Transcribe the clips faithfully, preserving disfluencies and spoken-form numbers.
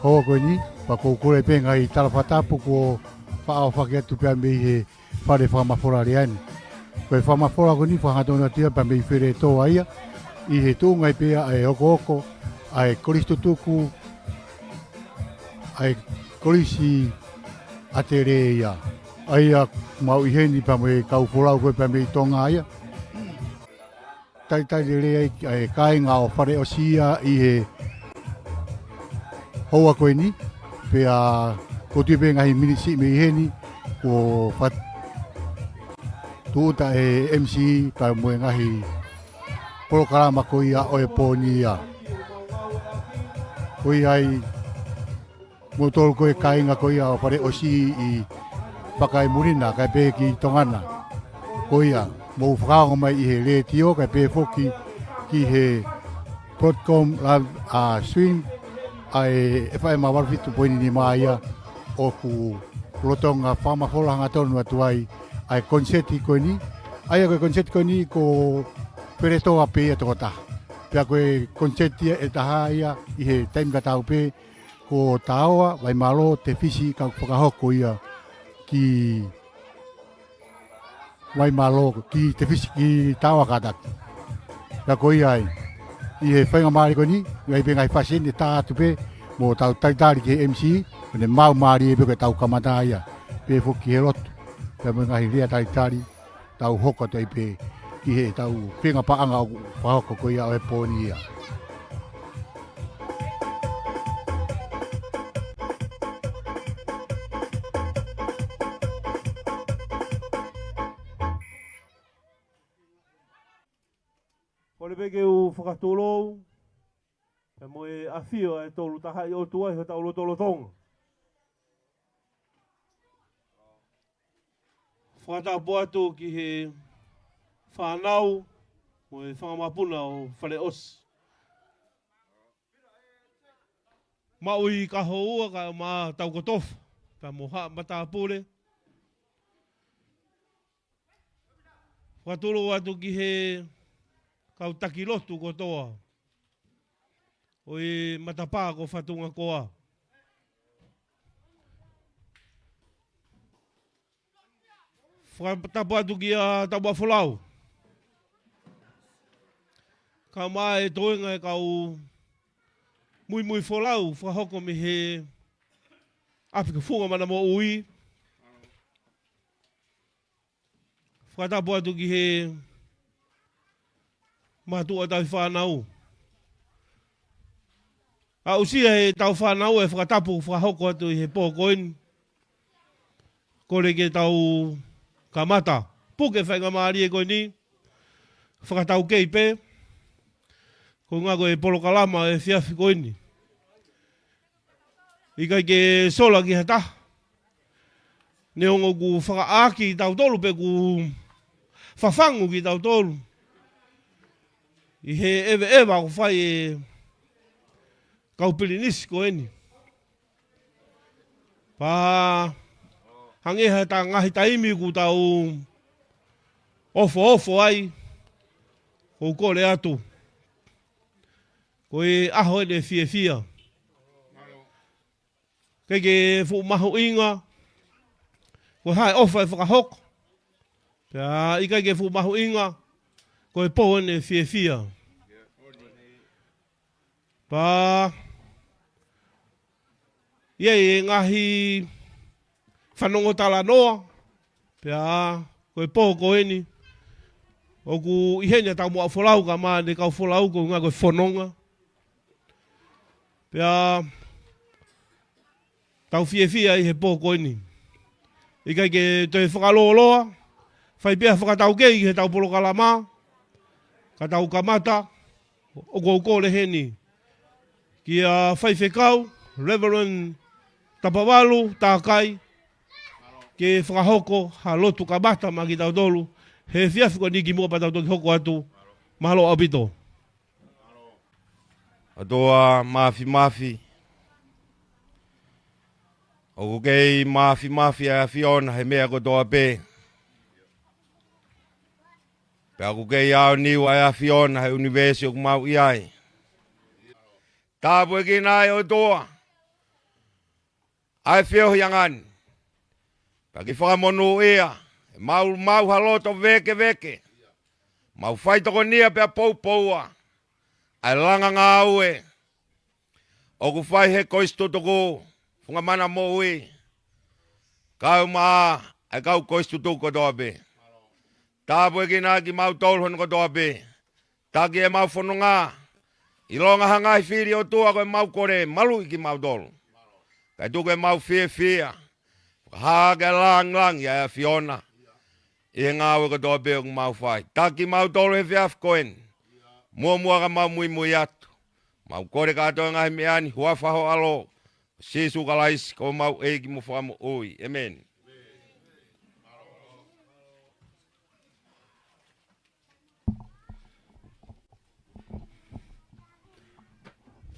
Houa ko eni, pea ʻoku ou kole pē ngaahi tala fakatapu kuo faʻa ʻohofaki atu pea mei he fale fakamafola lea ni. Ko e fakamafola ko eni fakahangatonu atu ia pea mei Feletoa ia, ʻi he tuʻunga pē ʻa e hokohoko ʻa e kolisi tutuku, ʻa e kolisi ʻa Tele ia. ʻA ia mau ʻi heni pea mo e kau folau ko ē pea mei Tonga ia. Talitali lelei ai ʻa e kāinga ʻo Faleʻosi ia ʻi he houa ko eni, pea ʻoku ou tui pē ngaahi miniti siʻi mei heni, kuo fat-, tūʻuta ʻe he M C pea mo e ngaahi polokalama ko ia ʻo e pō ni ia. Ko ia ai, moutolu ko e kāinga ko ia ʻo Faleʻosi ʻi Fakaemulina, kae pehē ki Tonga na. Ko ia, mou fakaongo mai ʻi he letiō, kae pehē foki ki he Broadcom live, ʻa, stream, ʻa e F M valu fitu poini nima ia ʻoku lolotonga fakamafola hangatonu atu ai ʻa e koniseti ko eni. ʻA ia ko e koniseti ko eni ko Feletoa pē ia tokotaha. Pea ko e koniseti ia ʻe taha ia ʻi he taimi tatau pē, ko Taoa, Vaimālō, Tefisi, ka ʻoku fakahoko ia ki Vaimālō, ki Tefisi, ki Taoa kātaki. Pea ko ia ai, ʻi he faingamālie ko eni, ʻi ai pē ngaahi fāsini ʻe taha atu pē, mo ʻetau talitali ki he M C, ʻo ne maumālie pē ko ʻetau kamata ia, pehē foki ki he lotu, pea mo e ngaahi lea talitali, tau hoko atu ai pē ki heʻetau feinga paʻanga ʻoku fakahoko ko ia ʻo e pō ni ia. Kole pē ke u fakatulou, pea mo e ʻafio ʻa e Tolu Tahaʻi ʻOtua ʻi hotau lotolotonga. Fakatapu atu ki he fānau mo e fanga mapuna ʻo Faleʻosi. Maʻu ʻi Kahoua kae ʻumaʻā Taukotofa, pea mo Haʻa Matāpule. Fakatulou atu ki he kau taki lotu kotoa ʻo e matapā ko Fatungakoa. Fakatapu atu kia Tapuaʻa Folau. Kae ʻumaʻā e toenga e kau muimui folau fakahoko mei he ʻAfio ko Funga Mana Moʻui. Fakatapu atu ki he mātuʻa tauhi fānau. Aʻusia ʻe he tauhi fānau e fakatapu fakahoko atu ʻi he pō ko eni. Kole ke tau kamata puke faingamālie ko eni. Fakataukei pē. Ko e ʻuhinga ko e polokalama ʻo e efiafi ko eni, ʻikai ke sola ki ha taha. Neongo ʻoku fakaʻāki kitautolu pe ʻoku fafangu kitautolu ʻi he ʻeveʻeva ʻoku fai ʻe he kau pilinisi ko eni. Pea hangē ha ngaahi taimi ʻoku tau ofoofo ai, ʻoku ou kole atu, ko e ʻaho eni ʻo e fiefia. ʻIkai ke fuʻu mahuʻinga ko e hā e ʻofa ʻe fakahoko, pea ʻikai ke fuʻu mahuʻinga ko e pō eni ʻo e fiefia. Pea ʻi ai e ngaahi fanongo talanoa, pea ko e pō ko eni ʻoku ʻi heni ʻa Taumuʻa Folau kae ʻumaʻā ʻene kau folau, ko e ʻuhinga ko e fononga. Pea tau fiefia ʻi he pō ko eni. ʻIkai ke toe fakalōloa, fai pē ha fakataukei ki heʻetau polokalama, ka tau kamata. ʻOku ou kole heni kia Faifekau Reverend Tapavalu Takai ke fakahoko ha lotu kamata maʻa kitautolu he efiafi ko eni kimuʻa pea tau toki hoko atu. Mālō ʻaupito. ʻOtua Māfimafi, ʻoku kei māfimafi ʻa e ʻAfiona he meʻa kotoa pē. Pea ʻoku kei aoniu ʻa e ʻAfiona he ʻunivēsi ʻoku mau ʻi ai. Tāpuekina ai ʻOtua ʻa e feohi ʻanga ni. Pea ke fakamonūʻia, ʻemau maʻu ha loto vēkeveke. Mau faitokonia pea poupoua ʻa e langa ngāue ʻoku fai he Kolisi Tutuku, Funga Mana Moʻui, kae ʻumaʻā ʻa e kau Kolisi Tutuku kotoa pē. Tāpuekina kimautolu hono kotoa pē. Taki ʻemau fononga. ʻIlonga ha ngaahi fili, ʻOtua, ko ʻemau kole, maluʻi kimautolu. Kae tuku ʻemau fiefia, fakahā ʻaki ʻa e lāngilangi ʻa e ʻAfiona ʻi he ngāue kotoa pē ʻoku mau fai. Taki kimautolu he efiafi ko eni. Muʻomuʻa ka mau muimui atu, mau kole kātoa e ngaahi meʻa ni, huafa ho ʻAlo, Sīsū Kalaisi, ko homau ʻEiki mo Fakamoʻui. ʻĒmeni.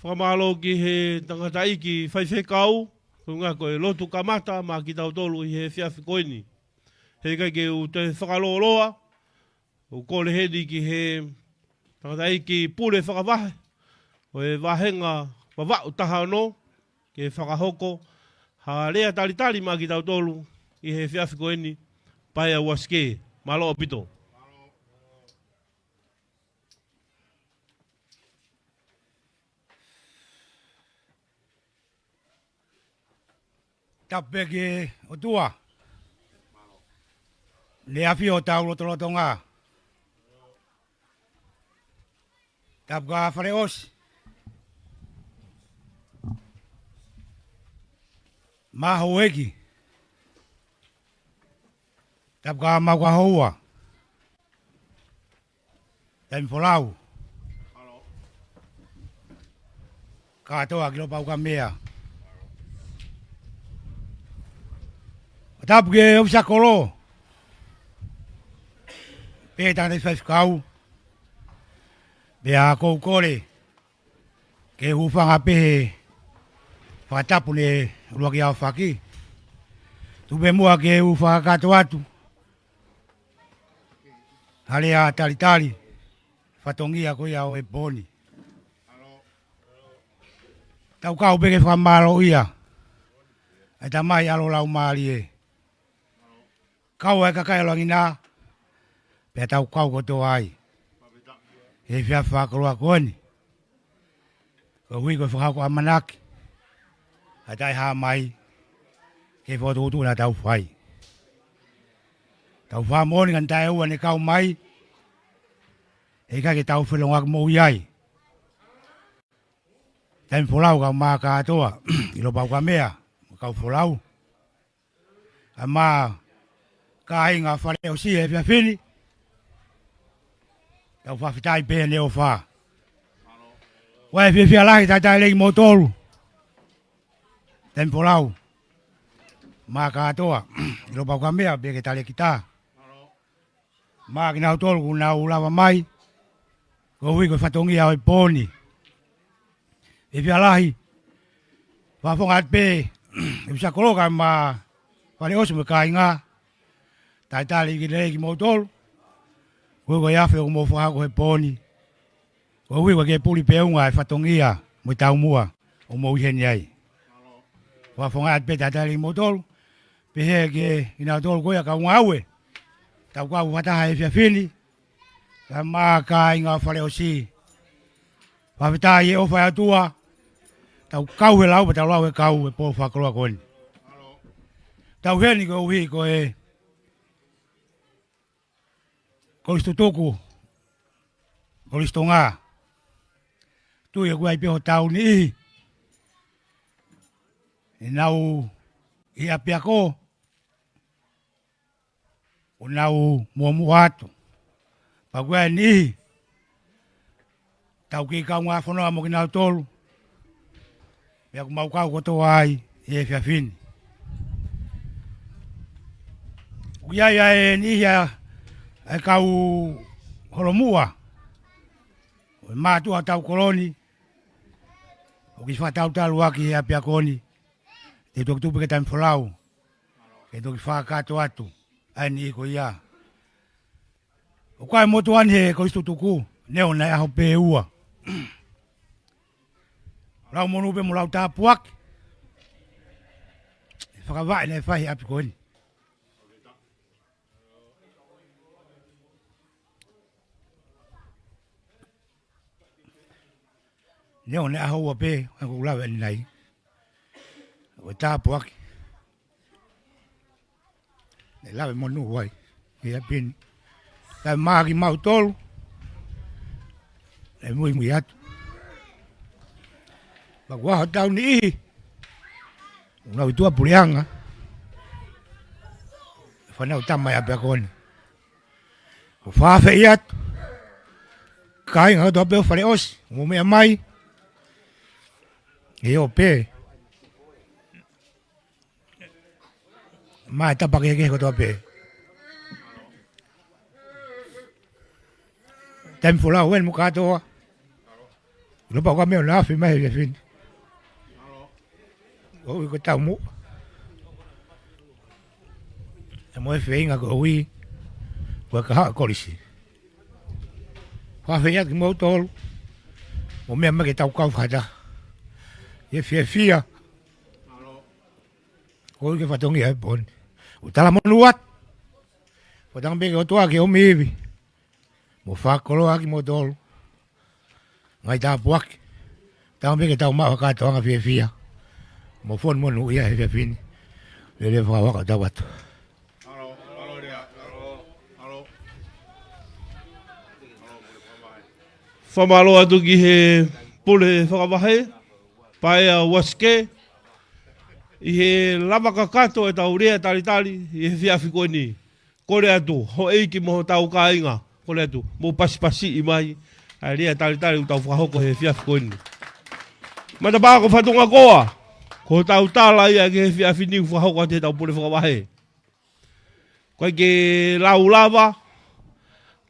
Fakamālō ki he tangataʻeiki faifekau, ko e ʻuhinga ko e lotu kamata maʻa kitautolu ʻi he efiafi ko eni. He ʻikai ke u toe fakalōloa, ʻoku ou kole heni ki he tangataʻeiki pule fakavahe ʻo e vāhenga Vavaʻu taha ono, ke fakahoko ha lea talitali maʻa kitautolu ʻi he efiafi ko eni, Paea Uasikē. Mālō ʻaupito. Tapu pē ki he ʻOtua, ne ʻafio ʻi hotau lotolotonga. Tapu kia Faleʻosi mo e houʻeiki. Tapu kia Maʻukahoua, Taimifolau, kātoa ki Lopaukamea. Tapu ki he ʻōfisa kolo, pea tangataʻeiki faifekau, pea ʻoku ou kole ke u hūfanga pē he fakatapu ne ʻuluaki aofaki. Tuku pē muʻa ke u fakakakato atu ha lea talitali, fatongia ko ia ʻo e pō ni. Tau kau pē ke fakamālōʻia ʻa e Tamai, ʻAlo, Laumālie. Kau ʻa e kakai ʻo langi na, pea tau kau kotoa ai he efiafi fakakoloa ko eni. Koeʻuhi ko e fakahoko ʻamanaki ʻa e taʻehāmai ki he fokotuʻutuʻu naʻa tau fai. Tau fakamoʻoni ko e taʻu ʻe ua ne kau mai, he ʻikai ke tau felōngoaki moʻui ai. Taimifolau kae ʻumaʻā kātoa ʻi Lopaukamea mo e kau folau, kae ʻumaʻā kāinga Faleʻosi he efiafi ni, tau fakafetaʻi pē heʻene ʻofa. ʻOku ou fiefia lahi talitali lelei kimoutolu, Taimifolau, mo kātoa ʻi Lopaukamea pea ki he talēkita, mo kinautolu kuo nau lava mai koeʻuhi ko e fatongia ʻo e pō ni. Fiefia lahi, fakafofonga atu pē ʻe ʻosi koloka mo Faleʻosi mo e kāinga, talitali lelei kimoutolu koeʻuhi ko e afe ʻoku mou fakahoko he pō ni. Koeʻuhi ko e kei puli pē ʻuhinga e fatongia mo e taumuʻa ʻoku mou ʻi heni ai. Fakafofonga atu pē talitali kimoutolu, pehē ki he kinautolu ko ia kau ngāue, tau kau fakataha he efiafi ni, kae ʻumaʻā kāinga Faleʻosi. Fakafetaʻi he ʻofa ʻa e ʻOtua, tau kau he lau, pea tau lau he kau he pō fakakoloa ko eni. Tau ʻi heni koeʻuhi ko e Kolisi Tutuku, Kolisi Tonga. Tui ʻoku ʻi ai pē hotau niʻihi ʻi he ʻapiako, ʻoku nau muʻomuʻa atu. Pea ʻoku ʻi ai e niʻihi tau kei kaungā fononga mo kinautolu, pea ʻoku mau kau kotoa ai he efiafi ni. ʻOku ʻi ai ʻa e niʻihi ʻa e kau holomuʻa ʻo e mātuʻa ʻetau kolo ni, ʻoku kei fakatautautefito ʻaki he ʻapiako ni. Te u toki tuku pē kia Taimifolau ke toki fakakakato atu ʻa e niʻihi ko ia. ʻOku ʻi ai e motuʻa ni he Kolisi Tutuku, neongo naʻe ʻaho pē ʻe ua. Lau monū pē mo lau tāpuaki. fakavaʻe naʻe fai he ʻapi ko eni. Neongo naʻe ʻaho ua pē, ʻa ʻeku lave ʻanenai. ʻO tāpuaki. Naʻe lave monū ai. Ia pini. Taimi mā kimautolu. Naʻe muimui atu. Pea kuo ʻaho tau niʻihi. ʻUnau ʻi tuʻa puleʻanga. Fānau tama ia pea ko eni. ʻOku ou fakaafeʻi atu. Kāinga kotoa pē ʻo Faleʻosi, mou meʻa mai. ʻIo pē. Mai tapa kehekehe kotoa pē. Taimi folau eni mo kātoa. Lopau ka meʻa ʻo ne afe mai he efiafi ni. ʻOku ui ko e taumuʻa. ʻE mo e feinga ko e ui. Ko e kahaʻu e kolisi. Fakaafeʻi atu kimoutolu. Mou meʻa mai ke tau kau fakataha. ʻI he fiefia. ʻOku ui ke fatongia he pō ni. ʻOku tala monū atu. Fakatauange pē ki he ʻOtua ke ʻomi ivi. Mo fakakoloa kimoutolu. Ngaahi tāpuaki. Tau meʻa ke tau maʻu ha kātoanga fiefia. Mo fonu monūʻia he efiafi ni. Lele fakavaka tau atu. Fakamālō atu ki he pule fakavahe, Paea Uasike, ʻi he lava kakato ʻetau lea talitali, ʻi he efiafi ko eni. Kole atu, houʻeiki mo hotau kāinga, kole atu, mou pasipasiʻi mai, ʻa e lea talitali ʻoku tau fakahoko he efiafi ko eni. Matapā ko Fatongakoa, ko hotau tala ia ki he efiafi ni ʻoku fakahoko atu ʻe heʻetau pule fakavahe. Ko e ke lau lava,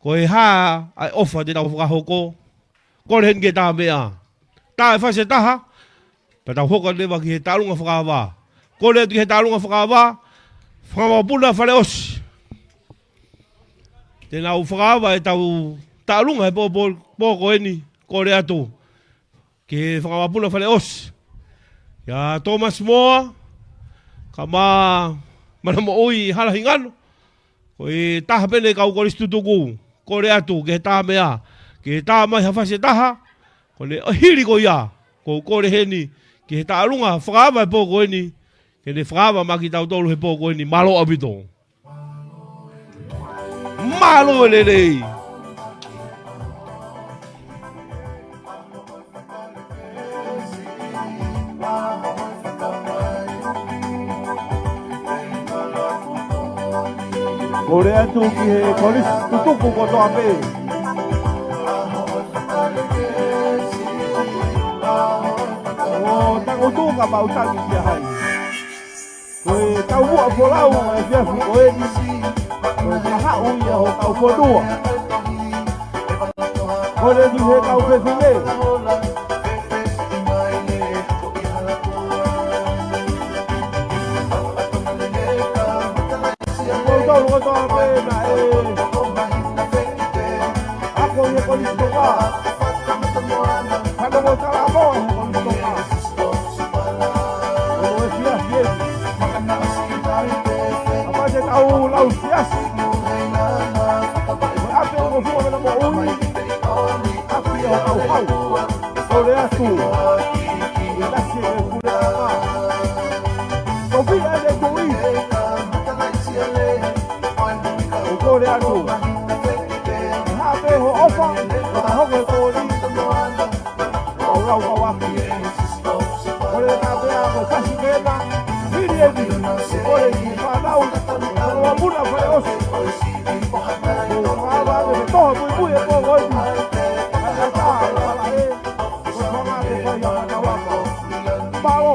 ko e hā ʻa e ʻofa te tau fakahoko, kole heni ke tā meʻa. Tā e fasi ʻe taha, pea tau hoko leva ki he taʻalunga fakaava. Kole atu ki he taʻalunga fakaava, Fanga Mokopuna Faleʻosi. Te nau fakaava ʻetau taʻalunga he pō, pō, pō ko eni, kole atu. Ki he Fanga Mokopuna Faleʻosi. ʻIa Thomas Moa, kae ʻumaʻā Mana Moʻui Hala Hingano. Ko e taha pē eni e kau kolisi tutuku, kole atu ke tā meʻa, ke tā mai ha fasi ʻe taha, ko ʻene hili ko ia, ʻoku ou kole heni, ki he taʻalunga fakaava he pō ko eni, ke ne fakaava maʻa kitautolu he pō ko eni, mālō ʻaupito. Mālō e lelei. Kole atu ki he kolisi tutuku kotoa pē. ʻO tangutu ka mau tangi kia hai. Ko e taumuʻa folau ʻa e efiafi ko eni, ko e kahaʻu ia hotau fonua. Kole atu ki he kau fefine. Kimoutolu kotoa pē naʻe ako ʻi he Kolisi Tonga. Fanongo talavou ʻi he Kolisi Tonga. ʻO e fiefia. ʻApā te tau lau siasi. ʻOku ʻapi ʻo fua mena moʻui. ʻApi ʻo kau hau. Kole atu. ʻI lasi e puleʻanga. Kofi ʻa e tuʻi. ʻOku kole atu. Hape ho ʻofa. Ka hoko e koli. ʻO lau kau aki. Kole atu pea ko Kasi Kena, Miriemi, kole ki he fānau, ko Mokopuna Faleʻosi. Ko Mokopuna Faleʻosi, ko Mokopuna Faleʻosi. Mālō.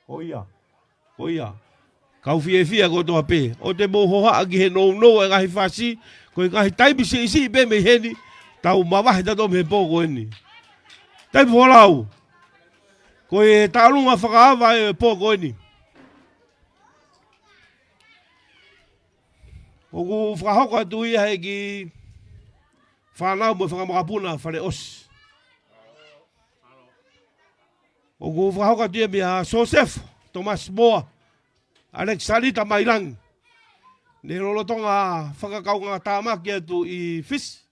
Ko ia. Ko ia. Kau fiefia kotoa pē. ʻOua te mou hohaʻa ki he nounou e ngaahi fasi, ko e ngaahi taimi siʻisiʻi pē mei heni, tau mavahe tautolu mei he pō ko eni. Taipu Folau. Ko e tālunga fakaava e pō ko eni. ʻOku fakahoko atu ia he ʻEiki, fānau mo e fanga makapuna Faleʻosi. ʻOku fakahoko atu ia meia Sosefo Tomasi Moa, ʻAlekisaleta Mailangi. Ne lolotonga fakakaungātāmaki atu ʻi Fisi,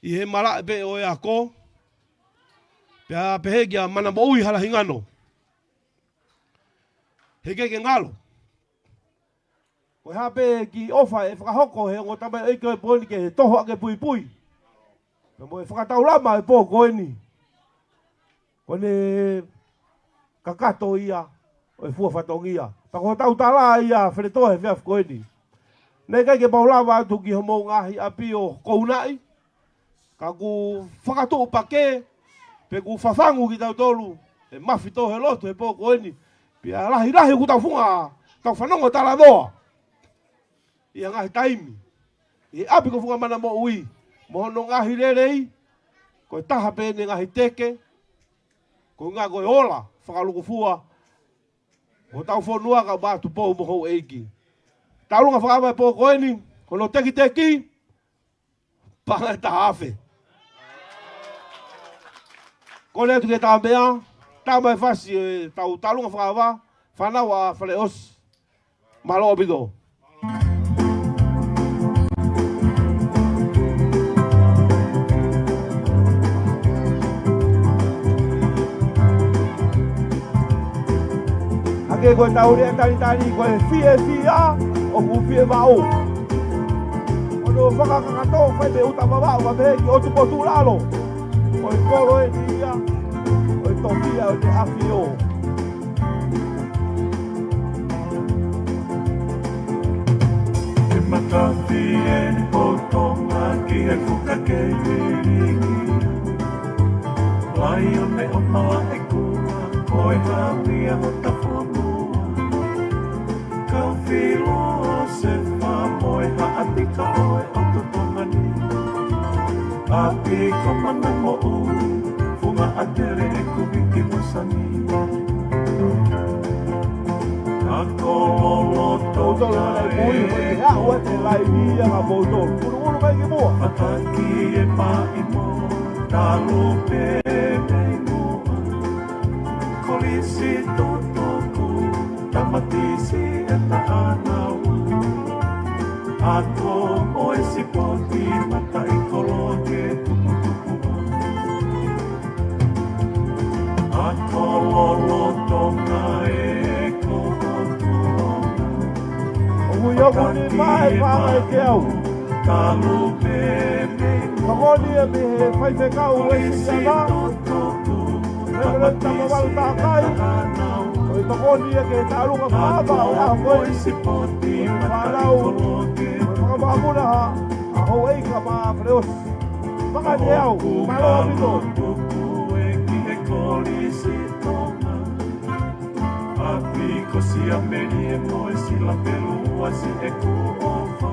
ʻi he malaʻe pē ʻo e ako, pea pehē kia Mana Moʻui Halahingano. He ʻikai ke ngalo. Ko e hā pē kiʻi ʻofa ʻe fakahoko he ongo tamaioʻeiki ʻo e pō ni ke toho ʻaki e puipui. Pea mo e fakataulama e pō ko eni. Ko ʻene kakato ia ʻo e fua fatongia. Pea ko hotau tala ia Feletoa he efiafi ko eni. Naʻe ʻikai ke mau lava atu ki homou ngaahi ʻapi ʻo kounaʻi. Ka kuo fakatuʻu pake, pe kuo fafangu kitautolu, ʻe mafi tō he lotu he pō ko eni. Pea lahilahi ʻoku tau funga, tau fanongo talanoa. ʻI he ngaahi taimi. ʻI he ʻapi ko Funga Mana Moʻui, mo hono ngaahi lelei, ko e taha pē ʻene ngaahi teke, ko e ngaahi ko e ola, fakalukufua, ko hotau fonua ka ʻoku ʻatu pou mo houʻeiki. Tālunga fakaava e pō ko eni, ko hono tekiteki, paʻanga ʻe taha afe. Kole atu ke tā meʻa, tā mai fasi e tau tālunga fakaava, fānau ʻa Faleʻosi. Mālō ʻaupito. Hangē ko e tau lea talitali ko e fiefia ʻoku fiemaʻu. ʻO nau fakakakato fai mei ʻuta Vavaʻu ka mei he ʻotu potu lalo. Ko e kolo eni ia, ko e tofiʻa ʻo e ʻAfio. Ke makafi eni ʻo Tonga ki he fuka kei liliki. Laione ʻo Malaʻekula, ko e haʻavia ʻo Tafonua. Kau filo se fa mo e haʻatika ʻo e ʻotu Tonga ni. ʻApi ko Mana Moʻui, funga ʻa Tele ʻe Kuviki mo Sani. Ka ko loloto ʻOutolu ʻa e mui, mo e haʻu ʻa e laivi ia ka moutolu. Uluulu mai ki muʻa. Fataki e maʻi mo talu pē mei muʻa. Kolisi totoku, tamatisi e taʻanaua. Ako mo e sipoti mataʻikoloke tuputupu. Ako lolotonga e ko ʻOtu. ʻOku ʻi ʻoku ni mai paʻanga ʻe teau. Talu pē mei Tokoni ia mei he faifekau ʻo e Sisiana. Reverend Tamavalu Takai. Ko e tokoni ia ke tālunga fakaava ʻo e ʻaho ko eni. Fānau, ko e fakamakapuna ʻa Houʻeiki Kama Faleʻosi. Paʻanga ʻe teau, mālō ʻaupito. ʻApi ko Siamelie mo e Sila Peluasi ʻeku ʻofa.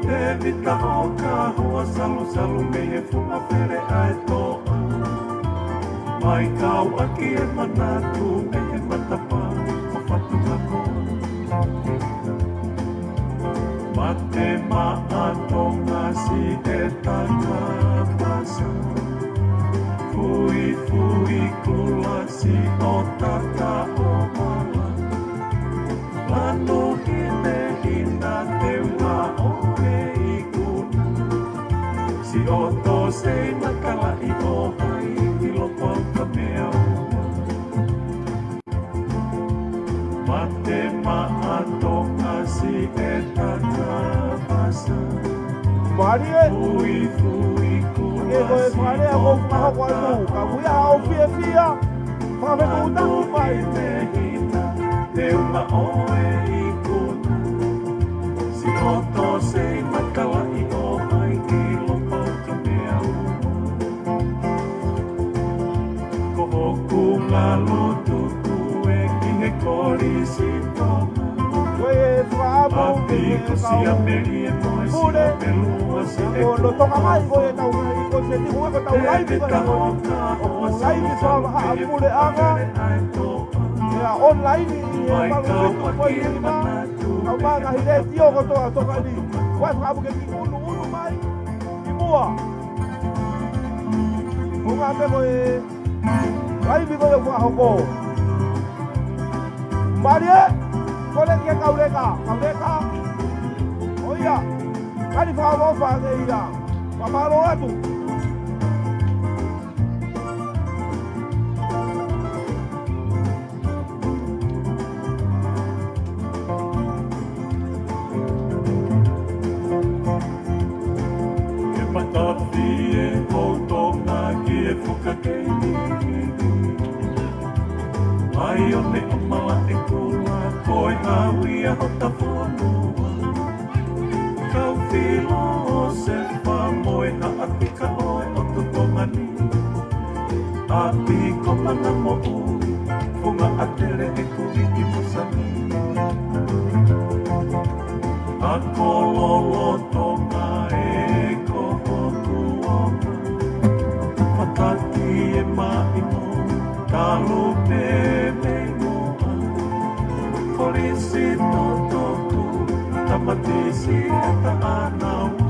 Tēvita Hokahua Salusalu mei he funga pele ʻa e toʻa. Mai kau ʻaki e manatu mei he matapā ko Fatungako. Mate Maʻa Tonga Siʻetaka Pasa. Kui Sei matalaʻi ʻo hai ki loto ka mea ua. Mate maʻa Tonga siʻi e takapasa. Mālie. Fui fui ku. Ke ko e fale a ko ka ko atu. Ka kuia au fiefia. Fafetuʻutaki mai. Te uma ʻoe ikuna. Siʻoto sei matalaʻi ʻo hai ki loto ka mea ua. Ko hoku ngalu tuku e ki he kolisi Tonga. Ko e fakaʻamu ʻapi ko Siameli e moe Sila Pelua si e ko no Tonga mai ko e tau mai ko se tiku e ko tau laivi ko e tau laivi ko e haʻa pule anga. Ia online i e palu tuku ko e lima. Kau manga hi le tio ko toa Tonga ni. Ko e fakaʻamu ke ki unu unu mai. Ki mua. Ko ngā te ko e laivi ko e fakahoko. Mālie, ko le kia kauleka, kauleka. ʻO ia, kani fakalofa ke ia. Fakamālō atu. Ke matafi e houtonga ki e fuka kei. Ai o ne o mala e kula, ko e hau ia ho tafonua. Kau filo o se fa mo e haʻapika ʻo e ʻotu Tonga ni. ʻApi ko mana moʻui, funga ʻatele e kuvi ki Musani. A ko lolotonga e ko hoku onga. Fataki e maʻi mo, talu pē mei moa. Kolisi totoku, tamatisi e taʻanaua.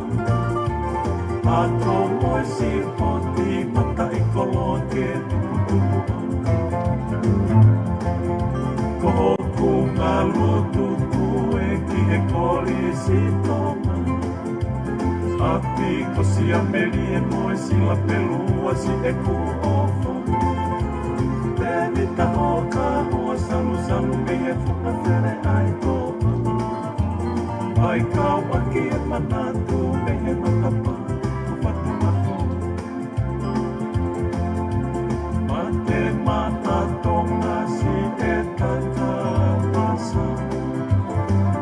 Ako mo e sipoti mataʻikoloa ke tuputupu. Ko hoku ngalu tuku e ki he kolisi Tonga. ʻApi ko Siameli e moe Sila Pelua si e kuo ʻofa. Te mi taho ka ua salusalu mei he fuka fele ai toa. Ai kau ʻaki e manatu mei he matapa. Ko fatu mako. Mate maʻa Tonga si e takapasa.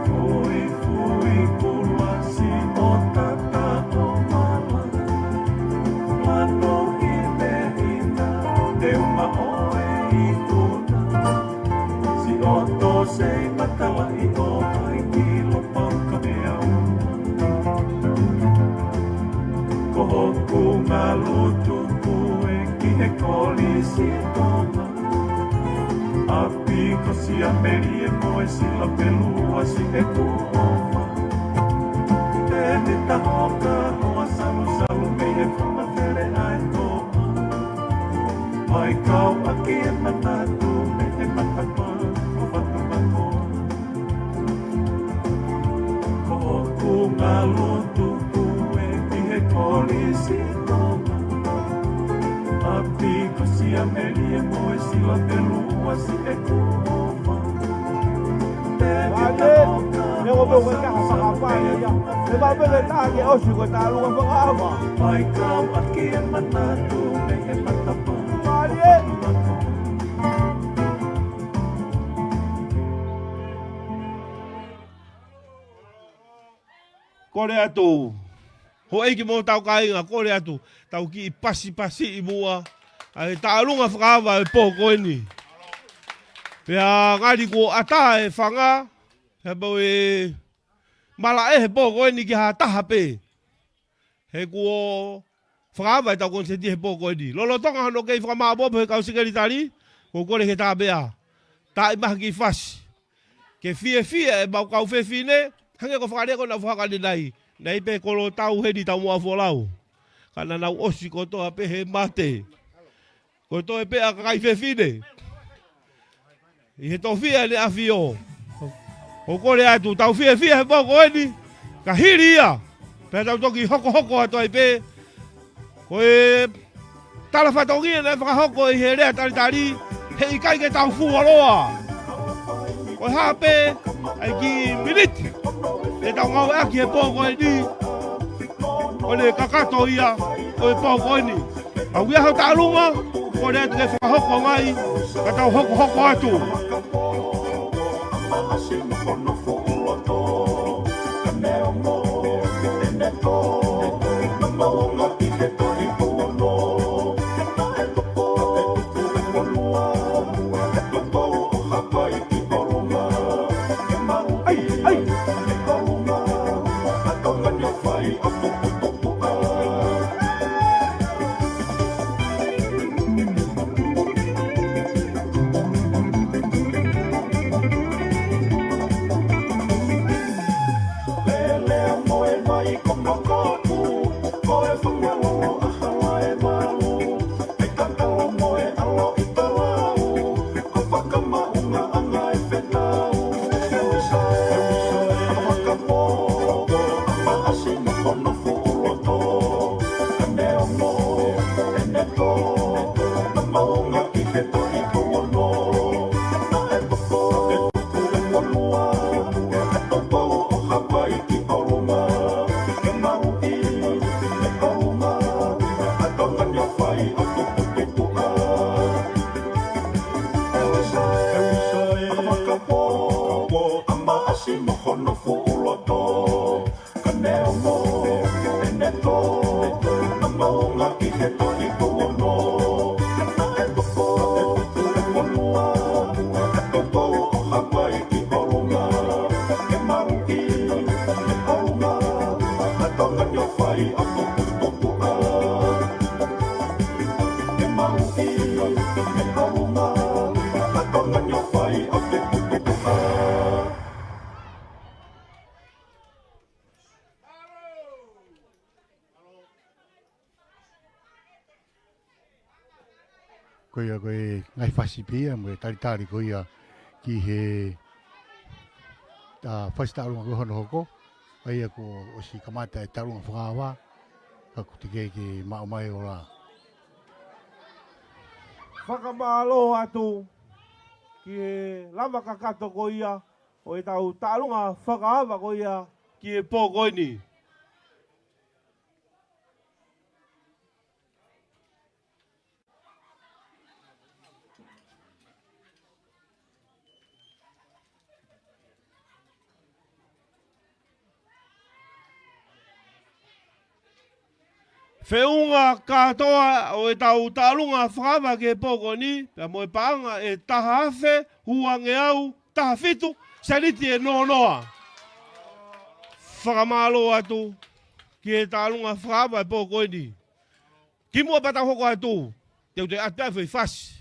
Fui fui kula si o tata o mala. Mano i mehina te uma ʻoe ikuna. Siʻoto sei matalaʻi ʻo hai ki loto ka mea ua. Ko hoku ngalu tuku e ki he kolisi Tonga. ʻApi ko Siameli e moe Sila Pelua si e kuo ʻofa. Te mi taho ka ua salusalu mei he fuka fele ai toa. Mai kau ʻaki e manatu mei he matapa ko fatu mako. Ko hoku ngalu tuku e ki he kolisi Tonga. ʻApi ko Siameli e moe Sila Pelua si e kuo ʻofa. Te mi taho ka ua salusalu mei he fuka fele ai toa. Mai kau ʻaki e manatu mei he matapa. Mālie. Kole atu. Houʻeiki mo hotau kāinga, kole atu. Tau kiʻi pasipasi ʻi muʻa. ʻA e taʻalunga fakaava e pō ko eni. Pea ngali kuo ʻatā e fanga. He pau e malaʻe he pō ko eni ki ha taha pē. He kuo fakaava e tau konisēti he pō ko eni. Lolotonga hono kei fakamāʻopoʻopo he kau sekelitali, ko kole ke tāpea. Taʻi maha ki fasi. Ke fiefia e mau kau fefine, hangē ko fakalea ko na fakane nai. Nai pē kolo tau heni tau mo a folau. Ka na nau ʻosi kotoa pē he mate. Ko e toe pē ʻa kakai fefine. ʻI he tofiʻa ʻEne ʻAfio. ʻOku kole atu, tau fiefia he pō ko eni. Ka hili ia. Pea tau toki hokohoko atu ai pē. Ko e tala fatongia naʻe fakahoko ʻi he lea talitali, heʻikai ke tau fuoloa. Ko e hā pē ʻa e kiʻi miniti te tau ngāueʻaki he pō ko eni, ʻo ne kakato ia ʻo e pō ko eni. Ka ʻoku ʻi ai haʻo taʻalunga, kole atu ke fakahoko mai, ka tau hokohoko atu. Ko ia ko e ngaahi fasi pē ia mo e talitali ko ia ki he, ʻa, fasi taʻalunga ko hono hoko. ʻA ia kuo ʻosi kamata e taʻalunga fakaava, ka ʻoku teʻeki ke maʻu mai ʻo la. Fakamālō atu ki he lava kakato ko ia ʻo ʻetau taʻalunga fakaava ko ia ki he pō ko eni. Feʻunga kātoa ʻo ʻetau taʻalunga fakaava ki he pō ko eni, pea mo e paʻanga ʻe taha afe, ua ngeau, taha fitu, sēniti ʻe noa noa. Fakamālō atu ki he taʻalunga fakaava he pō ko eni. Kimuʻa pea tau hoko atu, te u toe ʻatu pē ha foʻi fasi.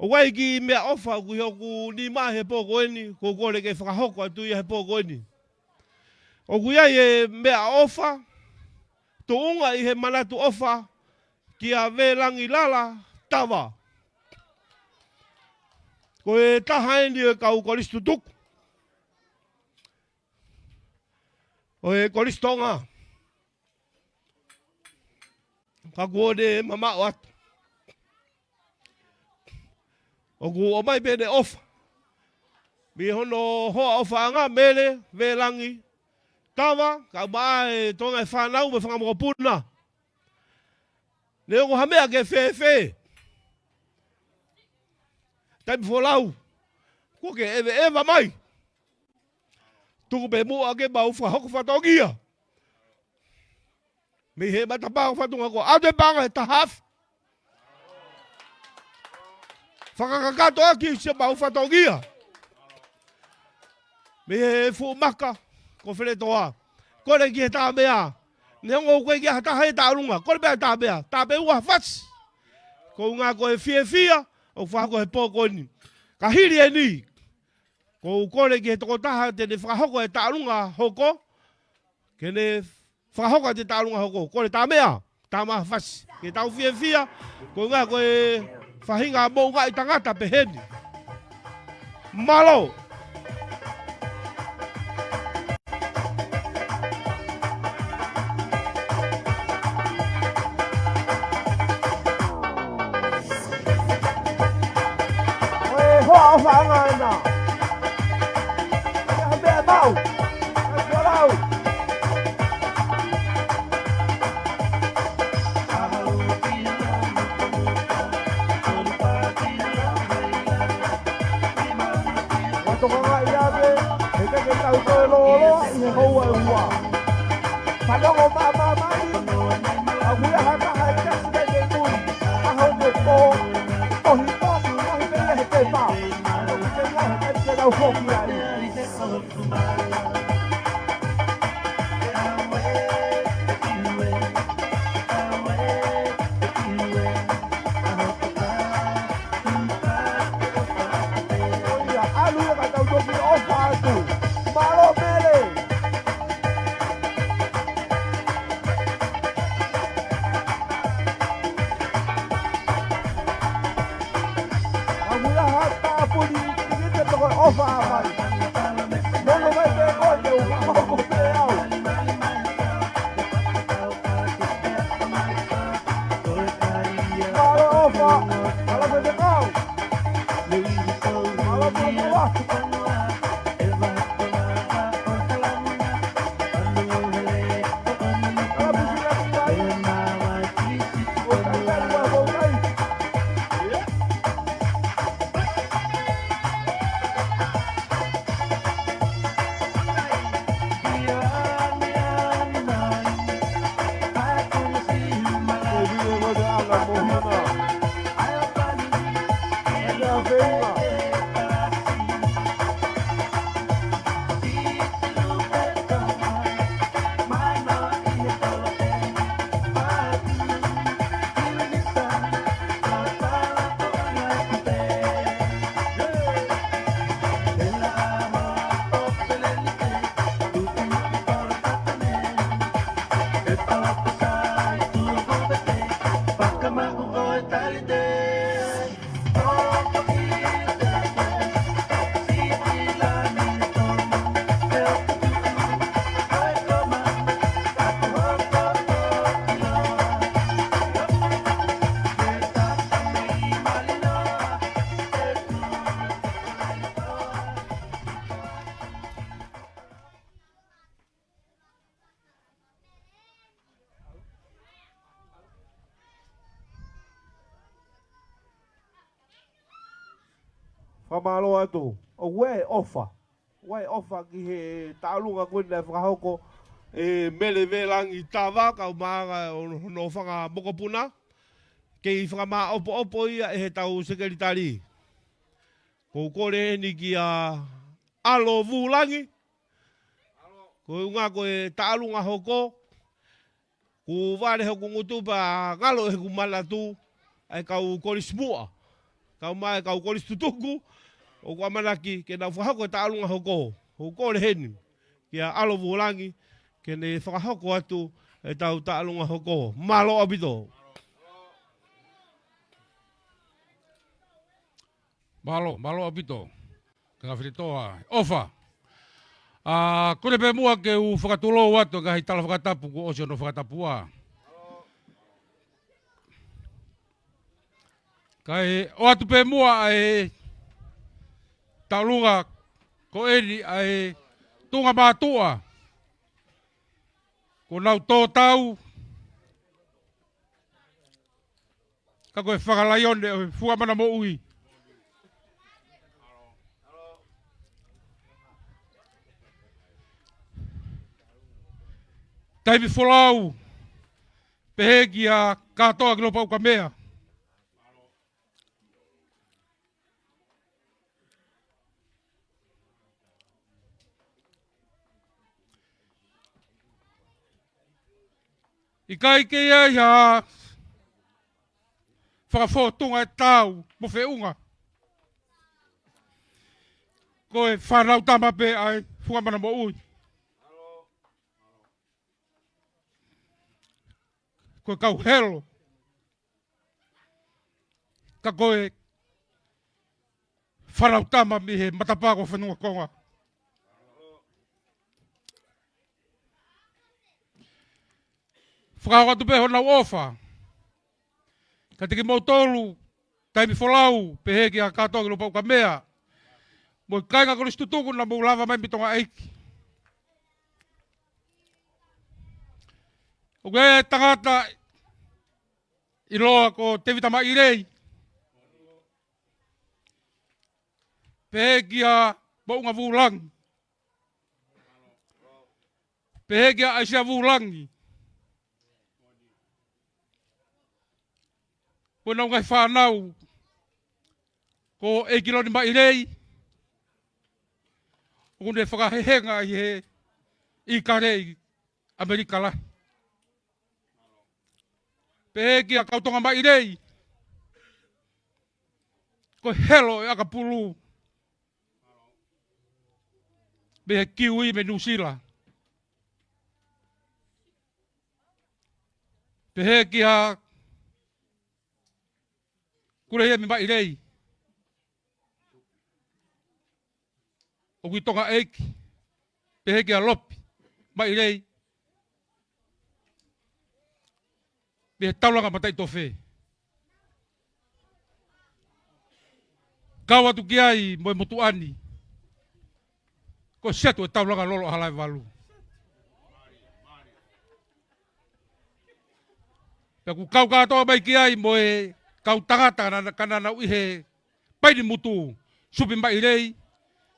ʻOku ʻi ai e kiʻi meʻaʻofa ʻoku ʻi hoku nima he pō ko eni, ʻoku ou kole ke fakahoko atu ia he pō ko eni. ʻOku ʻi ai e meʻaʻofa, tuʻunga ʻi he manatu ʻofa kia Vēlangi Lala Tava. Ko e taha eni ʻo e kau kolisi tutuku ʻo e Kolisi Tonga. Ka kuo ne mamaʻo atu. ʻOku ʻomai pē ʻene ʻofa mei hono hoa ʻofaʻanga, Mele Vēlangi Tava, kae ʻumaʻā e toenga e fānau mo e fanga mokopuna. Neongo ha meʻa ke fēfē, taimi folau, kuo ke ʻeveʻeva mai. Tuku pē muʻa ke mau fakahoko fatongia. Mei he matapā ʻo fatongia ko ʻAtu e Paʻanga he taha afe. Fakakakato ʻaki siʻemau fatongia. Mei he fuʻu maka ko Feletoa. Kole ki he Tāmea. Neongo ʻoku ʻikai ke ʻi ai ha taha he taʻalunga, kole pē ʻa e Tāmea. Tāpeu ha fasi. Ko e ʻuhinga ko e fiefia ʻoku fakahoko he pō ko eni. Ka hili eni, ʻoku ou kole ki he tokotaha te ne fakahoko e taʻalunga hoko, ke ne fakahoko atu e taʻalunga hoko. Kole Tāmea, tā mai ha fasi ke tau fiefia, ko e ʻuhinga ko e faʻahinga moʻungaʻi tangata peheni. Mālō. ʻOfaʻanga ena. Ia ha meʻa mau. Ka kuo lau. Ua tokangaʻi ake, he ʻikai ke tau toe lōloa ʻi he houa ʻe ua. Fanongo māmāmani, ʻa kuia ha taha e kasi mai ke tui, ʻaho ke pō, tohi pō, tohi pē ia he pepa. Toki te ia he kasi ke tau foki ai. ʻOia, ʻalu ia ka tau toki ʻofa atu. Mālō Mele. Ka muia ha tāpuni, ki te toko ʻofa mai. Nono mai pē koe te u hoko pē au. Mālō ʻofa, mālō pē te kau. Mālō pē te kau. Fakamālō atu. ʻOku ʻi ai e ʻofa. ʻOku ʻi ai e ʻofa ki he taʻalunga ko eni naʻe fakahoko ʻe Mele Velangi Tava, kau māʻanga ʻo hono fanga mokopuna. Kei fakamāʻopoʻopo ia ʻe heʻetau sekelitali. ʻOku ou kole eni kia ʻAlo Vulangi. Ko e ʻuhinga ko e taʻalunga hoko, kuo vale hoku ngutu pea ngalo ʻi heʻeku manatu ʻa e kau kolisi muʻa, kae ʻumaʻā e kau kolisi tutuku, ʻoku ʻamanaki ke nau fakahoko e taʻalunga hoko. ʻOku ou kole heni kia ʻAlo Vulangi ke ne fakahoko atu ʻetau taʻalunga hoko. Mālō ʻaupito. Mālō, mālō ʻaupito. Kāinga Feletoa, ʻofa. ʻA, kole pē muʻa ke u fakatulou atu e ngaahi tala fakatapu kuo ʻosi hono fakatapua. Kae ʻoatu pē muʻa ʻa e taʻalunga ko eni ʻa e tuʻunga mātuʻa. Ko ʻenau tō tau, ka ko e fakalaione ʻo e Funga Mana Moʻui. Taimi folau, pehē kia Kātoa ki Lopaukamea. ʻIkai ke ʻi ai ha fakafōtunga ʻe taau mo feʻunga. Ko e Fānautama pē ʻa e Funga Mana Moʻui. Ko e kau helo. Ka ko e Fānautama mei he matapā ko Fanua Konga. Fakahoko atu pē honau ʻofa kiate kimoutolu, taimi folau, pehē kia Kātoa ki Lopaukamea, mo e kāinga kolisi tutuku naʻa mou lava mai mei Tonga ʻEiki. ʻOku ʻi ai e tangata ʻiloa ko Tevita Maʻilei. Pehē kia Moʻunga Vulangi. Pehē kia ʻAisea Vulangi. Ko ʻenau ngaahi fānau, ko ʻEiki Loni Maʻilei, ʻoku ne fakahehenga ʻi he ʻIkale ʻi ʻAmelika Lahi. Pehē kia Kautonga Maʻilei, ko e helo ʻo e ʻakapulu mei he Kiui mei Nuʻusila. Pehē kia Kulehiemi Maʻilei, ʻoku ʻi Tonga ʻEiki. Pehē kia Lopi Maʻilei, mei he Taulanga Mataʻitofe. Kau atu ki ai mo e motuʻa ni, ko Setu ʻo e Taulanga Lolo ʻa Halaevalu. Pea ʻoku kau kātoa mai ki ai mo e kau tangata naʻa, ka naʻa nau ʻi he paini mutu, Supi Maʻilei,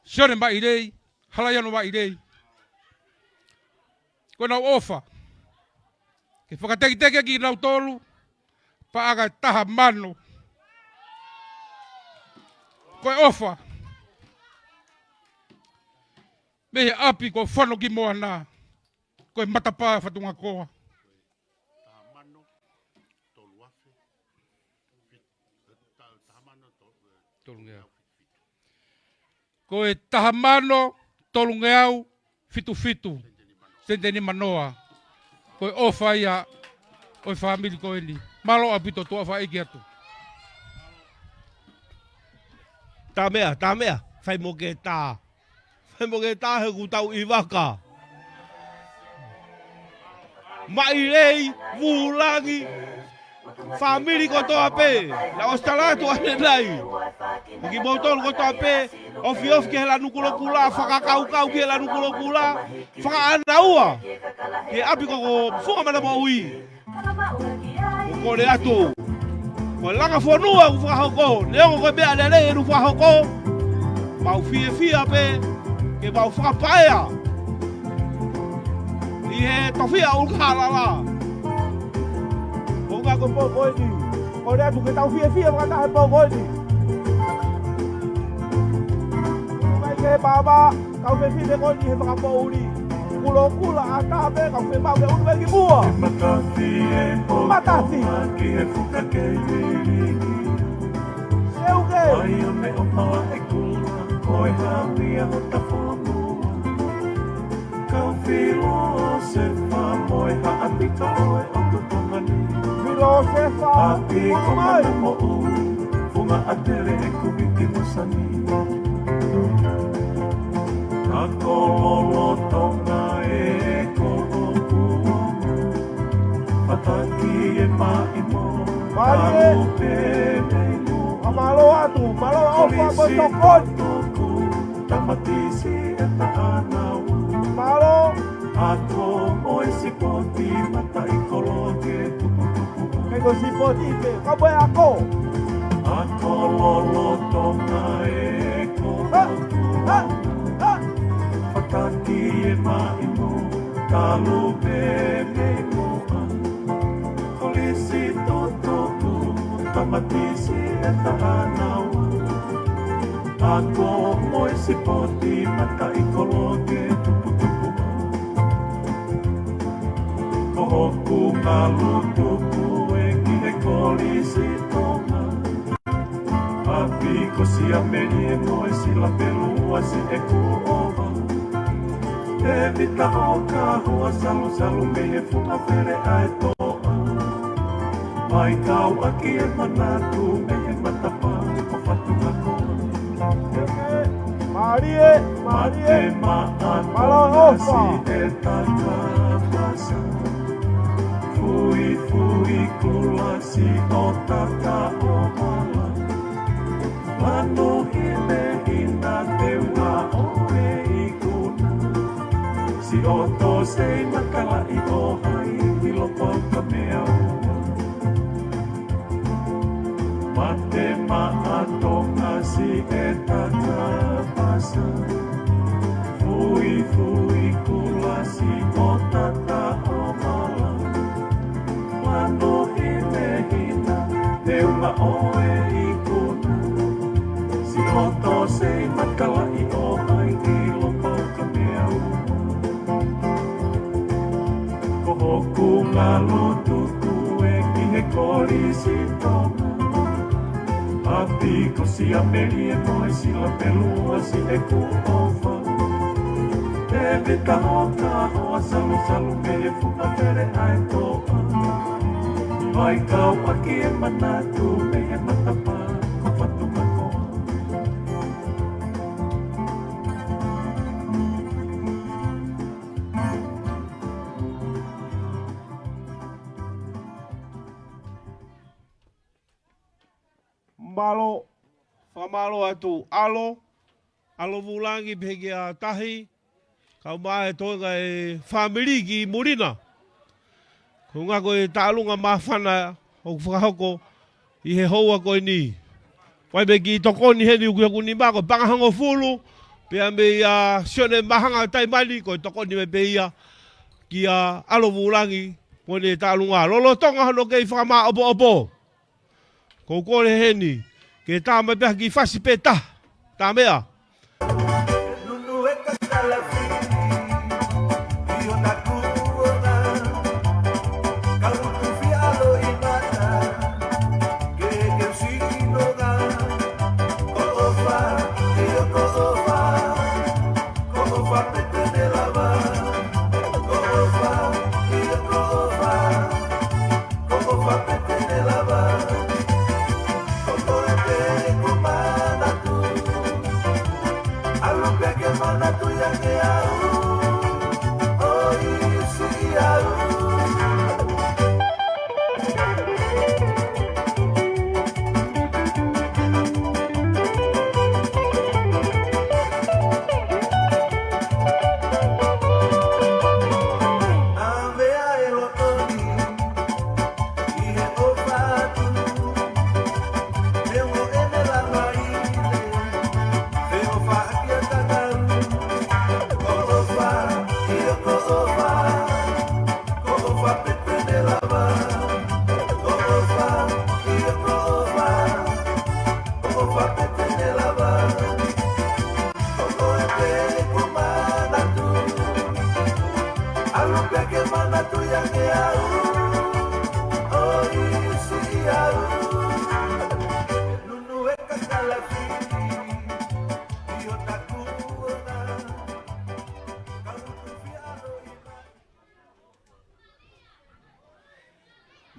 Sione Maʻilei, Halaiano Maʻilei. Ko ʻenau ʻofa ke fakateketeke kinautolu, paʻanga ʻe taha mano. Ko e ʻofa mei he ʻapi ko Fono ki Moana, ko e matapā Fatungakoa. Taha mano, tolu afe, fit-, ta-, taha mano, to-, eh, tolungeau. Ko e taha mano, tolungeau, fitu fitu. Sente nimanoa. Ko e ʻofa ia ʻo e fāmili ko eni. Mālō ʻaupito, tuʻa faʻa ʻeiki atu. Tā meʻa, tā meʻa. Fai mo ke tā. Fai mo ke tā he ʻoku tau ʻi vaka. Maʻilei, Vulangi, fāmili kotoa pē, naʻa ʻosi tala atu ʻanenai. Ko kimoutolu kotoa pē, ofiofi ki he lanu kulokula, fakakaukau ki he lanu kulokula, fakaʻānaua ki he ʻapi ko, ko Funga Manamoʻui. ʻOku kole atu, ko e langa fonua ʻoku fakahoko, neongo ko e meʻa lelei ʻoku fakahoko, mau fiefia pē ke mau fakapaea ʻi he tofiʻa ʻulukahalala. Ko e ʻuhinga ko e pō ko eni, kole atu ke tau fiefia fakataha he pō ko eni. Mai ke papa, kau fefine ko eni he fakapoʻuli. Kulokula ʻatā pē, kau femaʻu ke unu mai ki muʻa. Matafi e ho Matafi. Ki he fuka kei lili. Seuke. Ai o me o pala e kula, ko e hawi a o tafoa mua. Kau filo Sefa mo e haʻapika ʻo e ʻotu Tonga ni. Filo Sefa. ʻApi ko mai. Manamoʻui, Funga ʻAtele e kumi ki Musani. Ka ko lolotonga e ko ʻoku o. Fataki e maʻi mo. Mai e. Kalu pē mei mo. A mālō atu, mālō ʻofa mo e tokoni. Tamatisi e taʻana ua. Mālō. Ako mo e sipoti mataʻikoloke tuputupu. Ke ko sipoti pē, ka mo e ako. Ako lolotonga e ko. Ha, ha, ha. Fataki e maʻi mo, kalu pē mei moa. Kolisi tutuku, tamatisi e taʻana ua. Ako mo e sipoti mataʻikoloke tuputupu. Ko hoku ngalu tupu e ki he Kolisi Tonga. ʻApi ko Siameni e mo e sila pelu ua si e kuo ova. E vita o ka hua salusalu mei he funga fele ʻa e toa. Mai kau ʻaki e manatu mei he matapā ko Fatungakoa. Mālie, mālie. Mate maʻa. Mālō ʻofa. Tongasi e takapasa. Fuifui kulasi ʻo taka ʻo hala. Lanu hine ina teu Loto sei matalaʻi ʻo hai ʻi loto ka mea ua. Mate maʻa Tonga si e tata pasa. Fui fui kula si o tata o mala. Mano hine hina te uma o e ikuna. Si loto sei matalaʻi ʻo hai ʻi loto ka mea ua. Ko hoku ngalo tuku e ki he kolisi Tonga. ʻApi ko Siameli e moe sila pelua si e kuʻofa. Te me taho taho a salu salu me e fuka pere ai toa. Mai kau ʻaki e manatu me e matapa ko fatu makoa. Mālō, fakamālō atu ʻAlo, ʻAlo Vulangi pehē kia Tahi, kau mai e toenga e fāmili ki Mulina. Ko e ngako e taʻalunga māfana ʻoku fakahoko ʻi he houa ko eni. Vai me ki tokoni heni uki hoku nima ko e panga hongofulu, pea mei a Sione Mahanga Taimani ko e tokoni mai pē ia kia ʻAlo Vulangi, mo ʻene taʻalunga. Lolotonga hono kei fakamāʻopoʻopo. Ko u kole heni, ke tā mai pē ha kiʻi fasi pē taha, tā meʻa.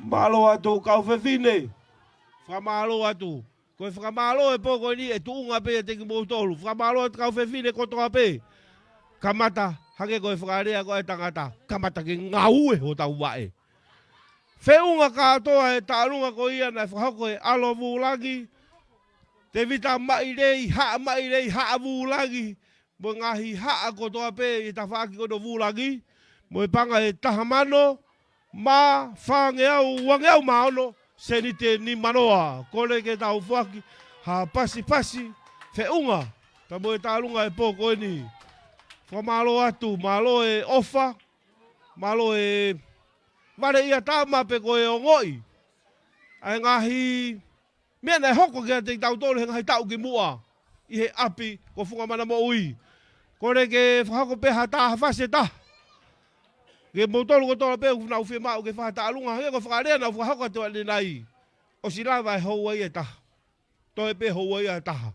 Mālō atu kau fefine. Fakamālō atu. Ko e fakamālō e pō ko eni ʻe tuʻunga pē ʻiate kimoutolu. Fakamālō atu kau fefine kotoa pē. Kamata, hangē ko e fakalea ko e tangata, kamata ke ngaue hotau vaʻe. Feʻunga kātoa e taʻalunga ko ia naʻe fakahoko ʻe ʻAlo Vulangi, Tevita Maʻilei, Haʻa Maʻilei, Haʻa Vulangi, mo e ngaahi haʻa kotoa pē ʻi he tafaʻaki ko eni ʻo Vulangi, mo e panga ʻe taha mano mā fāngeau uangeau mā ono sēniti ʻe nimanoa. Kole ke tau foaki ha pasipasi feʻunga pea mo e taʻalunga e pō ko eni. Fakamālō atu, mālō e ʻofa, mālō e vale ʻia tama pe ko e ongoʻi ʻa e ngaahi meʻa naʻe hoko kiate kitautolu he ngaahi taʻu ki muʻa ʻi he ʻapi ko Funga Mana Moʻui. Kole ke fakahoko pē ha tā ha fasi ʻe taha. Ke moutolu kotoa pē ʻoku nau fiemaʻu ke fakataʻalunga, hangē ko e fakalea naʻa ku fakahoko atu ʻanenai. ʻOsi lava e houa ia ʻe taha. Toe pē houa ia ʻe taha.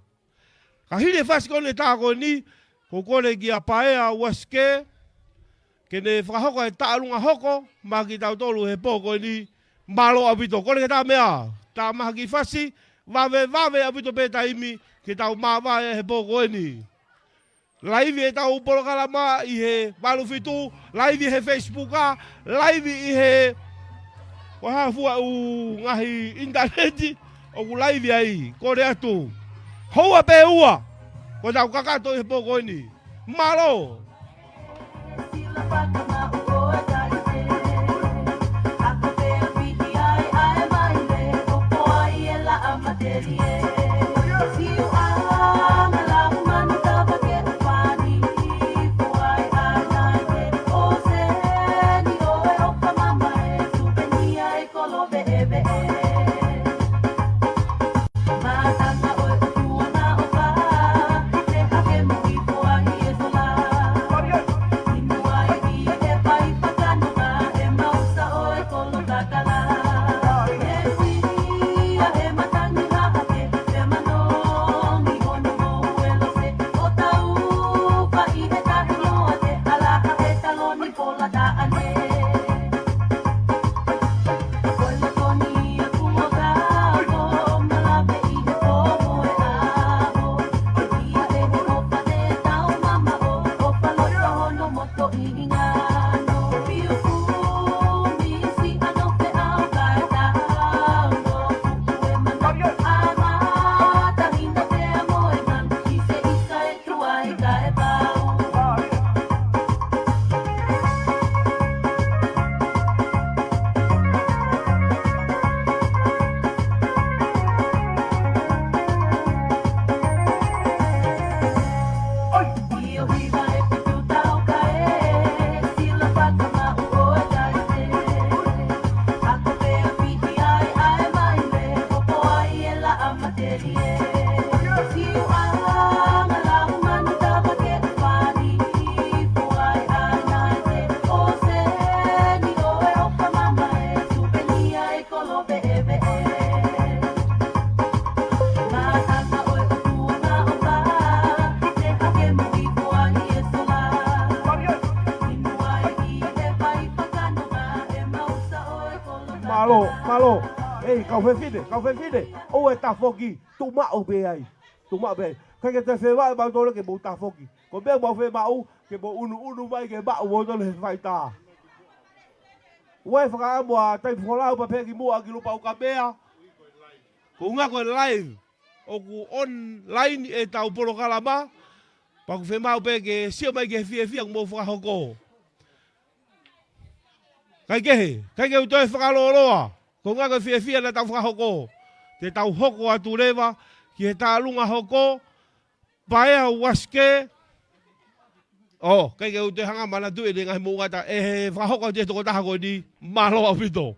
Ka hili e fasi ko eni ʻe taha ko eni, ko u kole kia Paea Uasike, ke ne fakahoko e taʻalunga hoko maʻa kitautolu he pō ko eni. Mālō ʻaupito, kole ke tā meʻa, tā mai ha kiʻi fasi, vave, vave ʻaupito pē taimi, ke tau māvae he pō ko eni. Laivi ʻetau polokalama ʻi he valu fitu, laivi he Facebook, laivi ʻi he, ko e hā fua ʻū ngaahi ʻinitaneti, ʻoku laivi ai, kole atu. Houa pē ua, ko ʻetau kakato ʻi he pō ko eni. Mālō. Mālō, mālō. Ei, kau fefine, kau fefine. ʻOua ʻe tafoki, tuʻu maʻu pē ai. Tuʻu maʻu pē ai. ʻIkai ke toe fie maʻu ʻe mautolu ke mou tafoki. Ko e meʻa ʻoku mau fie maʻu, ke mou ʻunuʻunu mai ke maʻu moutolu he faitā. ʻOua ʻe fakaʻamu ʻa Taifolau pea pehē ki muʻa ki Lopaukamea. Ko e ʻuhinga ko e live. ʻOku online ʻetau polokalama. Pea ʻoku fie maʻu pē ke sio mai ki he fiefia ʻoku mou fakahoko. ʻIkai kehe, ʻikai ke u toe fakalōloa. Ko e ʻuhinga ko e fiefia naʻa tau fakahoko. Te tau hoko atu leva ki he tālunga hoko. Paea Uasikē. ʻŌ, ʻikai ke u toe hanga ʻo manatuʻi e ngaahi moʻungata ʻe he fakahoko atu e tokotaha ko eni. Mālō ʻaupito.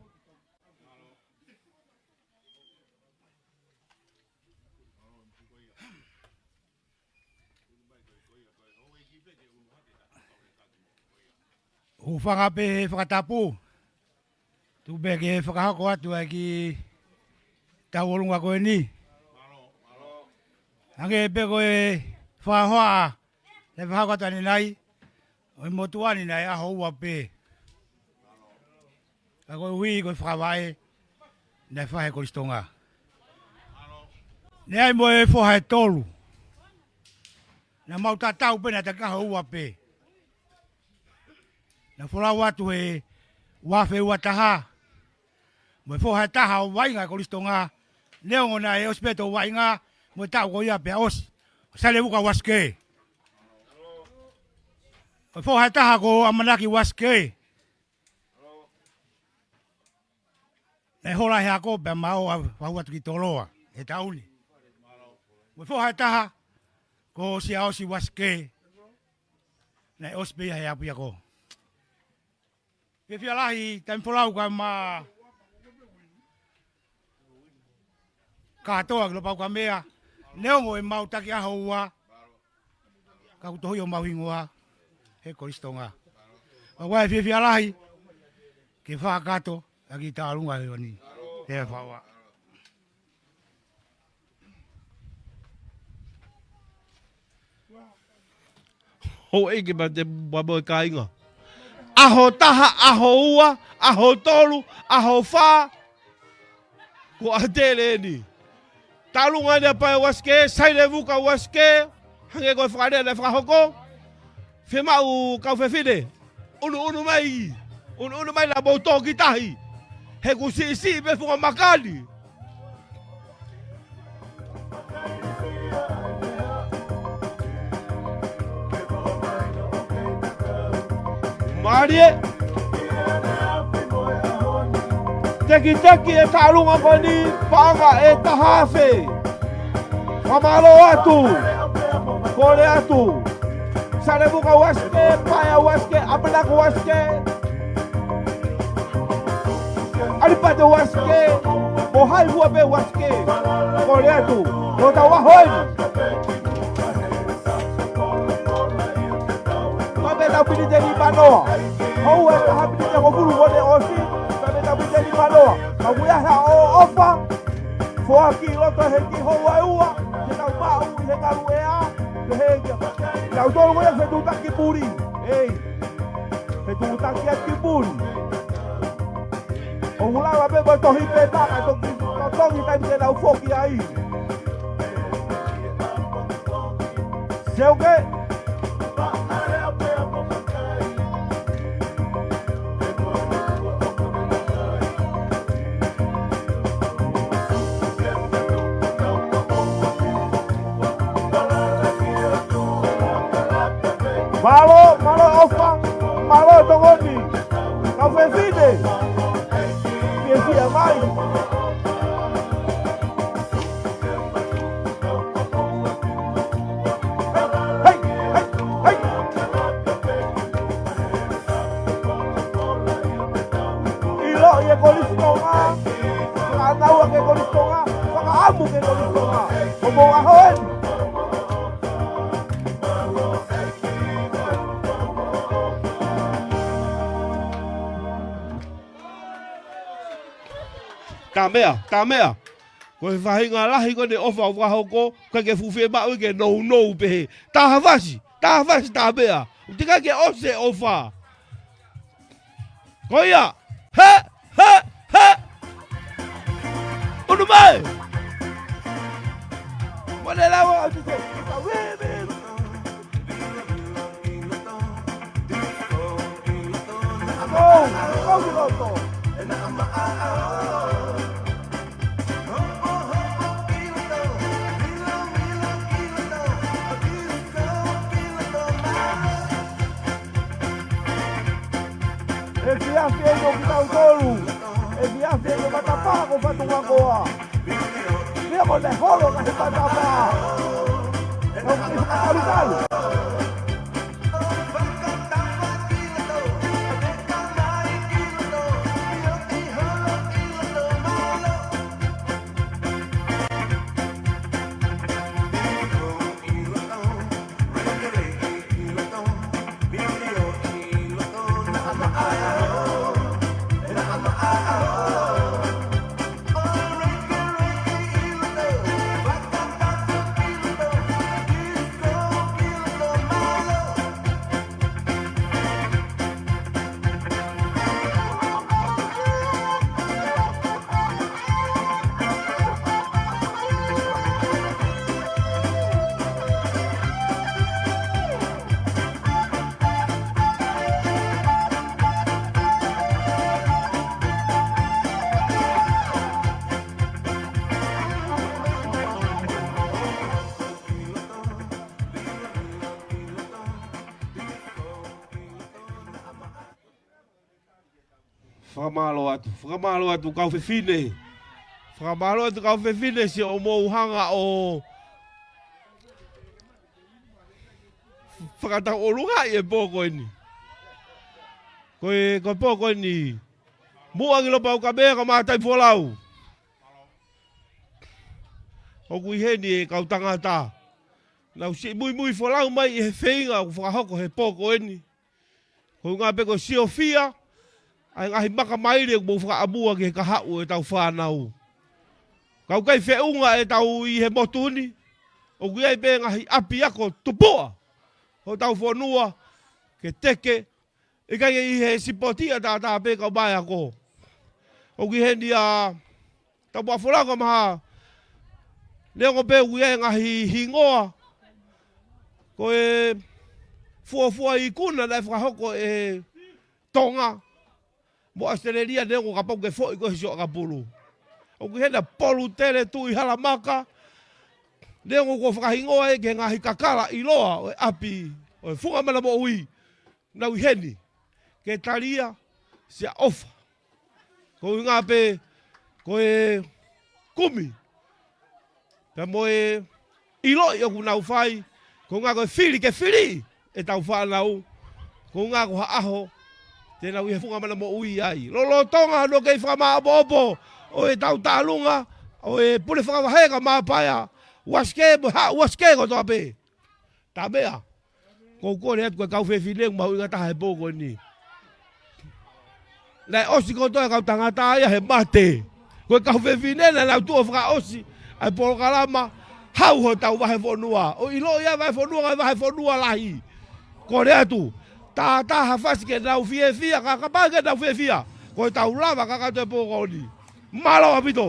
Hūfanga pē he fakatapu. Tuku pē ke fakahoko atu ʻa e kiʻi tauʻolunga ko eni. Hangē pē ko e fakahoa naʻe fakahoko atu ʻanenai, ʻo e motuʻa ni naʻe ʻaho ua pē. Ka koeʻuhi ko e fakavaʻe naʻe fai ʻe Kolisi Tonga. Naʻe ʻi ai mo e foha ʻe tolu. Naʻa mau tatau pē naʻa taki ʻaho ua pē. Naʻa folau atu he ua afe ua taha. Mo e foha ʻe taha ʻo vaʻinga ʻe Kolisi Tonga. Neongo naʻe ʻosi pē ʻetau vaʻinga mo e taʻu ko ia pea ʻosi. Sailevuka Uasikē. Ko e foha ʻe taha ko ʻAmanaki Uasikē. Naʻe hola he ako pea ma ō ʻo fai atu ki Toloa he taʻu ni. Mo e foha ʻe taha ko Siaosi Uasikē. Naʻe ʻosi pē ia he ʻapiako. Fiefia lahi taimi folau kae ma kātoa ki Lopaukamea. Neongo ʻemau taki ʻaho ua, ka kuo tohi homau hingoa he Kolisi Tonga. Pea ʻoku ou fiefia lahi ke fakakakato ʻa e kiʻi tālunga he ʻaho ni. Te fakaʻofa. Houʻeiki pea mo e kāinga. ʻAho taha, ʻaho ua, ʻaho tolu, ʻaho fā. Ko ʻAtele eni. Tālunga eni ʻa Paea Uasikē, Sailevuka Uasikē, hangē ko e fakalea naʻe fakahoko. Fiemaʻu kau fefine, ʻunuʻunu mai, ʻunuʻunu mai naʻa mou tō ki tahi. He kuo siʻisiʻi pē funga maka ni. Mālie. Tekiteki e taʻalunga ko eni, paʻanga ʻe taha afe. Fakamālō atu. Kole atu. Salemuka Uasike, Paea Uasike, ʻAmanaki Uasike, ʻAlipate Uasike, mo hai fua pē Uasike. Kole atu. Ko hotau ʻaho eni. Ka me tau miniti ʻe nima noa. Houa ʻe taha miniti ʻe hongofulu kuo ne ʻosi. Ka me tau miniti ʻe nima noa. Ka ʻoku ʻi ai haʻo ʻofa, foaki ʻi loto he kiʻi houa ʻe ua, ke tau maʻu ʻi he ngaluʻea, pehē kia. Naʻa tau tolu ko ia fetuʻutaki puli. Ei. Fetuʻutaki atu ki puli. ʻOku lava pē mo e tohi pē tā, ka toki totongi taimi te nau foki ai. Seuke. Mālō, mālō ʻofa, mālō tokoni. Kau fefine. Fiefia mai. Hei, hei, hei. ʻIloʻi e Kolisi Tonga. Fakaʻānaua ki he Kolisi Tonga. Fakaʻamu ki he Kolisi Tonga. Ko e ʻaho eni. Tā meʻa, tā meʻa. Ko e faʻahinga lahi ko eni ʻofa ʻoku fakahoko, ʻikai ke fuʻu fiemaʻu ke nounou pehē. Tā fasi, tā fasi, tā meʻa. ʻOku teʻeki ke ʻosi e ʻofa. Ko ia. He, he, he. Unu mai. Mole lau au te te. ʻE fiafia ʻo kitautolu. ʻE fiafia ʻo matapā ko Fatungakoa. Pea ko e holo ka he matapā. Ka ʻoku ʻi he talukalu. Fakamālō atu, fakamālō atu kau fefine. Fakamālō atu kau fefine siʻomou hanga ʻo fakatau ʻolunga ʻi he pō ko eni. Ko e, ko e pō ko eni. Muʻa ki Lopaukamea ka mātai folau. ʻOku ʻi heni e kau tangata. Nau siʻi muimui folau mai ʻi he feinga ʻoku fakahoko he pō ko eni. Ko e ʻuhinga pē ko e siofia ʻa e ngaahi maka maile ʻoku mou fakaʻamua ki he kahaʻu ʻetau fānau. Ka ʻoku ʻikai feʻunga ʻetau ʻi he motu ni, ʻoku ʻi ai pē ngaahi ʻapiako tupuʻa hotau fonua ke teke, ʻikai ʻi he sipoti ʻataʻatā pē kau maeako. ʻOku ʻi heni ʻa Tapuaʻa Folau ka maha. Neongo pē ʻoku ʻi ai e ngaahi hingoa. Ko e fuofua ikuna naʻe fakahoko ʻe Tonga mo ʻAositelēlia neongo kapau ke foʻi ko ē he Siʻoʻakapulu. ʻOku ʻi heni ʻa Polutele Tuʻihalamaka. Neongo kuo fakahingoa ē ki he ngaahi kakala ʻiloa ʻo e ʻapi ʻo e Funga Mana Moʻui. Nau ʻi heni. ke tali ia siʻa ʻofa. Ko e ʻuhinga pē ko e kumi pea mo e ʻiloʻi ʻoku nau fai, ko e ʻuhinga ko e fili ke fili ʻetau fānau, ko e ʻuhinga ko ha ʻaho te nau ʻi he funga mana moʻui ai. Lolotonga hono kei fakamāʻopoʻopo ʻo ʻetau tālunga ʻo e pule fakavahe ka Mapaea, uasikē mo e haʻu uasikē kotoa pē. Taʻameʻa, kou kole atu ko e kau fefine ʻoku mahuʻinga taha he pō ko eni. Naʻe ʻosi kotoa e kau tangata ia he mate. Ko e kau fefine naʻa nau tuʻu ʻo fakaʻosi ʻa e polokalama, haʻu hotau vahefonua ʻo ʻiloʻi ʻa e vahefonua, ko e vahefonua lahi. Kole atu, tātā ha fasi ke nau fiefia, ka kapau ʻikai ke nau fiefia, ko ʻetau lava kakato e pō ko eni. Mālō ʻaupito.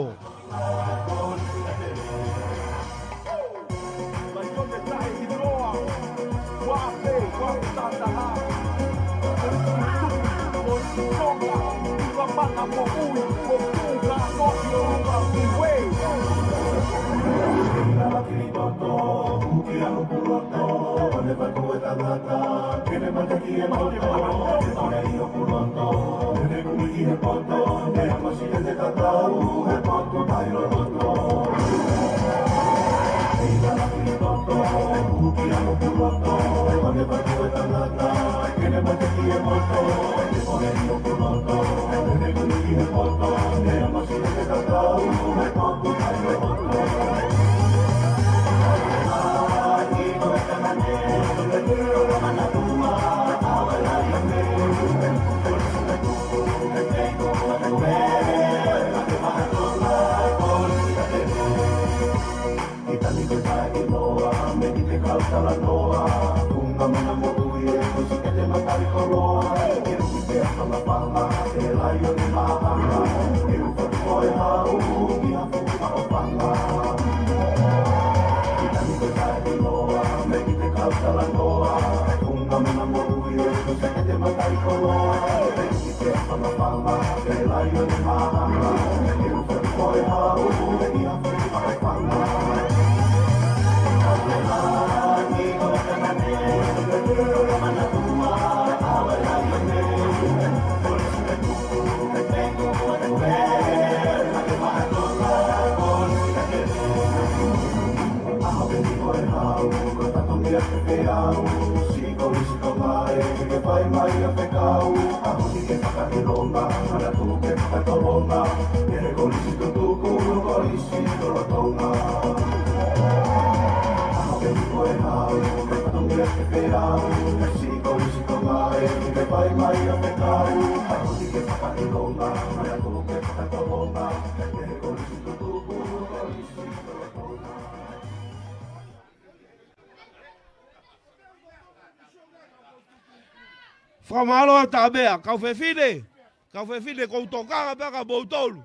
Fakamālō atu Taʻameʻa, kau fefine, kau fefine, kou tokanga pē kia moutolu.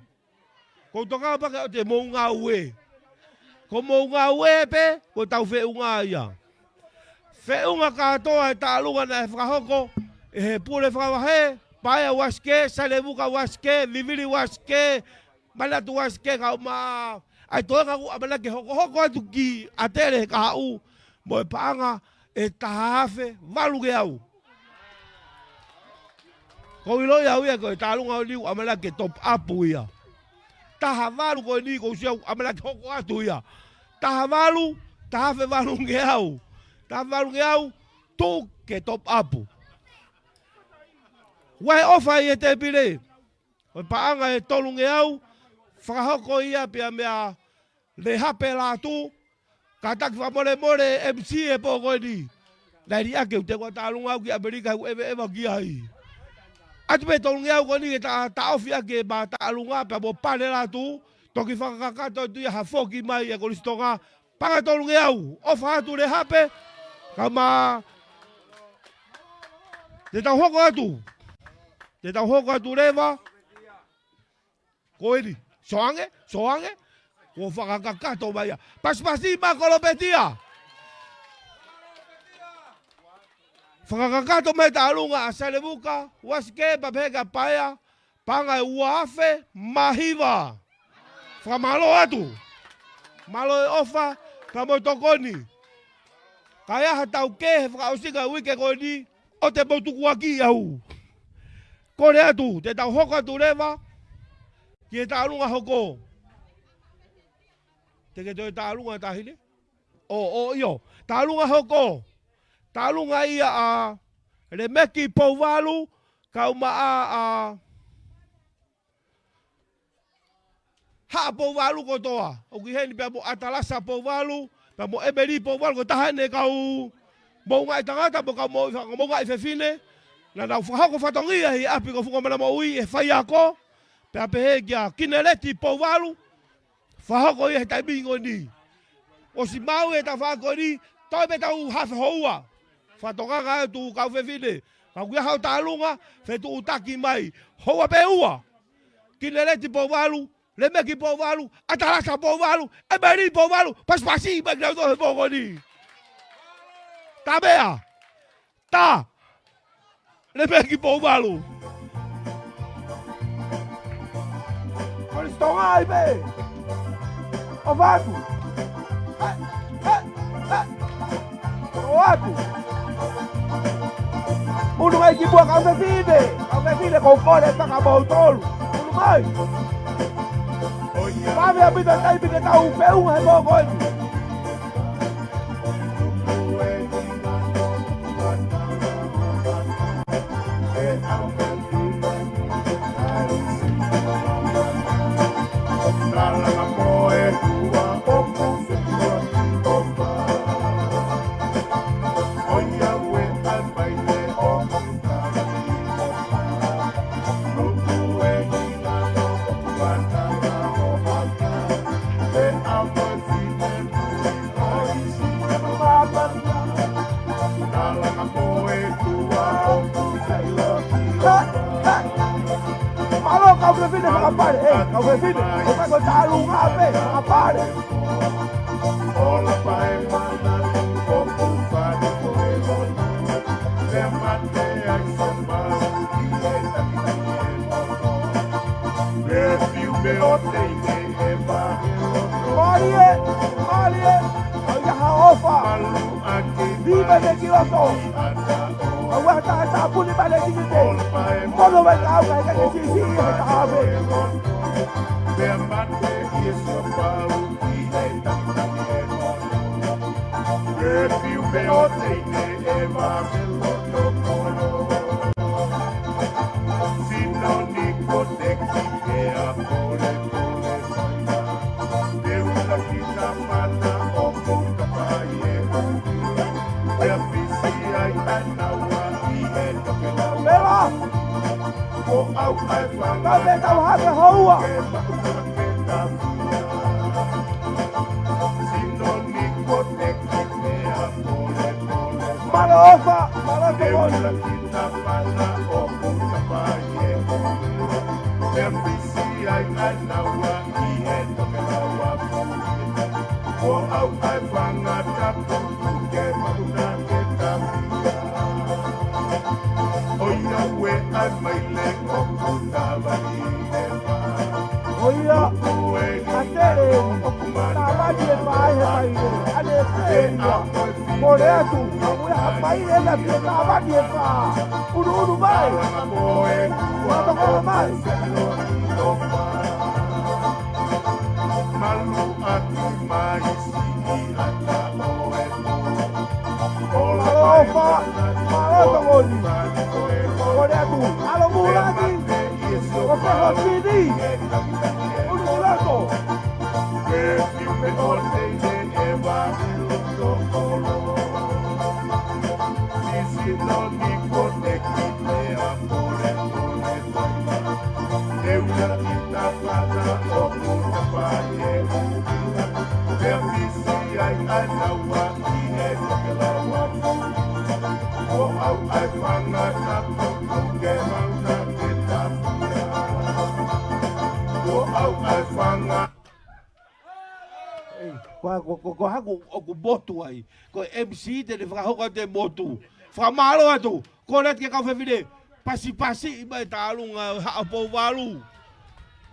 Kou tokanga pē kia ʻoua te mou ngāue. Ko hoʻomou ngāue pē, ko ʻetau feʻunga ia. Feʻunga kātoa e tālunga naʻe fakahoko ʻe he pule fakavahe, Paea uasikē, Sailevuka uasikē, Vivili uasikē, Manatu uasikē, kae ʻumaʻā ʻa e toenga ʻoku ʻamanaki ke hokohoko atu ki ʻAtele he kahaʻu mo e paʻanga ʻe taha afe valungeau. Kou ʻiloʻi au ia ko e tālunga ʻoku ou ʻamanaki ke top up ia. Taha valu ko eni kou sio ʻoku ʻamanaki ke hoko atu ia. Taha valu, taha afe valungeau. Taha afe valungeau, tuku ke top up. Vahe ʻofa ʻi he tēpile. Ko e paʻanga ʻe tolungeau, fakahoko ia pea meia Lehape Lātū, kātaki fakamolemole ʻe M C e pō ko eni. Naʻe liʻaki ʻeku tēkoa tālunga au ki ʻAmelika ʻeku ʻeveʻeva ki ai. ʻAtu pē tolungeau ko eni ke ta, taʻofi ʻaki e mā tālunga pea mo Pane Lātū, toki fakakakato atu ia ha foki mai ʻa e Kolisi Tonga, paʻanga ʻe tolungeau, ʻofa atu Lehape, kae ʻumaʻā te tau hoko atu. Te tau hoko atu leva. Ko eni, sio ange, sio ange, kuo fakakakato mai ia. Pasipasi mai Kolopetia. Fakakakato mai tālunga ʻa Sailevuka uasikē pea pehē kia Paea, paʻanga ʻe ua afe mā hiva. Fakamālō atu. Mālō e ʻofa, pea mo e tokoni. Ka ʻi ai ha taukē he fakaʻosinga e uike ko eni, ʻoua te mou tukuakiʻi au. Kole atu, te tau hoko atu leva ki he tālunga hoko. Te ke toe tālunga tahi ne? ʻO, ʻo, ʻio. Tālunga hoko. Tālunga ia ʻa Lemeki Pouvalu, kau maʻa ʻa Haʻa Pouvalu kotoa. ʻOku ʻi heni pea mo ʻAtalasa Pouvalu, pea mo ʻEmeli Pouvalu, ko e taha eni e kau moʻungaʻi tangata, mo e kau moʻungaʻi fefine. Naʻa nau fakahoko fatongia ʻi ʻapi ko Fuka Mana Moʻui, ʻe faiako, pea pehē kia Kineleti Pouvalu, fakahoko ia he taimi ko eni. ʻOsi maʻu e tafaʻaki ko eni, toe pē tau hafe houa. Fakatokanga atu kau fefine. Ka ʻoku ʻi ai haʻo tālunga, fetuʻutaki mai. Houa pē ua. Kineleti Pouvalu, Lemeki Pouvalu, ʻAtalasa Pouvalu, ʻEmeli Pouvalu, pasipasi mai kinautolu he pō ko eni. Tāmeʻa. Tā. Lemeki Pouvalu. Kole tonga ai pē. ʻOfa atu. He, he, he. ʻOfa atu. Unu mai ki muʻa kau fefine. Kau fefine ʻoku ou kole fakamoutolu. Unu mai. Vave ʻaupito e taimi ke tau feʻunga he pō ko eni. Mālō kau fefine fakapale, ē, kau fefine, ʻoku ʻikai ko e tālunga pē, fakapale. Mālie, mālie, ʻoku ʻi ai haʻo ʻofa. Viva de Kioto. ʻOua te ta puni mai le kikite. Mono mai kau kai kai sisi he taʻafe. Pela. Ka me tau hake houa. Mālō ʻofa, mālō tokoni. ʻOia, ʻa Tele, tavani e fā he maile, ʻa ne fēia. Kole atu, ʻa ue ha maile na pia tavani e fā. Unu unu mai. Ua toko mai. Malu atu mai. Alofa, alofa moni. Kole atu, alo mulaki, o ke hotini. Ulu mulato. Ko, ko, ko, ko haku ʻoku motu ai. Ko e M C te ne fakahoko atu e motu. Fakamālō atu. Kole atu ki he kau fefine. Pasipasi mai tālunga Haʻa Pouvalu.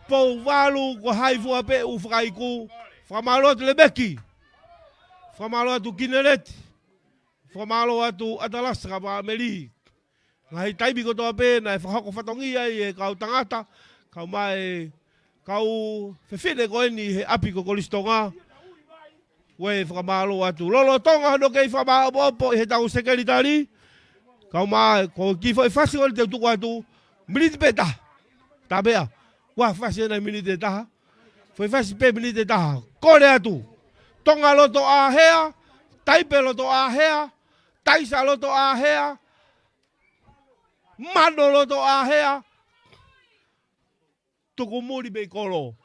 Pouvalu ko hai fua pē ʻoku fakaiku. Fakamālō atu Lemeki. Fakamālō atu Kineleti. Fakamālō atu ʻAtalasa ka pā meli. Ngaahi taimi kotoa pē naʻe fakahoko fatongia ai e kau tangata, kau mai, kau fefine ko eni he ʻapi ko Kolisi Tonga. Ue fakamālō atu. Lolotonga hono kei fakamāʻopoʻopo ʻe he tau sekelitali. Kau mai, ko e kiʻi foʻi fasi ko eni te u tuku atu. Miniti pē taha. Tā meʻa. Ua fasi ena miniti taha. Foʻi fasi pē miniti taha. Kole atu. Tonga loto ʻāhea. Taipe loto ʻāhea. Taisa loto ʻāhea. Mano loto ʻāhea. Tuku muli mei kolo.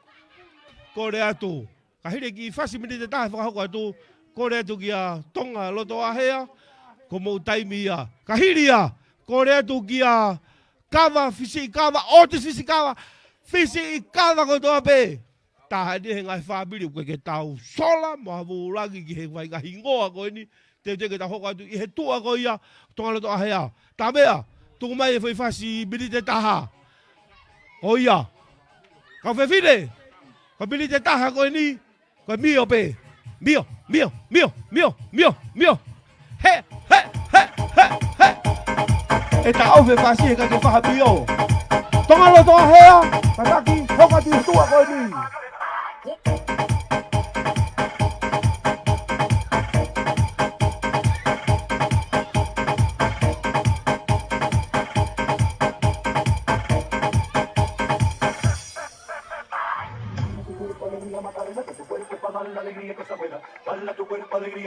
Kole atu. Ka hili e kiʻi fasi miniti taha fakahoko atu. Kole atu kia Tonga loto ʻāhea. Ko hoʻomou taimi ia. Ka hili ia. Kole atu kia Kava, Fisi Kava, ʻOtu Fisi Kava. Fisi Kava kotoa pē. Taha eni he ngaahi fāmili ʻoku ʻikai ke tau sola, mo ha vūlangi ki he vai ngaahi hingoa ko eni. Teuteu ke tau hoko atu ʻi he tuʻa ko ia, Tonga loto ʻāhea. Tā meʻa, tuku mai e foʻi fasi miniti taha. Ko ia. Kau fefine, ko e miniti taha ko eni, ko e mio pē. Mio, mio, mio, mio, mio, mio. He, he, he, he, he. ʻE taʻofi e fasi he ʻikai ke faha mio. Tonga loto ʻāhea, kātaki, hoko atu ki he tuʻa ko eni.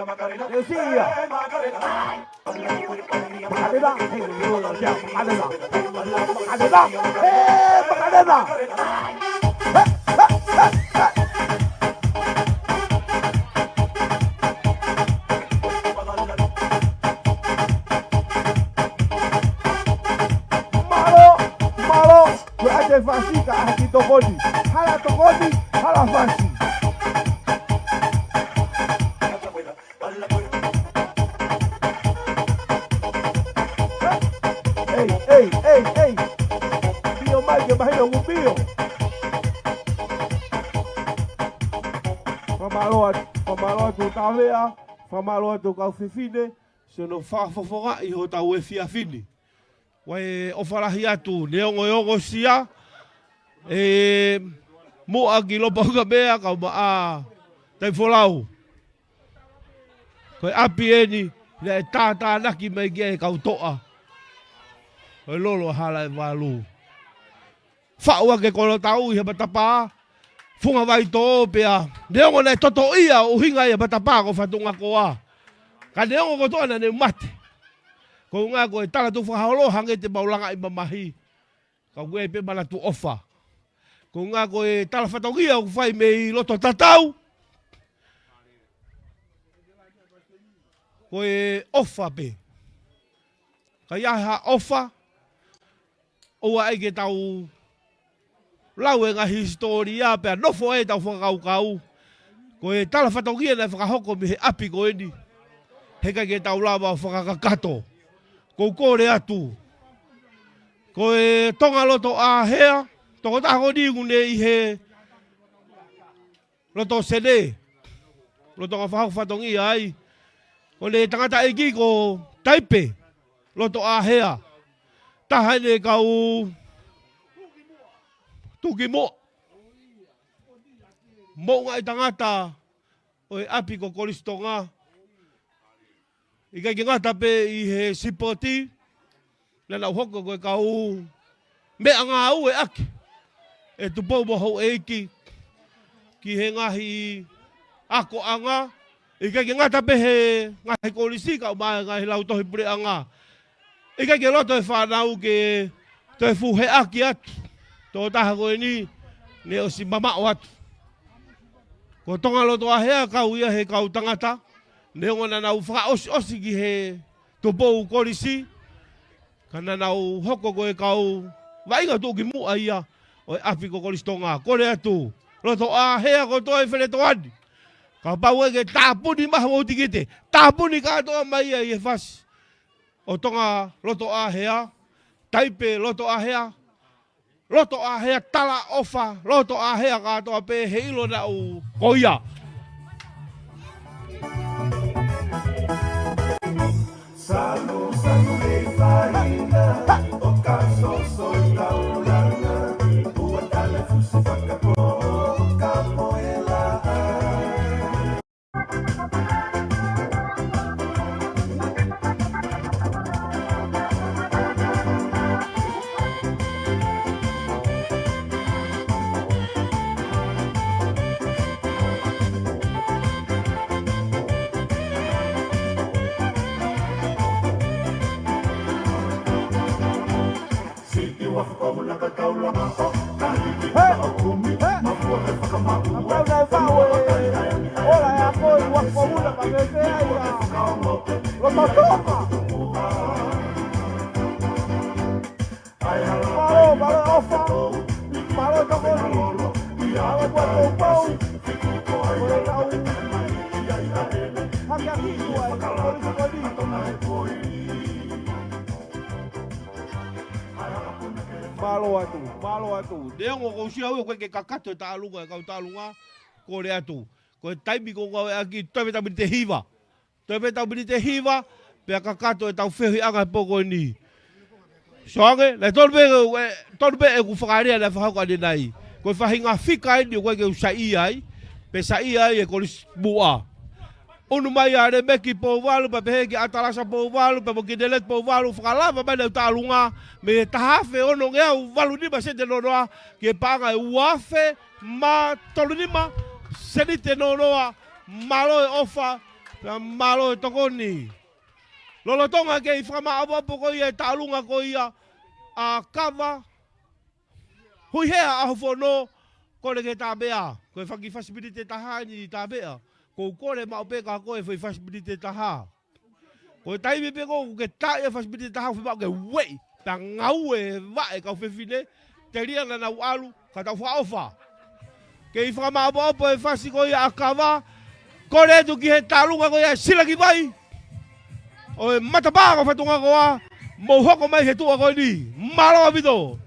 Macarena, hey, Macarena, hey, Macarena, hey, Macarena. Mālō, mālō, ko e ʻai e fasi ka ʻai ke tokoni. Hala tokoni, hala fasi. Ei, ei, ei, ei. Mio mai ke mahino ʻoku mio. Fakamālō atu, fakamālō atu Tavea, fakamālō atu kau fefine, siʻono fakafofongaʻi hotau efiafi ni. Ko e ʻofa lahi atu, neongo e ongosia, ʻe muʻa ki Lopa Ukamea, kau maʻa Taifolau. Ko e ʻapi eni, naʻe tātānaki mai ki ai e kau toʻa. Ko e lolo hala ʻe valu. Faʻu ake Kolotau ʻi he matapā, Funga Vaitō pea. Neongo naʻe totoʻia ʻuhinga ia matapā ko Fatungakoa. Ka neongo kotoa naʻa ne mate. Ko e ʻuhinga ko e tala tuʻu fakaholo hangē te mau langaʻi mamahi. Ka ʻoku ʻi ai pē manatu ʻofa. Ko e ʻuhinga ko e tala fatongia ʻoku fai mei loto tatau. Ko e ʻofa pē. Ka ʻi ai ha ʻofa, ʻoua ʻe ke tau lau e ngaahi hisitōlia pea nofo ai ʻetau fakakaukau. Ko e tala fatongia naʻe fakahoko mei he ʻapi ko eni. He ʻikai ke tau lava ʻo fakakakato. Ko u kole atu. Ko e Tonga loto ʻāhea, tokotaha ko eni ʻoku ne ʻi he loto Senē, loto ngā fahau fatongia ai. Ko ʻene tangataʻeiki ko Taipe, loto ʻāhea. Taha ʻene kau tuki moʻa. Moʻungaʻi tangata ʻo e ʻapi ko Kolisi Tonga. ʻIkai ke ngata pē ʻi he sipoti, naʻa nau hoko ko e kau meʻangāue ʻaki e tupou mo houʻeiki ki he ngaahi akoʻanga. ʻIkai ke ngata pē he ngaahi kolisi kae ʻumaʻā e ngaahi lautohi puleʻanga. ʻIkai ke loto e fānau ke toe fuheʻaki atu. Tokotaha ko eni, ne ʻosi mamaʻo atu. Ko Tonga loto ʻāhea kau ia he kau tangata, neongo naʻa nau fakaʻosiʻosi ki he tupou kolisi, ka naʻa nau hoko ko e kau vaʻinga tuʻukimuʻa ia ʻo e ʻapi ko Kolisi Tonga. Kole atu, loto ʻāhea kotoa ʻi Feletoani. Kapau ʻe ke tāpuni mai hoʻomou tikite, tāpuni kātoa mai ia ʻi he fasi ʻo Tonga loto ʻāhea, Taipe loto ʻāhea, loto ʻāhea, talaʻofa loto ʻāhea kātoa pē he ʻilo naʻu ko ia. Salu, salu, e faina. Ua ko muna ka pepea ia. Loto toka. Mālō, mālō ʻofa. Mālō tokoni. Mālō kuo poupou. Ko e tau. Hake aki ua e kolisi ko eni. Mālō atu, mālō atu. Neongo ʻoku ou sio au ʻoku ʻikai ke kakato e taʻalunga, e kau taʻalunga, kole atu. Ko e taimi ʻoku ngāueʻaki, toe pē ʻetau miniti ʻe hiva. Toe pē ʻetau miniti ʻe hiva, pea kakato ʻetau feohiʻanga he pō ko eni. Sio ange, naʻe tonu pē, ʻe, tonu pē ʻeku fakalea naʻe fakahoko ʻanenai. Ko e faʻahinga fika eni ʻoku ʻikai ke u saiʻia ai, pe saiʻia ai e Kolisi Muʻa. ʻUnu mai ʻa Lemeki Pouvalu, pea pehē ki ʻAtalasa Pouvalu, pea mo Kineleti Pouvalu, fakalava mai ʻenau taʻalunga, mei he taha afe onongeau valu nima sēniti noa noa, ki he paʻanga ʻe ua afe mā tolu nima sēniti noa noa, mālō e ʻofa, pea mālō e tokoni. Lolotonga kei fakamaʻopoʻopo ko ia e taʻalunga ko ia ʻa Kava, Huʻihea ʻAhofono, kole ke tāpeʻa. Ko e fanga kiʻi fasi miniti ʻe taha eni tāpeʻa. ʻOku ou kole maʻu pē kia koe e foʻi fasi miniti ʻe taha. Ko e taimi pē ʻoku ke tā e fasi miniti ʻe taha, fiemaʻu ke ueʻi. Pea ngaue e vaʻe kau fefine, telia naʻa nau ʻalu, ka tau fakaʻofa. Kei fakamaʻopoʻopo e fasi ko ia ʻa Kava, kole atu ki he taʻalunga ko ia e Silakivai ʻo e matapā ko Fatungakoa, mou hoko mai he tuʻa ko eni. Mālō ʻaupito.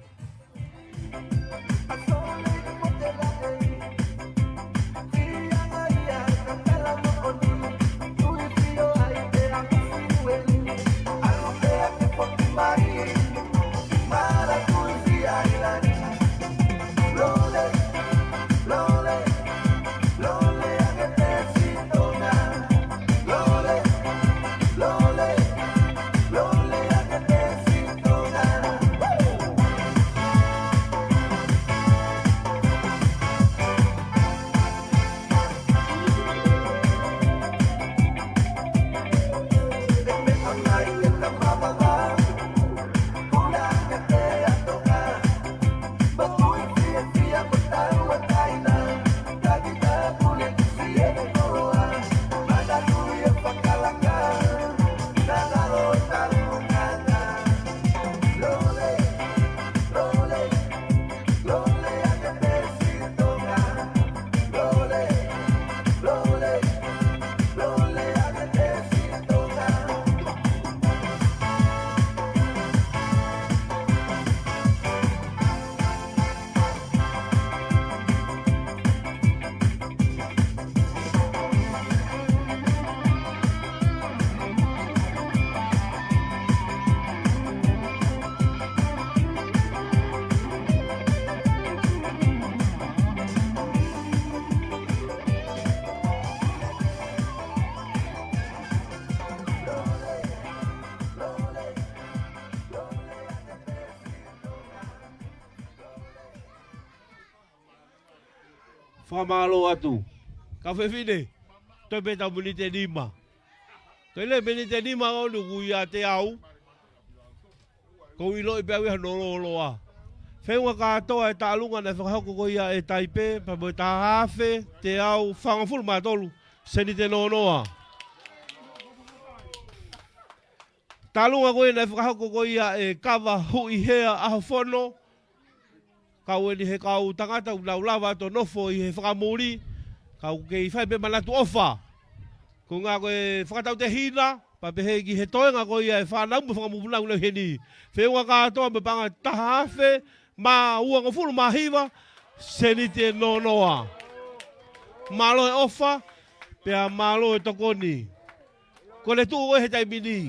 Fakamālō atu. Kau fefine, toe pē ʻetau miniti ʻe nima. Toe lele miniti ʻe nima ʻoku ʻiate au. ʻOku ou ʻiloʻi pē au ia hono lōloa. Feʻunga kātoa e taʻalunga naʻe fakahoko ko ia ʻe Taipe, pea mo e taha afe teau fāngofulu mā tolu sēniti noa noa. Taʻalunga ko ia naʻe fakahoko ko ia ʻe Kava Huʻihea ʻAhofono, kau eni he kau tangata ʻoku nau lava atu ʻo nofo ʻi he fakamuli, kau kei fai pē manatu ʻofa. Ko e ʻuhinga ko e fakatautehina, pea pehē ki he toenga ko ia e fānau mo e fanga mokopuna ʻoku nau ʻi heni. Feʻunga kātoa mo e paʻanga taha afe mā uangofulu mā hiva sēniti noa noa. Mālō e ʻofa, pea mālō e tokoni. Ko e tuʻu ko ē he taimi ni.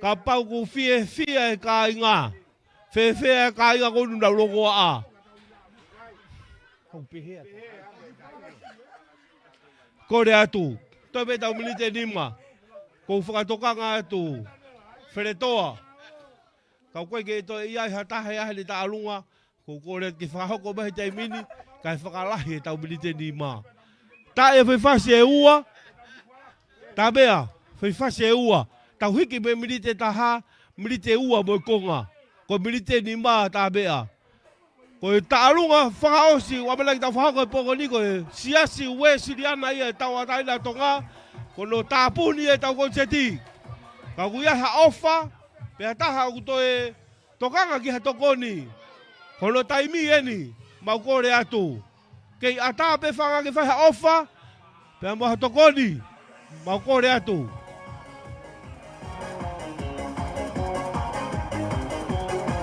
Kapau ʻoku fiefia e kāinga, fēfē e kāinga ko ē ʻoku nau longoaʻa? Kole atu. Toe pē ʻetau miniti ʻe nima. ʻOku ou fakatokanga atu, Feletoa, kapau ʻoku ʻikai ke toe ʻi ai ha taha ʻi heʻene taʻalunga, ʻoku ou kole ke fakahoko mai he taimi ni, kae fakalahi ʻetau miniti ʻe nima. Taʻe foʻi fasi ʻe ua, tāpeʻa, foʻi fasi ʻe ua. Tau hiki mei he miniti ʻe taha, miniti ʻe ua mo e konga. Ko e miniti ʻe nima tāpeʻa. Ko e taʻalunga fakaʻosi ʻoku ʻamanaki ke tau fakahoko he pō ko eni, ko e Siasi Uēsiliana ia ʻo e Tauʻatāina ʻo Tonga, ko hono tāpuni ʻetau koniseti. Ka ʻoku ʻi ai ha ʻofa, pe ha taha ʻoku toe tokanga ki ha tokoni, ko hono taimi eni, mau kole atu. Kei ʻatā pē fanga ke fai ha ʻofa, pea mo ha tokoni, mau kole atu.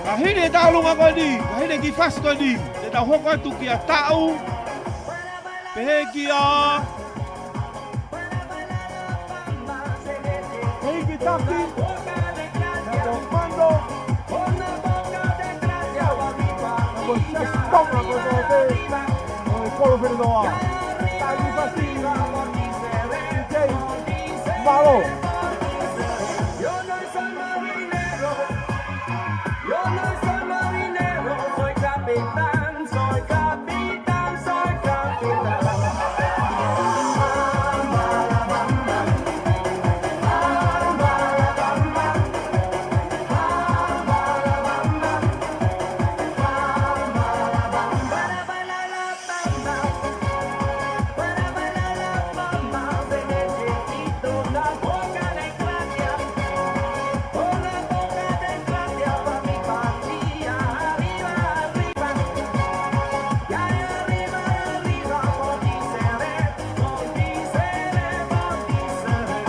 Ka hili e taʻalunga ko eni, ka hili e kiʻi fasi ko eni, te tau hoko atu kia Taʻu, pehē kia Hiki Taki, Nato Mando, Nato Sestonga, ko e kolo fenoa. Taki Fasi, Jay, Malo. Yo no soy marinero, yo no soy marinero, soy capitán, soy capitán, soy capitán.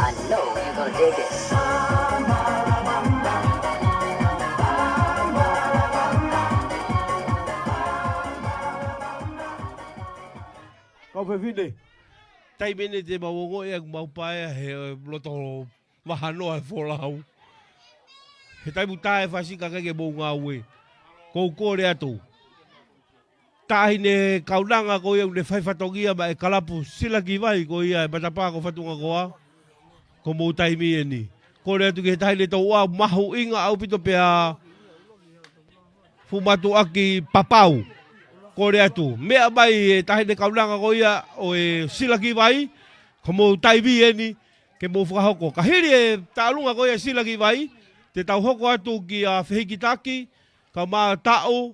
I know you gonna dig it. Kau fefine, taimi eni te mau ongoʻi ʻoku mau paea he loto vahanoa e folau. He taimi ʻoku tā e fasi ka ʻikai ke mou ngāue. Ko u kole atu. Taʻahine kaunanga ko ia ʻoku ne fai fatongia maʻa e kalapu Silakivai ko ia ʻi he matapā ko Fatungakoa. Ko mou taimi eni. Kole atu ki he taʻahine touʻa mahuʻinga ʻaupito pea fuʻu mātuʻaki papau. Kole atu. Meʻa mai e taʻahine kaunanga ko ia ʻo e Silakivai. Ko mou taimi eni ke mou fakahoko. Ka hili e taʻalunga ko ia Silakivai, te tau hoko atu kia Fehikitaki, kae ʻumaʻā Taʻu,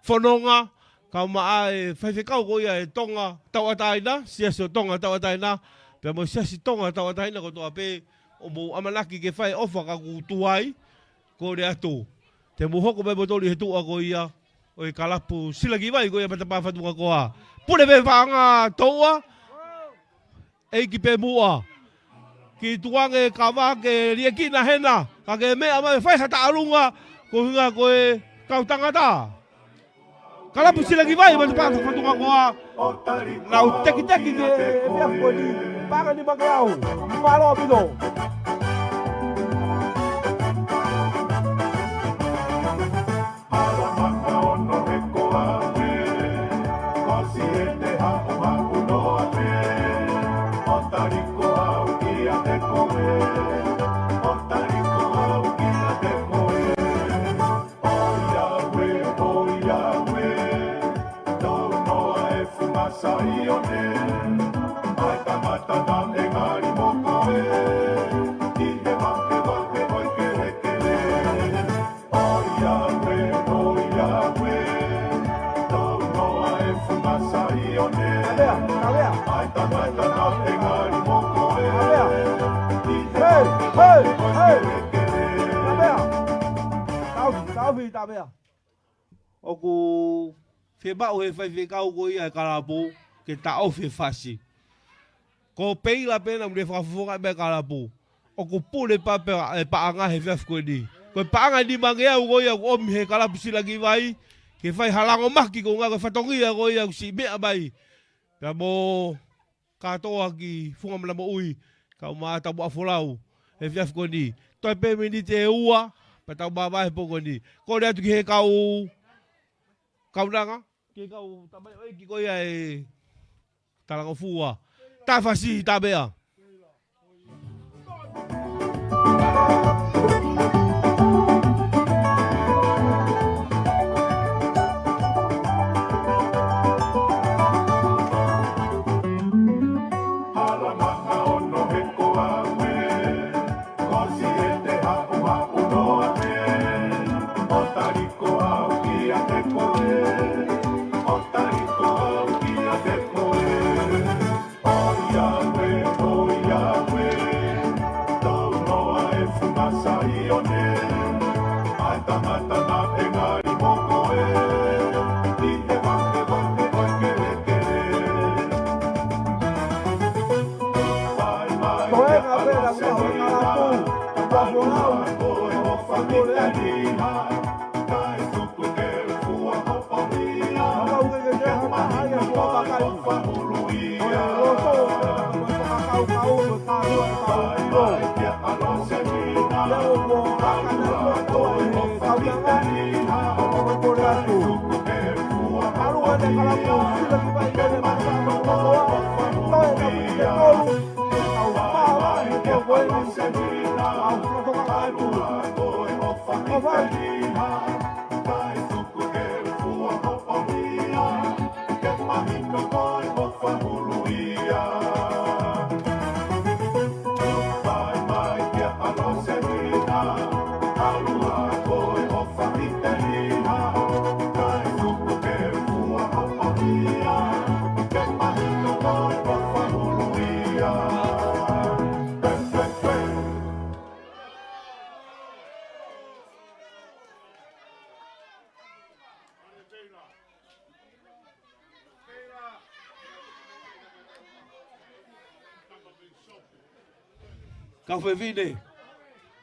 Fononga, kae ʻumaʻā e faifekau ko ia e Tonga Tauʻatāina, Siasi ʻo Tonga Tauʻatāina, pea mo e Siasi Tonga Tauʻatāina kotoa pē, ʻoku mou ʻamanaki ke fai ʻofa ka ʻoku tuai, kole atu. Te mou hoko mai mo toli he tuʻa ko ia ʻo e kalapu Silakivai ko ia matapā Fatungakoa. Pule pē paʻanga touʻa, ʻEiki pē muʻa. Ki tuange kava ke liʻekina hena, ka ke meʻa mai fai ha taʻalunga, ko hinga ko e kau tangata. Kalapu Silakivai, matapā Fatungakoa. Nau tekiteki ke e fia koni, paʻanga ni make au. Mālō ʻaupito. Hala maka ono he koa pē, ko siete haʻu haʻu noa pē, ʻo taliko au kiate koe, ʻo taliko au kiate koe. ʻOiauē, ʻoiauē, tau noa e funga Saione, ʻa e tangata naʻe ngali mo koe, ʻi he vahevahe ʻo e kelekele. ʻOiauē, ʻoiauē, tau noa e funga Saione. Tavea, tavea. ʻA e tangata naʻe ngali mo koe. Tavea. Hei, hei, hei. Tavea. Tau, tau fi, tavea. ʻOku fiemaʻu he faifekau ko ia e kalapu ke taʻofi e fasi. Ko Peila pē naʻa ne fakafofonga mai e kalapu. ʻOku pule pē pea e paʻanga he efiafi ko eni. Ko e paʻanga nimangeau ko ia ʻoku ʻomi he kalapu Silakivai, ke fai ha lango maki ko e ngaahi fatongia ko ia ʻoku siʻi meʻa mai. Pea mo kātoa ki Funga Mana Moʻui, kae ʻumaʻā Taumuʻa Folau, he efiafi ko eni. Toe pē miniti ʻe ua, pea tau māvae he pō ko eni. Kole atu ki he kau kaunanga, ki he kau tamaioʻeiki ko ia e Talangofua. Taʻe fasi, tavea. Hala maka ono he koa pē, ko siete haʻu haʻu noa pē, ʻo taliko au kiate koe, Kau fefine.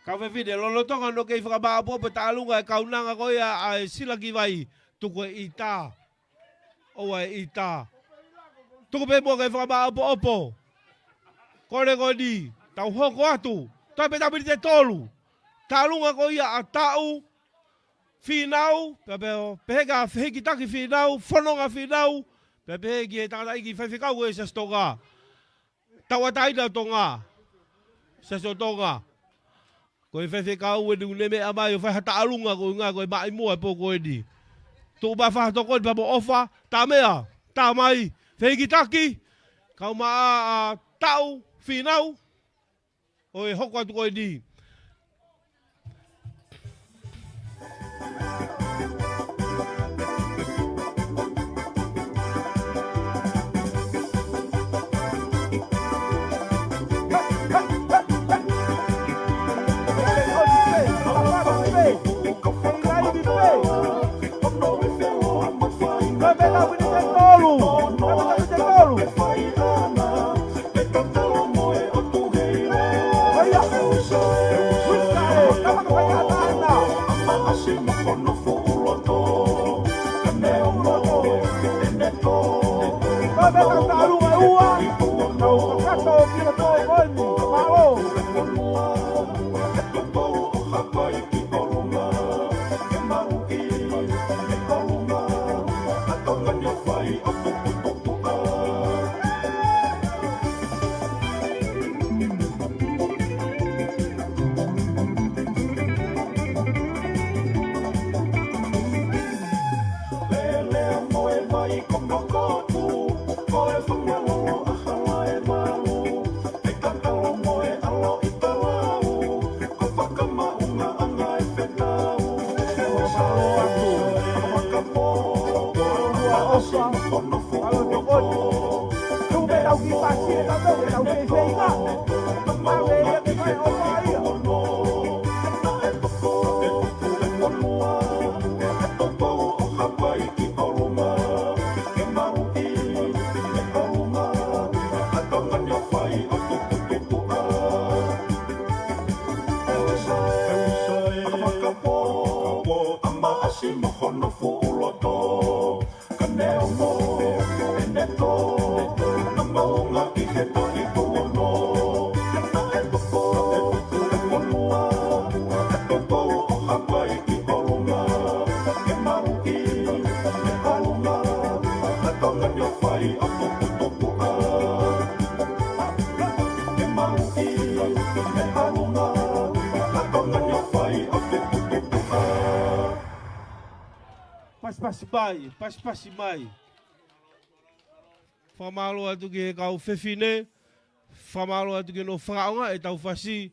Kau fefine, lolotonga ʻoku kei fakamāʻopoʻopo e taʻalunga e kaunanga ko ia ʻa e Silakivai, tuku e ʻita. ʻOua e ʻita. Tuku pē muʻa ke fakamāʻopoʻopo. Kole ko eni, tau hoko atu. Toe pē tapu ni te tolu. Taʻalunga ko ia ʻa Taʻu, Fīnau, pea pehē, pehē kia Fehikitaki Fīnau, Fononga Fīnau, pea pehē ki he tangataʻeiki faifekau ko e Siasi Tonga. Tauʻatāina ʻo Tonga. Siasi ʻo Tonga. Ko e faifekau eni ʻoku ne meʻa mai ʻo fai ha taʻalunga ko e ngaahi ko e maʻimoa e pō ko eni. Tuʻu mai fai ha tokoni pea mo ʻofa, tā meʻa, tā mai, Fehikitaki, kau mai ʻa Taʻu, Fīnau, ʻo e hoko atu ko eni. Pasipasi mai, pasipasi mai. Fakamālō atu ki he kau fefine, fakamālō atu ki hono fakaʻaongaʻi ʻetau fasi,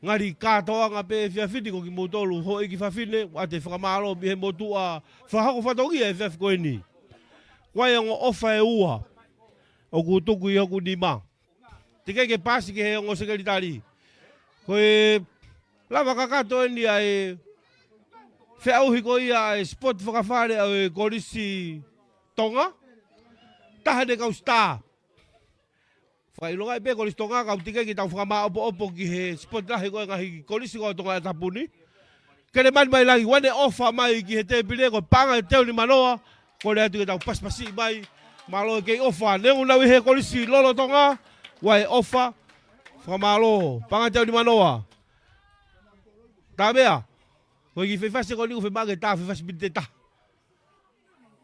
ngali kātoanga pē efiafi ni ko kimoutolu houʻeiki fafine, ʻoatu e fakamālō mei he motuʻa fakahoko fatongia efiafi ko eni. Ko e ongo ʻofa ʻe ua ʻoku tuku ʻi hoku nima. Teʻeki ke paasi ki he ongo sekelitali. Ko e lava kakato eni ʻa e feʻauhi ko ia ʻa e sipoti fakafale ʻa e Kolisi Tonga. Taha ʻene kau sitar. Fakaʻilongaʻi pē Kolisi Tonga, kau tike ke tau fakamāʻopoʻopo ki he sipoti lahi ko e ngaahi kolisi ko Tonga ʻi Tapuni. Kelemani Mailangi, ʻoua ne ʻofa mai ki he tēpile, ko e paʻanga ʻe teau nimanoa, kole atu ke tau pasipasi mai, mālō e kei ʻofa, neongo naʻa nau ʻi he kolisi lolotonga, ʻoua ʻe ʻofa, fakamālō, paʻanga ʻe teau nimanoa. Tā meʻa, ko e kiʻi fefasi ko eni ʻoku fiemaʻu ke tā fefasi miniti ʻe taha.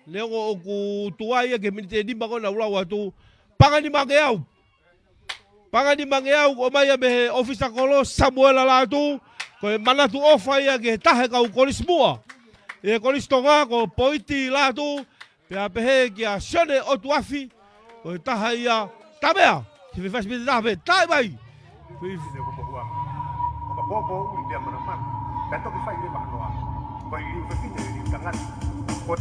Neongo ʻoku tuai ia ki he miniti ʻe nima ko ena ʻoku lau atu. Paʻanga ʻe nimangeau. Paʻanga ʻe nimangeau ʻoku ʻomai ia mei he ʻōfisa kolo Samuela Lātū. Ko e manatu ʻofa ia ki he taha e kau kolisi muʻa ʻi he Kolisi Tonga ko Poiti Lātū. Pea pehē kia Sione ʻOtuafi. Ko e taha ia, tā meʻa, kiʻi fefasi miniti ʻe taha pē, tā mai. Kui. Sine ko Pohuanga. ʻO ka popo uli te a manamana. Ka toki fai le makanoa. Ko e liu fefine le liu tangata. Ko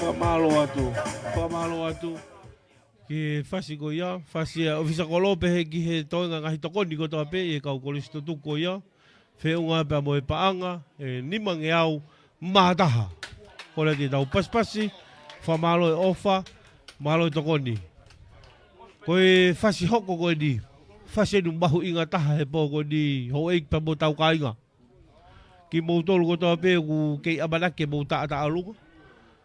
Fakamālō atu. Fakamālō atu. Ki he fasi ko ia, fasi ʻa e ʻōfisa kolo pehē ki he toenga ngaahi tokoni kotoa pē ʻi he kau kolisi tutuku ko ia. Feʻunga pea mo e paʻanga ʻe nimangeau mā taha. Kole atu ke tau pasipasi, fakamālō e ʻofa, mālō e tokoni. Ko e fasi hoko ko eni, fasi ʻoku mahuʻinga taha he pō ko eni, houʻeiki pea mo hotau kāinga. Kimoutolu kotoa pē ʻoku kei ʻamanaki ke mou taʻataʻalunga.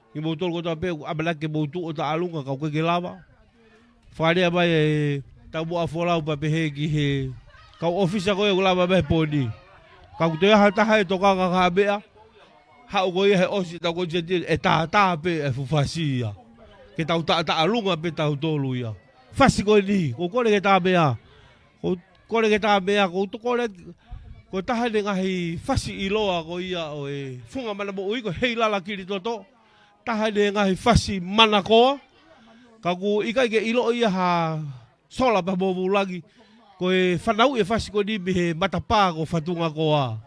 Kimoutolu kotoa pē ʻoku ʻamanaki ke mou tuʻu ʻo taʻalunga, ka ʻoku ʻikai ke lava. Fakalea mai ʻe Taumuʻa Folau pea pehē ki he kau ʻōfisa ko ē ʻoku lava mai he pō ni. Ka ʻoku toe ʻi ai ha taha ʻe tokanga ki ha meʻa, haʻu ko ia he ʻosi ʻetau ko ʻikai ke ʻe tātā pē e fuʻu fasi ia. Ke tau taʻataʻalunga pē tautolu ia. Fasi ko eni, ʻoku ou kole ke tā meʻa. ʻOku ou kole ke tā meʻa, ʻoku ou kole, ko e taha eni e ngaahi fasi ʻiloa ko ia ʻo e funga mana moʻui ko Heilala Kilitoto. Taha eni e ngaahi fasi manakoa. Ka ʻoku ʻikai ke ʻiloa ia ha sola pea mo vūlangi. Ko e fanauʻi e fasi ko eni mei he matapā ko Fatungakoa.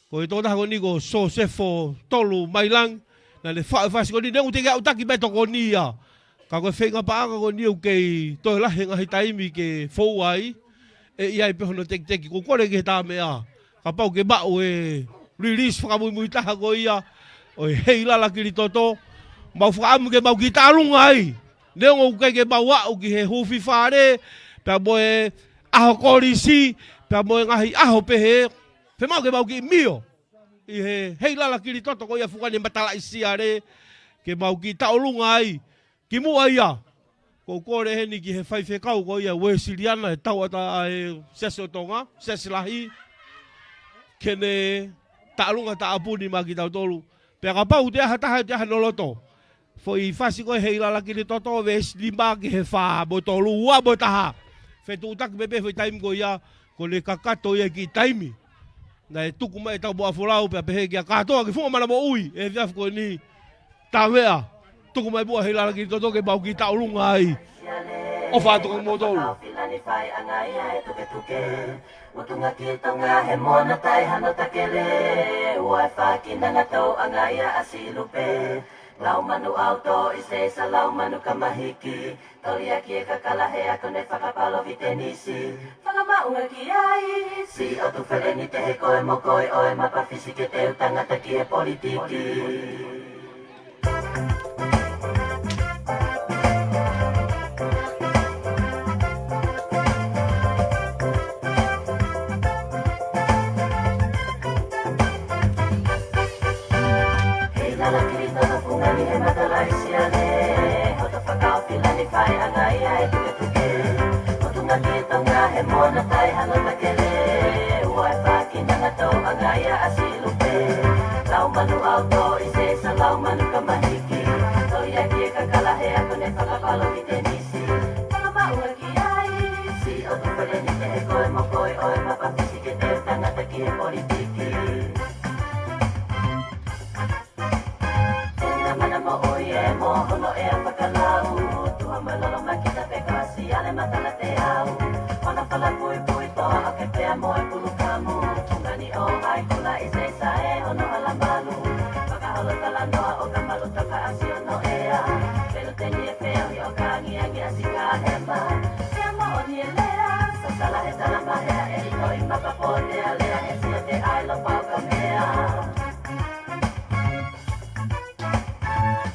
Ko e tokotaha ko eni ko Sosefo Tolu Mailangi, naʻa ne faʻu e fasi ko eni, neongo ʻoku teʻeki ke aʻutaki mai e tokoni ia. Ka ko e feinga paʻanga ko eni ʻoku kei toe lahi e ngaahi taimi ke fou ai, ʻe ʻi ai pē hono tekiteki, ʻoku ou kole ke tā meʻa. Kapau ʻoku ke maʻu e release fakamuimui taha ko ia, ʻo e Heilala Kilitoto, mau fakaʻamu ke mau kiʻi taʻalunga ai. Neongo ʻoku ʻikai ke mau aʻu ki he huufi fale, pea mo e ʻaho kolisi, pea mo e ngaahi ʻaho pehē, fiemaʻu ke mau kiʻi mio ʻi he Heilala Kilitoto ko ia fukani matalaʻi siale, ke mau kiʻi taʻalunga ai. Kimuʻa ia, ʻoku ou kole heni ki he faifekau ko ia Uēsiliana, e tauʻatāina ʻa e Siasi ʻo Tonga, Siasi Lahi, ke ne taʻalunga tāpuni maʻa kitautolu. Pea kapau ʻoku toe ʻi ai ha taha, toe ʻi ai hano loto. Foʻi fasi ko ē Heilala Kilitoto, veesi nima ki he fā mo e tolu, ua mo e taha. Fetuʻutaki pē pē foʻi taimi ko ia, ko ʻene kakato ia e kiʻi taimi. Naʻe tuku mai ʻe Taumuʻa Folau pea pehē kia kātoa ki he funga mana moʻui, ʻi he efiafi ko eni. Tā meʻa, tuku mai muʻa Heilala Kilitoto ke mau kiʻi taʻalunga ai. ʻOfa atu kimoutolu. Faiʻanga ia e tuketuke. Motunga ki Tonga he moana tai hano takele. Ua e faki nanga tau anga ia ʻa Silupe. Lau manu ʻauto i se sa lau manu kamahiki. Toli ʻaki e kakala he ako ne fakapalo vitenisi. Fakamaʻunga ki ai. Si o tu feleni te he koe mo koe ʻo e mapa fisi ke te u tangata ki he politiki. Hei lala kili tono fungani he matalaʻi siale. Hoto fakaofilani faiʻanga ia e tuketuke. Motunga ki Tonga he moana tai hano takele. Ua e faki nanga tau anga ia ʻa Silupe. Lau manu ʻauto i se sa lau manu kamahiki. Toli ʻaki e kakala he ako ne fakapalo vitenisi. Fakamaʻunga ki ai. Si o tu feleni te he koe mo koe ʻo e mapa fisi ke te u tangata ki he politiki. Tena mana moʻui e mo hono ʻea fakalau. Tuha malolo makita pe kasi ale matala te au. Ona fala pui pui toa ake pea mo e pulu kamu. Fungani ʻo hai kula i se sa e hono hala malu. Fakaholo talanoa ʻo ka malu toka asi ono ʻea. Pelu teni e feohi ʻo ka angiangi asi ka hema. Pea moʻoni e lea. Sasala he tala mahea e ino i maka pote a lea he sio te ai lo pau ka mea.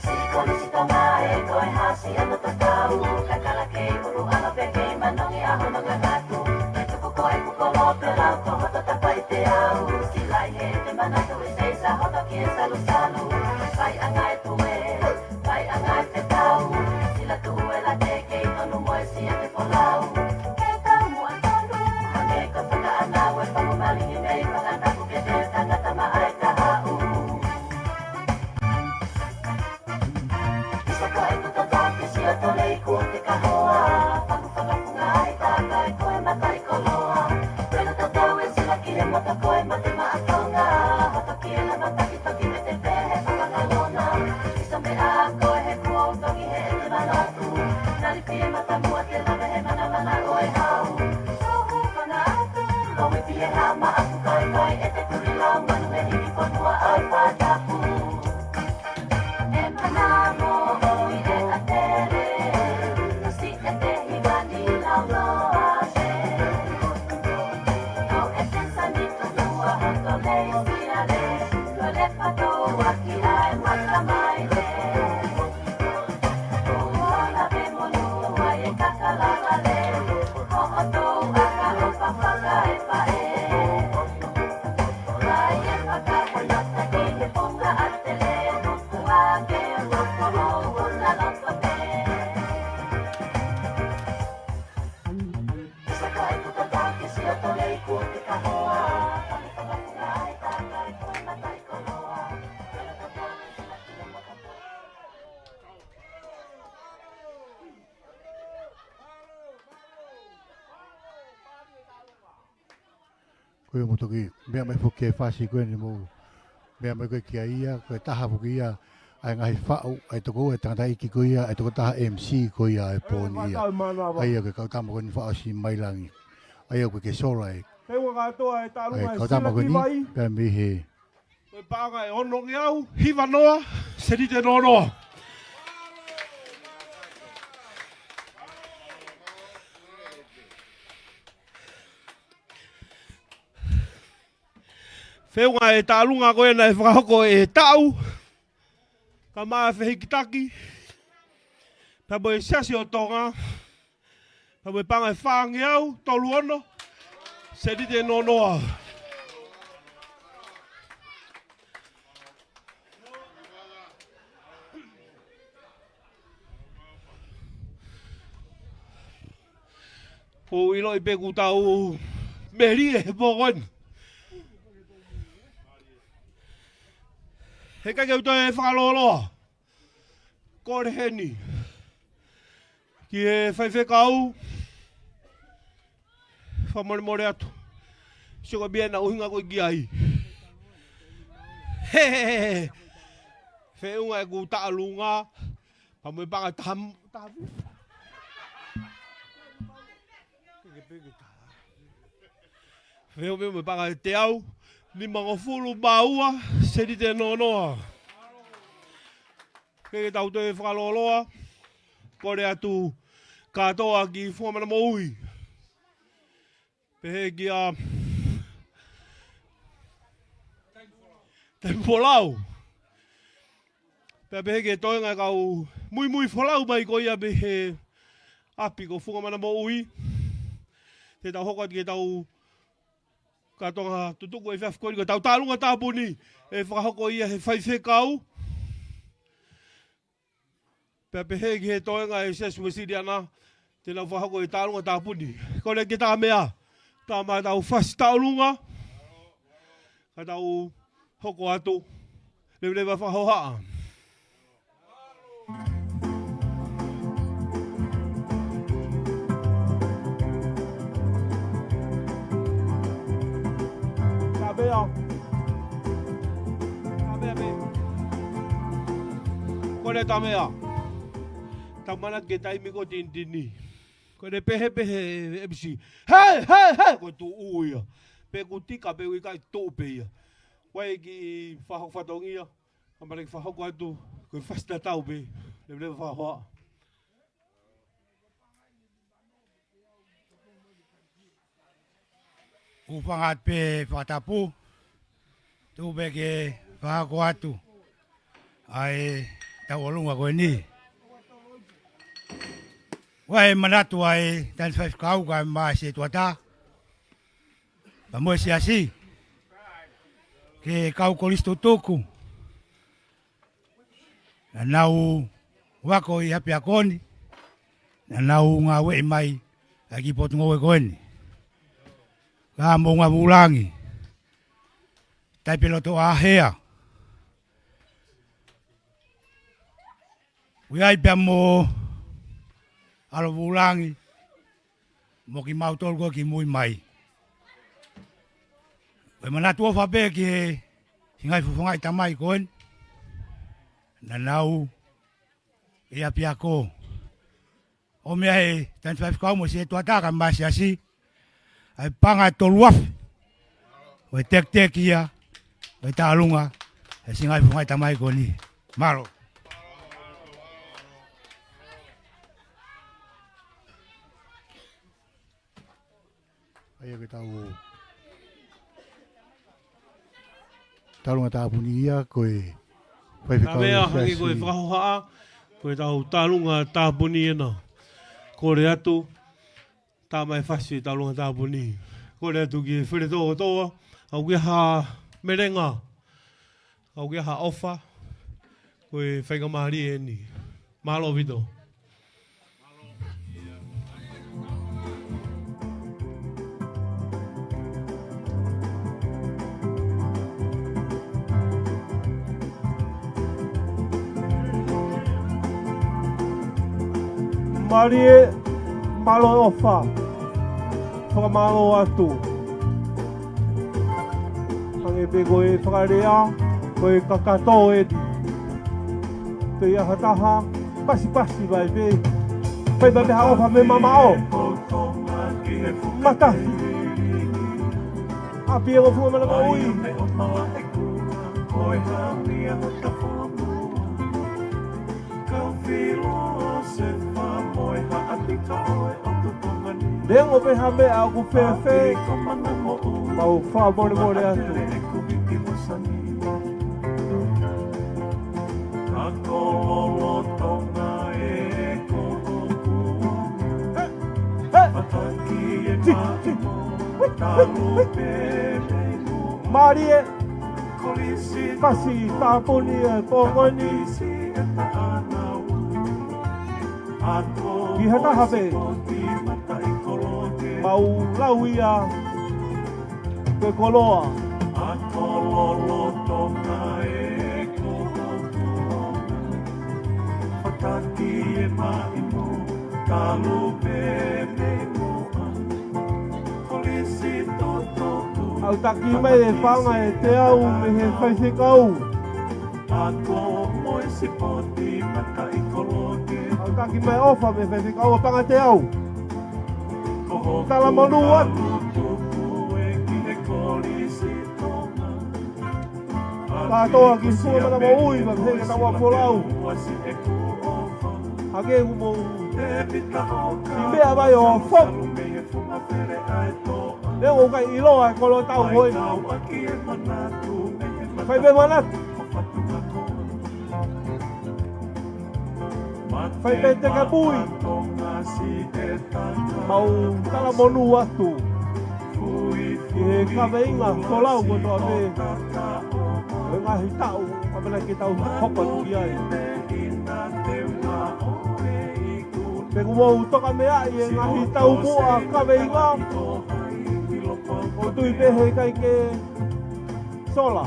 Siko ni si Tonga e ko e hasi ano tatau. Kakala kei uru alo pe kei manongi a hono ngangatu. Ke tuku ko e kuko lo pe lau ko hoto tapa i te au. Silai he te manatu i se isa hoto ki e salusalu. Faiʻanga e tue, faiʻanga e fetau. Sila tu e la te kei tonu mo e sia te folau. Ke tau mua tonu, hane ko faka ana ue pamu malingi mei fakatapu ke te tangata ma ai ka hau. Isa ko e kuta tau ke sio tole i kua te kahoa. Pamu fakafunga ai tā kai ko e mata i koloa. Pena tatau e sila ki he mata ko e mate ma a Tonga. Hoto ki e la mata ki toki me te pehe fakangalona. Isa me a ko e he kuo tongi he e te manatu. Nali fie mata mua te lave he mana mana ko e hau. Sohu fana atu, lomi fie hama aku kai kai e te turi lau manu me hiki fonua ai fatapu. E mana mo ui e atele, si e te hivani lau loa se. Ko e te sani tutua hoto le siale, ko le pato waki ai waka mai le. Ko ua la pe monu ai e kakala vale, ko hoto aka o papaka e pae. Ko ia mo toki, meʻa mai foki e fasi ko eni mo. Meʻa mai ko e kia ia, ko e taha foki ia, ʻa e ngaahi faʻu, ʻa e toko ua e tangataʻeiki ko ia, ʻa e tokotaha M C ko ia e pō ni ia. ʻA ia ko e kau tama ko eni faʻo si mai langi. ʻA ia ko e ke sola e. He ua kātoa e talu ʻa e kau tama ko eni, pea mei he. Ko e paʻanga e ono ngeau, hiva noa, seniti noa noa. Feʻunga e taʻalunga ko ena e fakahoko e taʻu, ka maʻa fehikitaki, pea mo e Siasi ʻo Tonga, pea mo e paʻanga e fāngeau, tolu ono, seniti noa noa. Ko u ʻiloʻi pē kuo tau melie he pō ko eni. He ʻikai ke u toe fakalōloa. Kole heni. Ki he faifekau. Fakamolemole atu. Sio ka pia na ʻuhinga ko e ki ai. He, he, he, he. Feʻunga e ku taʻalunga. Pea mo e paʻanga taha, taha. Feo me me paʻanga ʻe teau nimangofulu mā ua sēniti noa noa. Ke tau toe fakalōloa, kole atu kātoa ki Funga Mana Moʻui. Pehē kia Taimi Folau. Pea pehē ki he toenga e kau muimui folau mai ko ia mei he ʻapi ko Funga Mana Moʻui. Te tau hoko atu ke tau kātoa tutuku e efiafi ko eni ko ʻetau tālunga tāpuni ʻe fakahoko ia he faifekau. Pea pehē ki he toenga e Siasi Uēsiliana, te nau fakahoko e tālunga tāpuni. Kole ke tā meʻa, tā mai ʻetau fasi tālunga, ka tau hoko atu, leveleva fakahohaʻa. Tā meʻa. Tā meʻa pē. Kole tā meʻa. Tau manatu ki he taimi ko ē tinitini. Ko ʻene pehē pē he M C. Hei, hei, hei, ko e tuʻu ia. Pe ʻoku tika pe ʻoku ʻikai tuʻu pē ia. Ko e kiʻi fakahoko fatongia. Ka male ke fakahoko atu. Ko e fasi tatau pē. Leveleva fakahohaʻa. ʻOku ou fakaʻatā pē fakatapu, tuku pē ke fakahoko atu ʻa e tauʻolunga ko eni. ʻOku ou manatu ʻa e taʻahine faifekau kae ʻumaʻā e setuata, pea mo e siasi, ki he kau kolisi tutuku, naʻa nau ako ʻi he ʻapiako ni, naʻa nau ngāueʻi mai ʻa e kiʻi potungāue ko eni. Ka mo Ngāvulangi, Taipelotoʻahea, ʻoku ʻi ai pea mo ʻAlovulangi, mo kimautolu ko ē kimui mai. ʻOku ou manatu ʻofa pē ki he ngaahi fofongaʻi tamai ko eni, naʻa nau ʻi he ʻapiako. ʻOmi ʻe he taʻahine faifekau mo e setuata kae ʻumaʻā e siasi, ʻa e paʻanga ʻe tolu afe, ʻo e tekiteki ia ʻo e tālunga ʻa e ngaahi fofongaʻi tamai ko eni. Mālō. ʻA ia ko ʻetau tālunga tāpuni ia ko e faifekau. Ka mea hangē ko e fakahohaʻa, ko ʻetau tālunga tāpuni ena. Kole atu, tā mai e fasi tālunga tāpuni. Kole atu ki he fale tō toa, ʻoku ʻi ai ha melenga, ʻoku ʻi ai ha ʻofa, ko e faingamālie eni. Mālō ʻaupito. Mālie, mālō e ʻofa. Fakamālō atu. Hangē pē ko e fakalea, ko e kakato eni. Toe ʻi ai ha taha, pasipasi mai pē. Fai mai pē ha ʻofa mei mamaʻo. Matafi. ʻApiako Funga Mana Moʻui. Neongo pē ha meʻa ʻoku fēfē, mau fakamolemole atu. Hē! Hē! Ti, ti. Mālie. Fasi tāpuni e pō ko eni. ʻI ha taha pē. Mau lau ia ko e koloa. ʻOku taki mai e paʻanga ʻe teau mei he faifekau. ʻOku taki mai e ʻofa mei he faifekau ʻa e paʻanga ʻe teau. Talamonū atu. Kātoa ki Fuʻu Mana Moʻui, ma he ke tau a folau. Hake u mo. I mea vai o fo. Leo o kai iloa e kolo tau hoi. Fai pe manatu. Fai pe te ka pui. Mau talamonū atu. Ki he kaveinga folau kotoa pē. He ngaahi taʻu, ka mena ke tau hopa ki ai. Pe kuo u toka meaʻi e ngaahi taumuʻa kaveinga. ʻOku ou tui pē he ʻikai ke sola.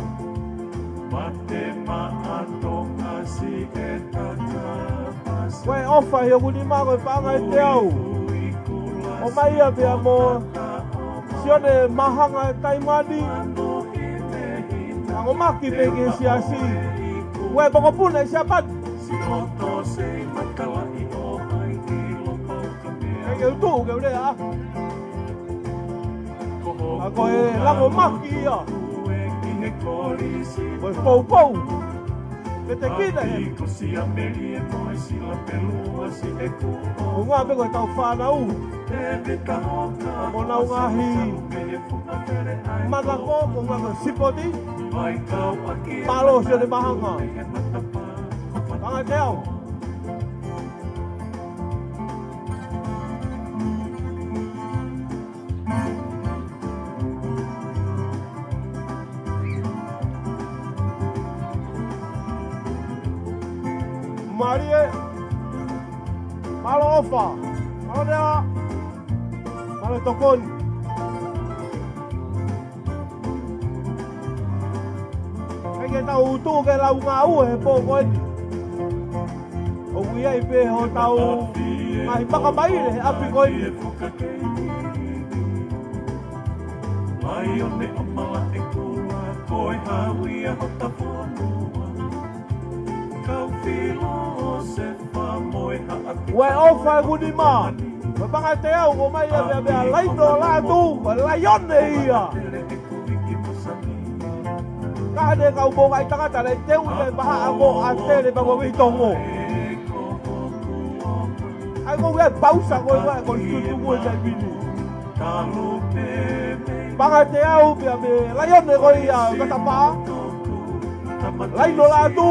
Ko e ʻofa ʻi hoku nima ko e paʻanga ʻe teau. ʻOmai ia pea mo Sione Mahanga Taimani. Langomaki pē ki he siasi. Ko e mokopuna ʻi Siapani. Ke u tuʻu ke u lea. ʻA ko e langomaki ia. Ko e poupou. Ke te kina he. Ko ngā pē ko e tau fānau. Mo nau ngaahi. Manako, ko ngā ko e sipoti. Mālō Sione Mahanga. Paʻanga ʻe teau. Mālie. Mālō ʻofa. Mālō lea. Mālō tokoni. Ke ke tau tuʻu ke lau ngāue he pō ko eni. ʻOku ʻi ai pē hotau ngaahi makamaile he ʻapi ko eni. Mai o ne amala e kula ko e hau ia ho tafonua. Kau filo o se fa mo e haʻaki. Ue ʻofa e kunima. Ko e paʻanga ʻe teau ko mai ia mea mea laino latu. Ko e laione ia. Ka ne kau mo ngai tangata le teu le maha ako a tele pa ko vei tongo. Ai ko ia pausa ko ia ko tutu ko ia pini. Paʻanga ʻe teau pea me laione ko ia katapa. Laino latu.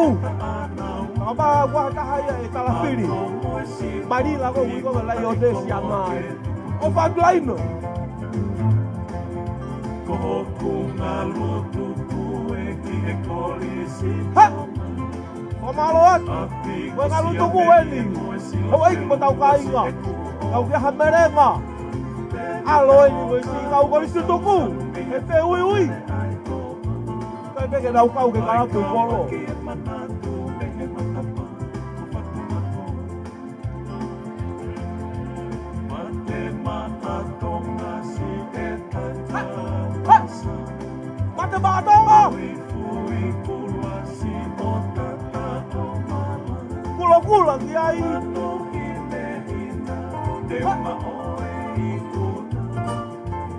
Kama kua taha ia e talafili. Mali la ko ui ko laione si ama. ʻOfa atu laino. Ko hoku ngalu tuku e ki he kolisi. Ha! Fakamālō atu. Ko e ngalu tuku eni. Hau ai ki mo tau kāinga. Kau kia ha melenga. ʻAlo eni mo e si kau kolisi tuku. He pe ui ui. Kai pe ke nau kau ke kalapu i kolo. Mate Maʻa Tonga! Kulokula ki ai!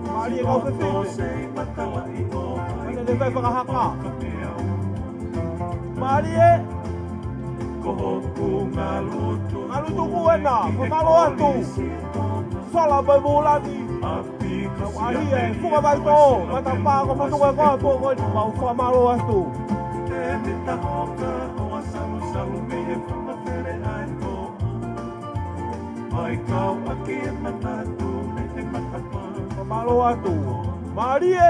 Mālie kau fefine. Mane le fai fakahaka. Mālie. Ngalu tuku ena, fakamālō atu. Sola mai Mulani. Kau ahi e, fuka mai tō, matapā ko fatuka ko a pō ko ni mau fakamālō atu. Fakamālō atu. Mālie.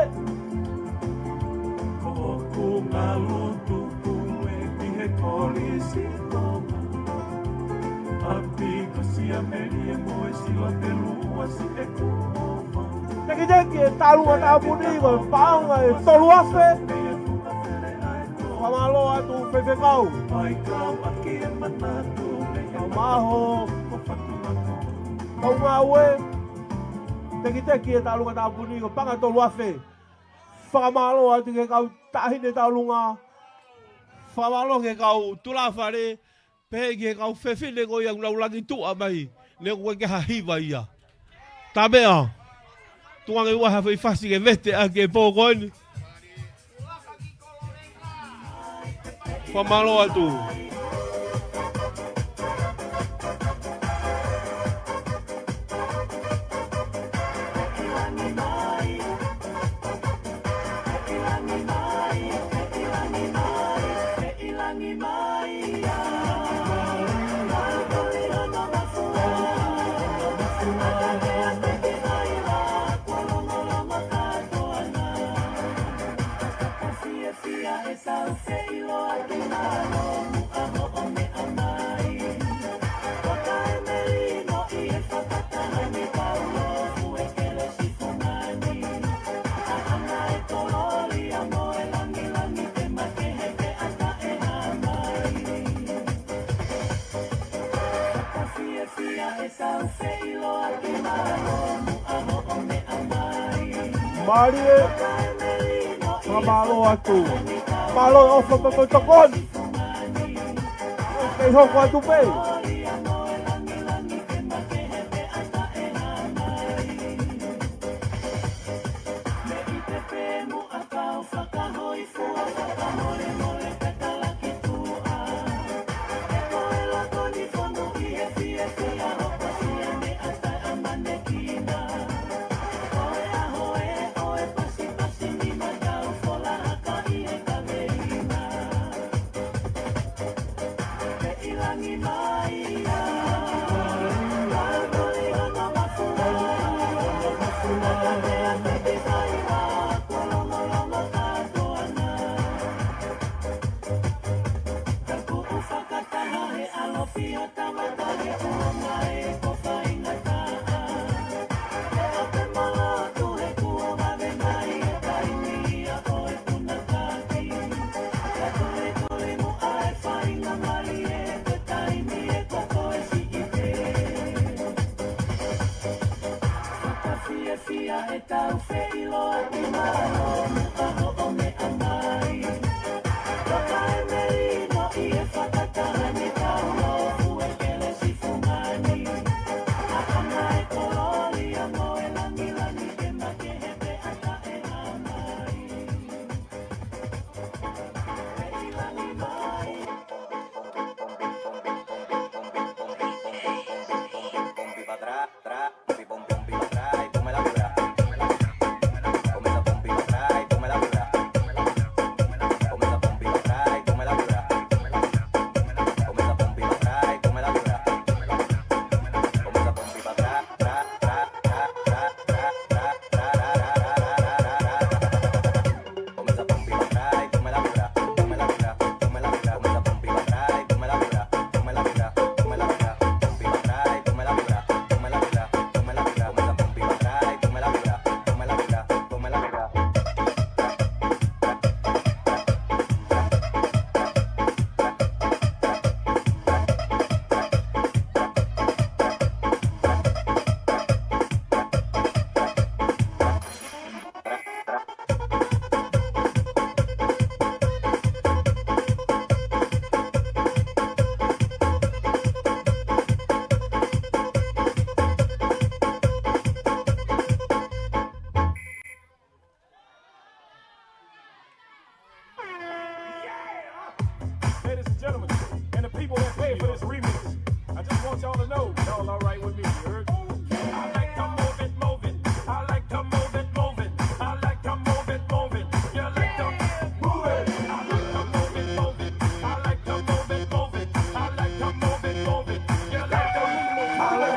Ko hoku ngalu tuku e ki he kolisi Tonga. ʻApi ko Siameli e mo e sila te lua si e kuofa. Tekiteki e tālunga tāpuni ko e paʻanga ʻe tolu afe. Fakamālō atu fefekau. Kau maho. Kau ngāue. Tekiteki e tālunga tāpuni ko e paʻanga ʻe tolu afe. Fakamālō atu ki he kau taʻahine tālunga. Fakamālō ki he kau tulafale. Pehē ki he kau fefine ko ia ʻoku nau langi tuʻa mai. Ne ʻoku ʻikai ke ha hiva ia. Tape ʻa. Tuku ange ua ha foʻi fasi ke vete ʻaki e pō ko eni. Fakamālō atu. Mālie, fakamālō atu. Mālō e ʻofa pea mo e tokoni. Kei hoko atu pē. Ladies and gentlemen, and the people that paid for this remix, I just want y'all to know, y'all all right with me, you heard? I like to move it, move it. I like to move it, move it. I like to move it, move it. You like to move it. I like to move it, move it. I like to move it, move it. I like to move it, move it. You like to move it, move it.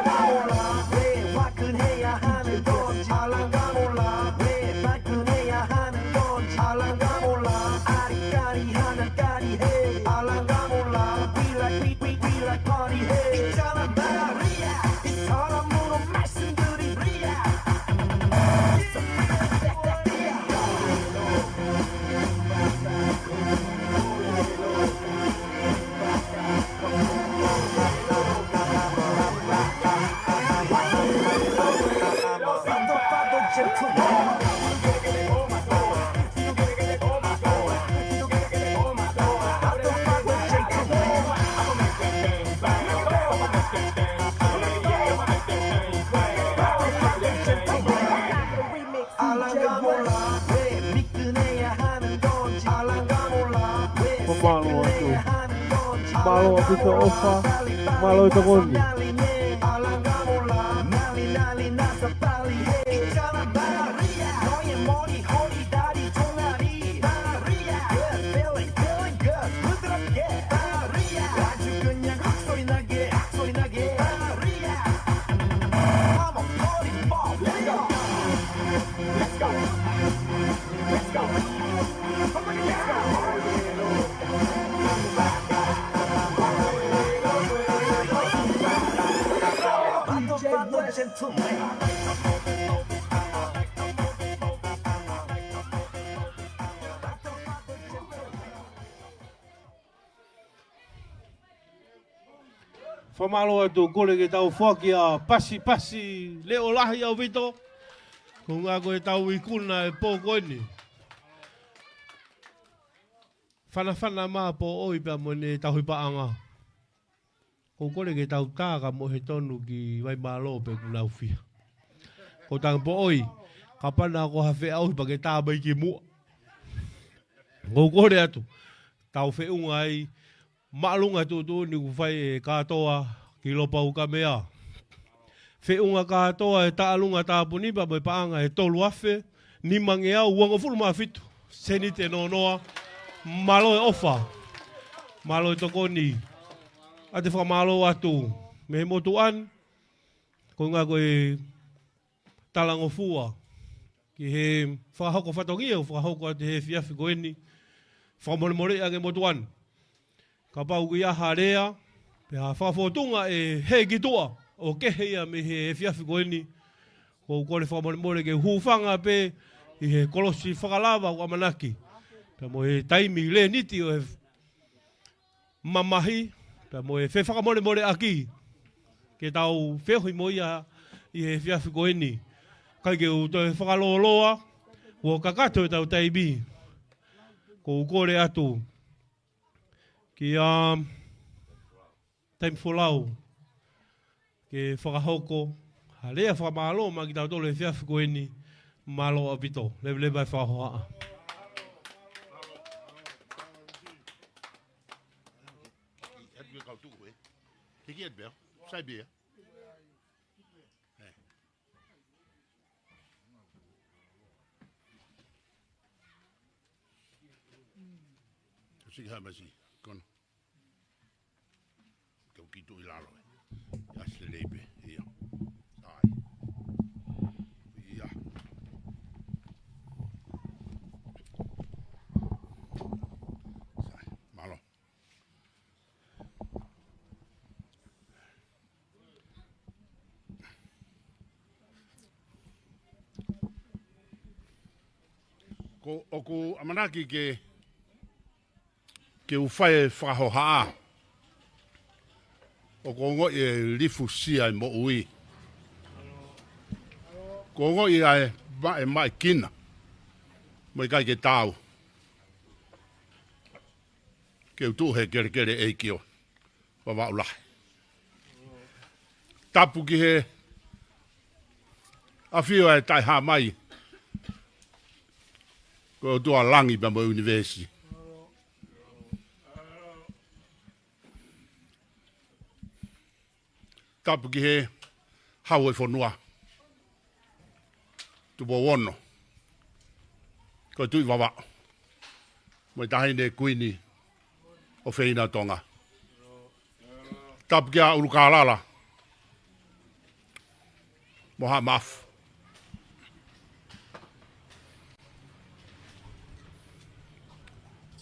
Mālō ʻaupito ʻofa, mālō e tokoni. Fakamālō atu, kole ke tau foaki ʻa Pasipasi Leʻolahi ʻaupito. Ko e ʻuhinga ko ʻetau ikuna e pō ko eni. Fanafana mā pō ʻoi pea mo ʻene tauhi paʻanga. Ko e kole ke tau tā ka mohe tonu ki Vaimālō pe kuo nau fiha. Ko e tangi pō ʻoi, kapau naʻa ko ha feʻauhi pea ke tā mai ki muʻa. Ko e kole atu, tau feʻunga ai, māʻolunga tuʻutuʻuni kuo fai ʻe Kātoa ki Lopaukamea. Feʻunga Kātoa e taʻalunga tāpuni pea mo e paʻanga ʻe tolu afe nimangeau uangofulu mā fitu sēniti ʻe noa noa. Mālō e ʻofa. Mālō e tokoni. ʻA e fakamālō atu mei he motuʻa ni. Ko e ʻuhinga ko e talangofua ki he fakahoko fatongia ʻoku fakahoko atu he efiafi ko eni. Fakamolemole ange motuʻa ni. Kapau ʻoku ʻi ai ha lea, pe ha fakafōtunga ʻe hē ki tuʻa, ʻo kehe ia mei he efiafi ko eni. Ko e kole fakamolemole ke hūfanga pē ʻi he kolosi fakalava ʻoku ʻamanaki. Pea mo e taimi lēniti ʻo e mamahi, pea mo e fefakamolemoleʻaki ke tau feohi mo ia ʻi he efiafi ko eni. ʻIkai ke u toe fakalōloa, kuo kakato ʻetau taimi. Ko e kole atu kia Taimi Folau ke fakahoko ha lea fakamālō maʻa kitautolu he efiafi ko eni. Mālō ʻaupito. Leveleva e fakahohaʻa. Hiki atu pē. Sai pē ia. Siki ha masi. Kono. Kau kitu i lalo. Ia se lei pē. Ia. Sai. Ia. Sai. Mālō. Ko ʻoku ʻamanaki ke, ke u fai e fakahohaʻa. ʻOku ou ongoʻi e lifusia e moʻui. ʻOku ou ongoʻi ʻa e maʻe, maʻe kina. Mo e ʻikai ke tau. Ke u tuʻu he kelekele ʻEiki ʻo Vavaʻu lahi. Tapu ki he ʻafio ʻa e Taʻehāmai. Ko e ʻOtua ʻo langi pea mo e ʻunivēsi. Tapu ki he Hau ʻo e fonua. Tupou Ono. Ko e Tuʻi Vavaʻu. Mo e Taʻahine Kuini ʻofeina ʻo Tonga. Tapu kia ʻUlukālala mo Haʻa Maʻafu.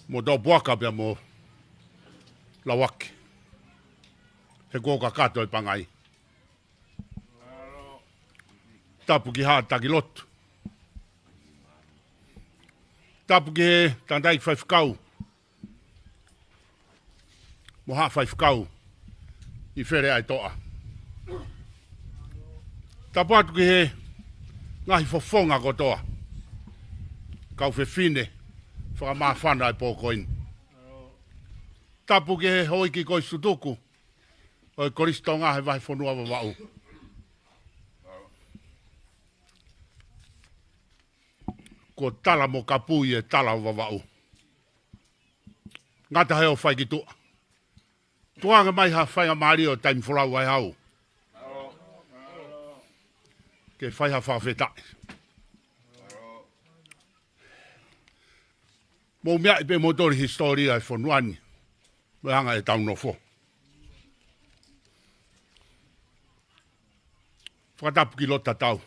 Mo Toʻopuaka pea mo Lauaki. He kuo kakato e pangai. Tapu ki Haʻa Takilotu. Tapu ki he tangataʻeiki faifekau mo Haʻa Faifekau ʻi Feleʻaetoʻa. Tapu atu ki he ngaahi fofonga kotoa. Kau fefine fakamāfana e pō ko eni. Tapu ki he houʻeiki kolisi tutuku ʻo e Kolisi Tonga he vahefonua Vavaʻu. Kuo tala mo kapui e tala ʻo Vavaʻu. Ngata he ʻoku fai ki tuʻa. Tukuange mai ha faingamālie ʻo taimi folau ai hau ke fai ha fakafetaʻi. Mou meaʻi pē moutolu hisitōlia e fonua ni mo e anga ʻetau nofo. Fakatapu ki loto tatau.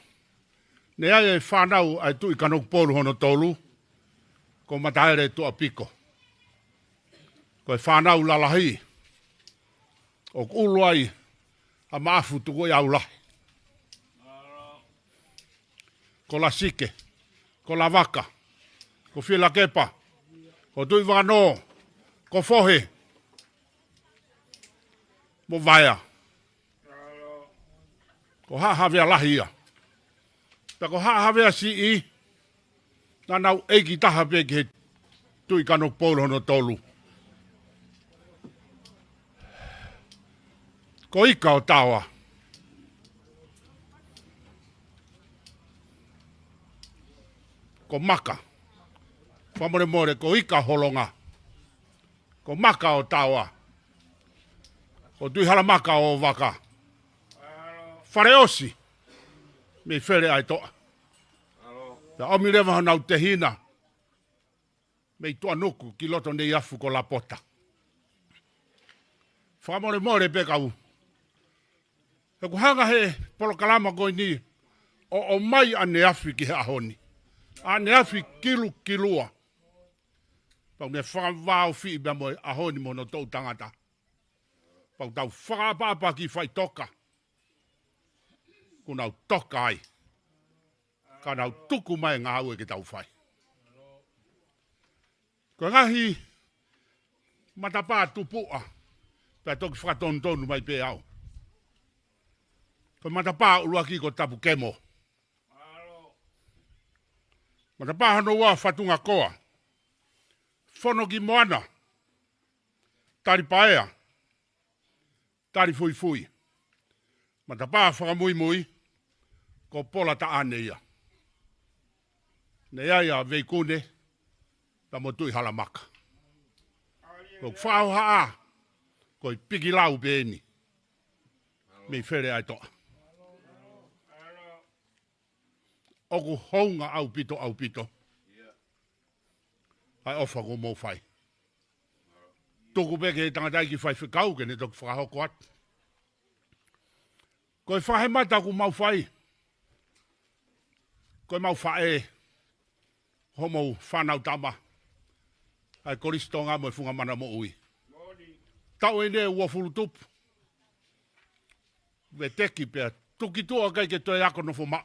Ne ʻi ai e fānau ʻa e Tuʻi Kanokupolu hono tolu, ko Mataele Tuʻapiko. Ko e fānau lalahi ʻoku ʻulu ai ʻa Maʻafu Tukuʻiaulahi, ko Lasike, ko Lavaka, ko Fielakepa, ko Tuʻivakanō, ko Fohe, mo Vaea. Ko Haʻahavea Lahi ia. Pea ko Haʻahavea Siʻi, naʻa nau ʻeiki taha pē ki he Tuʻi Kanokupolu hono tolu. Ko Ika ʻo Taoa. Ko Maka. Fakamolemole, ko Ika Holonga. Ko Maka ʻo Taoa. Ko Tuʻihalamaka ʻo Vaka. Faleʻosi mei Feleʻaetoʻa. Pea ʻomi leva honau tehina mei Tuʻanuku ki loto Neiafu ko Lapota. Fakamolemole pē kau. He ʻoku hanga he polokalama ko eni ʻo ʻomai ʻaneafi ki he ʻaho ni. ʻAneafi kilukilua. Pau ne fakavāofi pea mo e ʻaho ni mo hono toʻu tangata. Pau tau fakaʻapaʻapa ki faʻitoka. Kuo nau toka ai. Ka nau tuku mai e ngāue ke tau fai. Ko e ngaahi matapā tupuʻa, pea toki fakatonutonu mai pē au. Ko e matapā ʻuluaki ko Tapu Kemo. Matapā hono ua Fatungakoa. Fono ki Moana. Talipaea. Talifuifui. Matapā fakamuimui, ko Pola Taʻane ia. Ne ʻi ai ʻa Veikune, pea mo Tuʻihalamaka. Ko Fakahohaʻa, ko e pikilau pē eni. Mei Feleʻaetoʻa. ʻOku hounga ʻaupito, ʻaupito ʻa e ʻofa kuo mou fai. Tuku pē ki he tangataʻeiki faifekau ke ne toki fakahoko atu. Ko e fakahemata kuo mau fai, ko e mau faʻē, homou fānau tama, ʻa e Kolisi Tonga mo e Funga Mana Moʻui. Taʻu ʻeni ʻe uofulu tupu. Veteki pea tuki tuʻa kai ke toe ako nofo maʻu.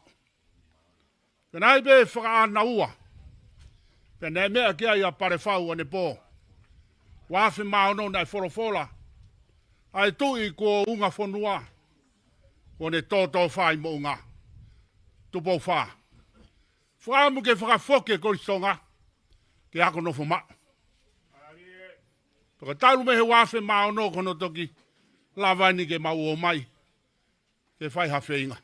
Pea naʻe ʻi ai pē fakaʻānaua. Pea naʻe meʻa ki ai ʻa Palefau ʻanepō. Ua afe mā ono naʻe folofola ʻa e Tuʻi kuo unga fonua, kuo ne tōtōfā ʻi moʻunga. Tupou Fā. Fakaʻamu ke fakafoki e Kolisi Tonga ke ako nofo maʻu. Pea ko e talu mei he ua afe mā ono ko hono toki lava eni ke mau ō mai ke fai ha feinga.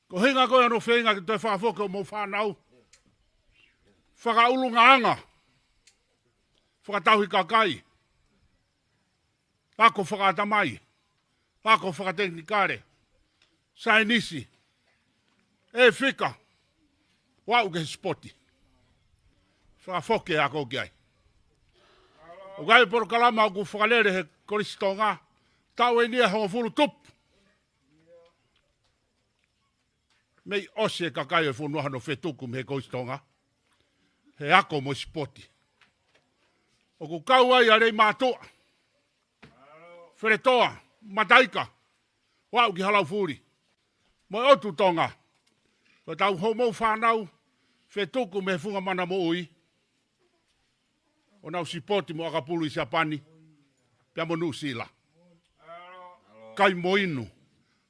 Ko e ʻuhinga ko ē hono feinga ke toe fakafoki homou fānau. Fakaʻulungaanga. Fakatauhi kakai. Ako fakaʻatamai. Ako fakatekinikale. Saienisi. ʻE fika. ʻO aʻu ki he sipoti. Fakafoki e ako ki ai. ʻOku ʻi ai e polokalama ʻoku fakalele he Kolisi Tonga. Taʻu ʻeni ʻe hongofulu tupu. Mei ʻosi e kakai ʻo e fonua hono fetuku mei he Kolisi Tonga. He ako mo e sipoti. ʻOku kau ai ʻa Leimātuʻa, Feletoa, Mataika, ʻo aʻu ki Halaufuli. Mo e ʻotu Tonga. Ko ʻetau homou fānau, fetuku mei he Funga Mana Moʻui. ʻO nau sipoti mo ʻakapulu ʻi Siapani, pea mo Nuʻusila. Kai mo inu,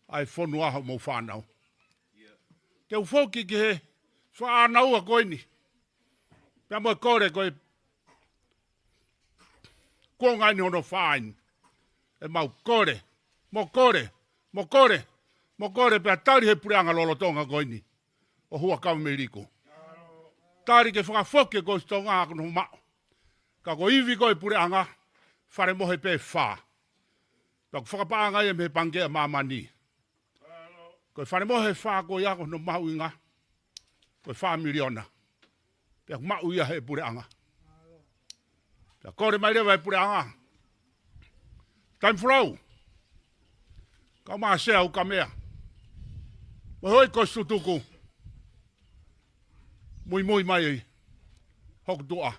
ʻa e fonua homou fānau. Te u foki ki he fakaʻānaua ko eni. Pea mo e kole ko e kuonga eni hono fā eni. ʻE mau kole, mo kole, mo kole, mo kole, pea tali he puleʻanga lolotonga ko eni ʻo Huʻakavameiliku. Tali ke fakafoki e Kolisi Tonga ako nofo maʻu. Ka ko e ivi ko e puleʻanga, fale mohe pē ʻe fā. Pea ʻoku fakapaʻanga ia mei he Pangikē ʻa Māmani. Ko e fale mohe ʻe fā ko ia ko hono mahuʻinga, ko e fā miliona. Pea ʻoku maʻu ia ʻe he puleʻanga. Pea kole mai leva ʻe he puleʻanga, Taimi Folau, kau mai Sea ʻUkamea, mo e houʻeiki Kolisi Tutuku, muimui mai hoku tuʻa,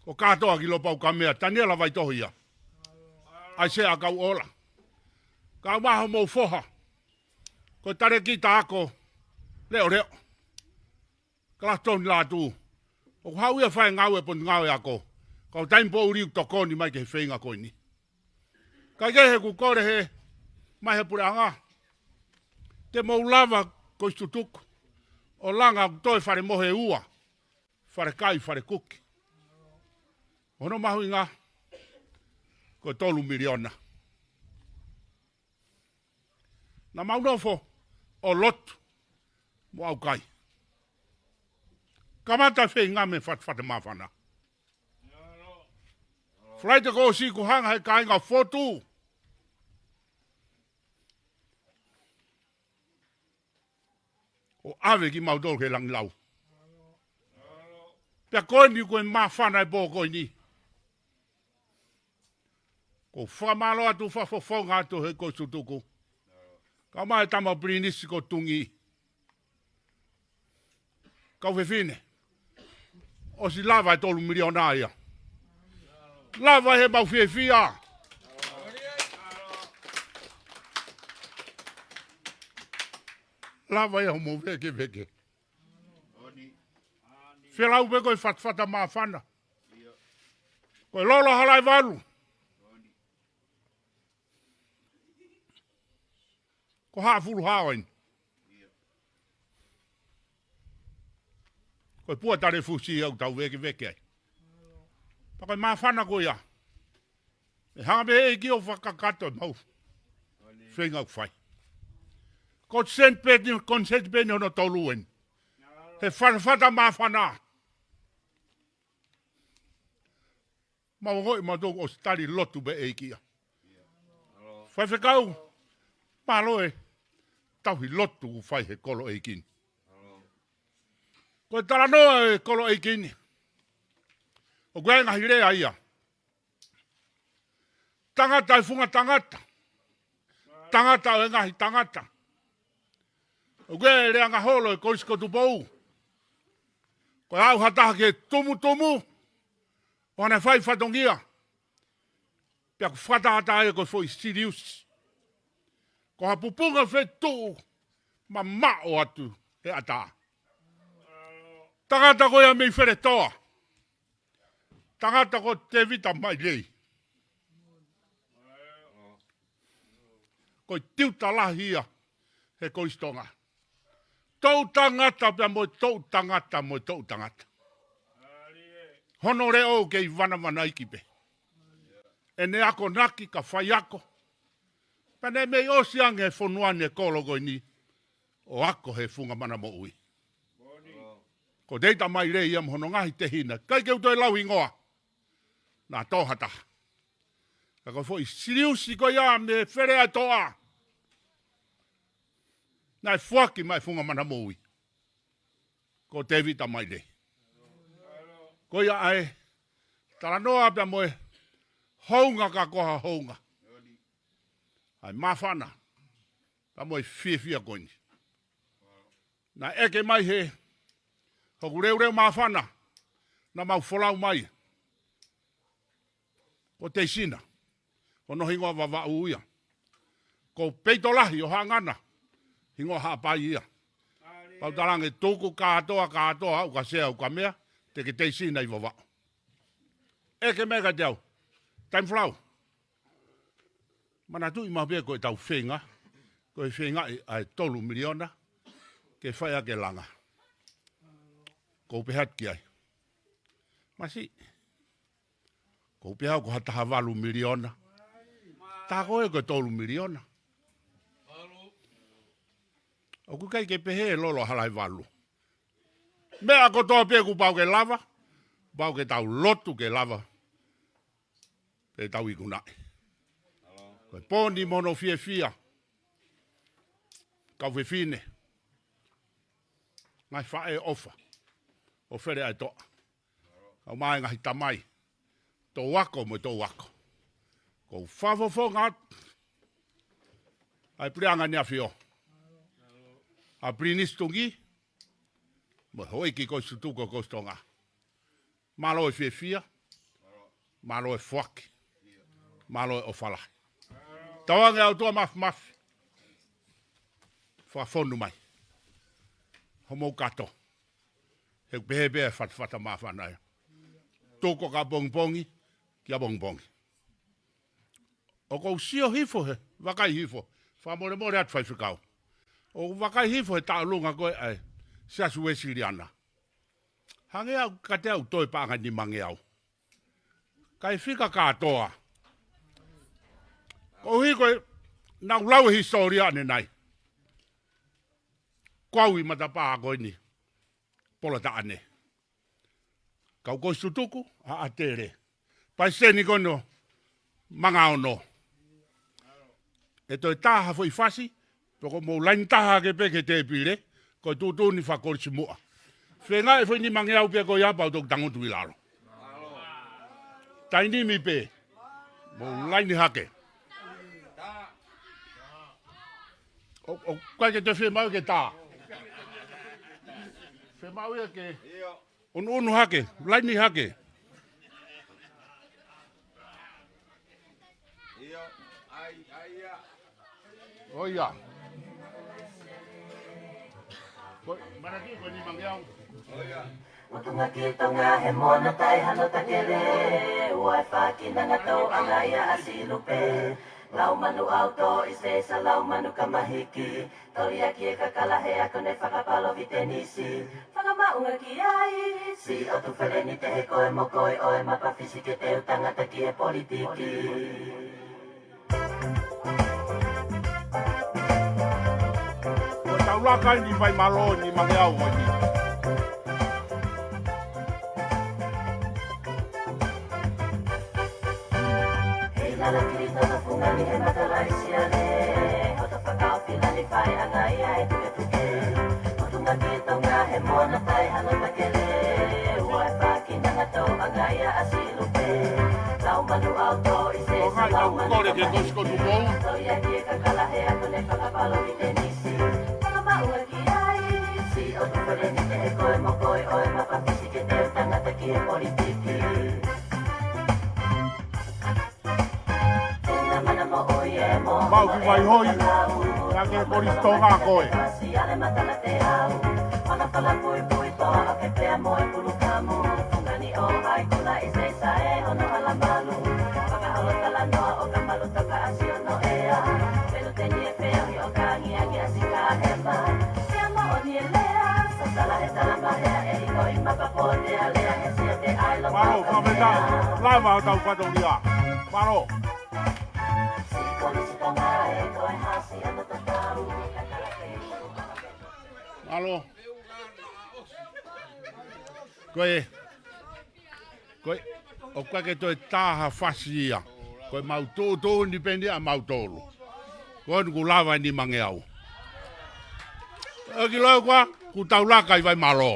ko Kātoa Kilopau ʻUkamea, Taniela Vaitohi ia, ʻAisea ʻAkauʻola, kau mai homou foha, ko e talēkita ako leʻoleʻo, Kalasi Toni Lātū, ʻoku haʻu ia ʻo fai e ngāue ʻa e Potungāue Ako, ka ko Taimi Poʻuli ʻoku tokoni mai ki he feinga ko eni. Kae kehe, ʻoku kole ʻe he, mai he puleʻanga, te mou lava Kolisi Tutuku ʻo langa ʻoku toe fale mohe ʻe ua, fale kai, fale kuki. Hono mahuʻinga, ko e tolu miliona. Naʻa mau nofo ʻo lotu mo ʻaukai. Kamata e feinga mei he fatafata māfana. Falaite kuo ʻosi, kuo hanga ʻe he kāinga ʻo fotu ʻo ʻave kimautolu ki he langilau. Pea ko eni ko e māfana e pō ko eni. ʻOku ou fakamālō atu, fakafofonga atu he Kolisi Tutuku, kau mai e tama Pilinisi ko Tungi, kau fefine, ʻosi lava e tolu miliona ia. Lava ʻe he mau fiefia. Lava ʻe he mau vēkeveke. Felau pē ko e fatafata māfana. Ko e lolo Halaevalu, ko Haʻafuluhao eni. Ko e pua talefusi ia ʻoku tau vēkeveke ai. Pea ko e māfana ko ia, ʻe hanga pē ʻe he ʻEiki ʻo fakakakato e mau feinga ʻoku fai. Ko e Senipeni, ko e Senipeni hono tolu eni he fatafata māfana. Mau ongoʻi mautolu ʻosi tali lotu pē ʻe he ʻEiki ia. Faifekau, mālō e tauhi lotu ʻoku fai he kolo ʻeiki ni. Ko e talanoa e kolo ʻeiki ni, ʻoku ʻi ai e ngaahi lea ia. Tangata e funga tangata. Tangata ʻo e ngaahi tangata. ʻOku ʻi ai e lea ngaholo e Kolisi ko Tupou. Ko e aʻu ha taha ki he tumutumu ʻo hano fai fatongia, pea ʻoku fakatātā ia ko e foʻi siliusi. Ko ha pupunga fetuʻu mamaʻo atu he ʻatā. Tangata ko ia mei Feletoa. Tangata ko Tēvita Mailei. Ko e tiuta lahi ia he Kolisi Tonga. Toʻu tangata pea mo e toʻu tangata mo e toʻu tangata. Hono leʻo ʻoku kei vanavanaiki pē. ʻEne akonaki ka faiako. Pea ne mei ʻosi ange he fonua ni e kolo ko eni ʻo ako he funga mana moʻui. Ko Tēvita Mailei ia mo hono ngaahi tehina. ʻIkai ke u toe lau hingoa. Naʻa tō ha taha. Ka ko e foʻi siliusi ko ia mei Feletoa, naʻe foaki mai e funga mana moʻui, ko Tēvita Mailei. Ko ia ʻa e talanoa pea mo e hounga ka ko ha hounga ʻa e māfana pea mo e fiefia ko eni. Naʻe ʻeke mai he hoku leuleu māfana naʻa mau folau mai, ko Teisina, ko hono hingoa Vavaʻu ia. Ko Peitolahi ʻo Haʻangana, hingoa Haʻapai ia. Pau talange tuku kātoa, kātoa aʻu kia Sea ʻUkamea, te ke Teisina ʻi Vavaʻu. ʻEke mai kiate au, Taimi Folau, manatuʻi maʻu pē ko ʻetau feinga, ko e feinga ʻi ai e tolu miliona ke fai ʻaki e langa. Ko u pehē atu ki ai, masiʻi, ko u pehē au ko ha taha valu miliona. Tā ko ē ko e tolu miliona. ʻOku ʻikai ke pehē e lolo Halaevalu. Meʻa kotoa pē kuo pau ke lava, pau ke tau lotu ke lava. pea tau ikunaʻi. Ko e pō ni mo hono fiefia, kau fefine, ngaahi faʻē ʻofa ʻo Fele ʻa e Toʻa, kae ʻumaʻā e ngaahi tamai, tō ako mo e tō ako. ʻOku ou fakafofonga atu ʻa e Puleʻanga ʻEne ʻAfio, ʻa Pilinisi Tungī, mo e Houʻeiki Kolisi Tutuku ʻo e Kolisi Tonga. Mālō e fiefia, mālō e foaki, mālō e ʻofa lahi. Tauange ʻa e ʻOtua Māfimafi, fakafonu mai homou kato, he ʻoku pehē pē ʻa e fatafata māfana ia. Tuku ʻapongipongi ki ʻapongipongi. ʻOku ou sio hifo he, vakai hifo, fakamolemole atu Faifekau. ʻOku ou vakai hifo he tauʻolunga ko ē ʻa e Siasi Uēsiliana. Hangē ʻoku kiate au toe paʻanga ʻe nimangeau. Kae fika kātoa. Koeʻuhi ko e, naʻa ku lau e hisitōlia ʻanenai. Ko au ʻi matapā ko eni, Pola Taʻane. Kau Kolisi Tutuku, ʻa ʻAtele. Palesiteni ko eni ʻo Mangaono. ʻE toe tā ha foʻi fasi, pea ko hoʻomou laini taha hake pē ki he tēpile, ko e tuʻutuʻuni fakakolisi muʻa. Feinga e foʻi nimangeau pē ko ia pea u toki tangutu ʻi lalo. Taimi ni pē, mou laini hake. ʻO, ʻoku ʻikai ke toe fiemaʻu ke tā. Fiemaʻu ia ke ʻunuʻunu hake, laini hake. ʻIo, ʻai, ʻai ia. ʻOia. Ko, manatuʻi ko e nimangeau. ʻOia. Motunga ki Tonga he mona tai hano takele. Ua e faki nanga tau anga ia ʻa Silupe. Lau manu ʻauto i seisa lau manu kamahiki. Toli ʻaki e kakala he ako ne fakapalovitenisi. Fakamaʻunga ki ai. Si o tu feleni te he koe mo koe ʻo e mapa fisi ke teu tangata ki he politiki. Ko e taulaka eni Vaimālō ʻi he nimangeau ko eni. Hei lala kili tata fungani he matalaʻi siale. Hoto fakaofina ni fai anga ia e tuketuke. Motunga ki Tonga he mona tai hano takele. Ua e faki nanga tau anga ia ʻa Silupe. Lau manu ʻauto i seisa lau manu kamahiki. Tau kole ke kosi ko tu mou. Tau ia ki e kakala he ako ne fakapalovitenisi. Fakamaʻunga ki ai. Si o tu feleni te he koe mo koe ʻo e mapa fisi ke teu tangata ki he politiki. Mau ki Vaihoi, ʻa e Kolisi Tonga ko ē. Mālō, ka me ta lava ʻo tau fatongia. Mālō. Mālō. Ko e, ko e, ʻoku ʻikai ke toe tā ha fasi ia. Ko e mau tuʻutuʻuni pē eni ʻa mautolu. Ko eni kuo lava e nimangeau. ʻOku ʻiloa koā, kuo tau laka ʻi Vaimālō.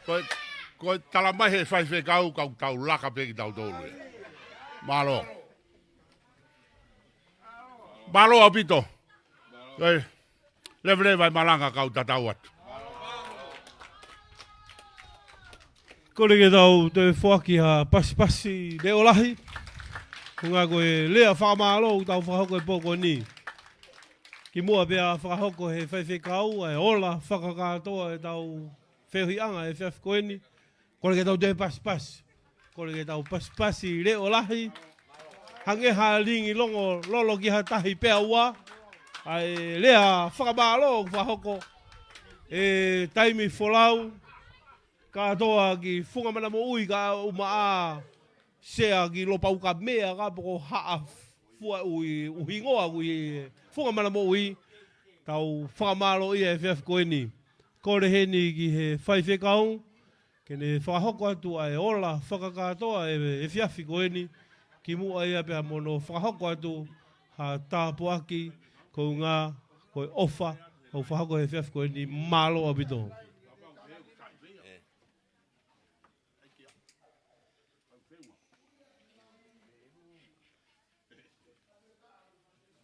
Ko e, ko e talamai he faifekau, ka kuo tau laka pē kitautolu ia. Mālō. Mālō ʻaupito. Ko e, leveleva e malanga kau tatau atu. Kole ke tau toe foaki ha pasipasi leʻo lahi. Ko e ngaahi ko e lea fakamālō ʻoku tau fakahoko he pō ko eni. Kimuʻa pea fakahoko he faifekau ʻa e ola fakakātoa ʻetau feohiʻanga he efiafi ko eni. Kole ke tau toe pasipasi. Kole ke tau pasipasi leʻo lahi. Hangē ha lingi longo lolo ki ha tahi pea ua. ʻA e lea fakamālō ʻoku fakahoko he taimi folau. Kātoa ki Funga Mana Moʻui ka uma ʻa Sea ki Lopaukamea ka poko haʻa fua ui uhingoa ui Funga Mana Moʻui. Tau fakamālō ia he efiafi ko eni. Kole heni ki he faifekau. ke ne fakahoko atu ʻa e ola fakakātoa ʻo e efiafi ko eni, kimuʻa ia pea mo hono fakahoko atu ha tāpuaki ko e ʻuhinga ko e ʻofa ʻoku fakahoko he efiafi ko eni. Mālō ʻaupito.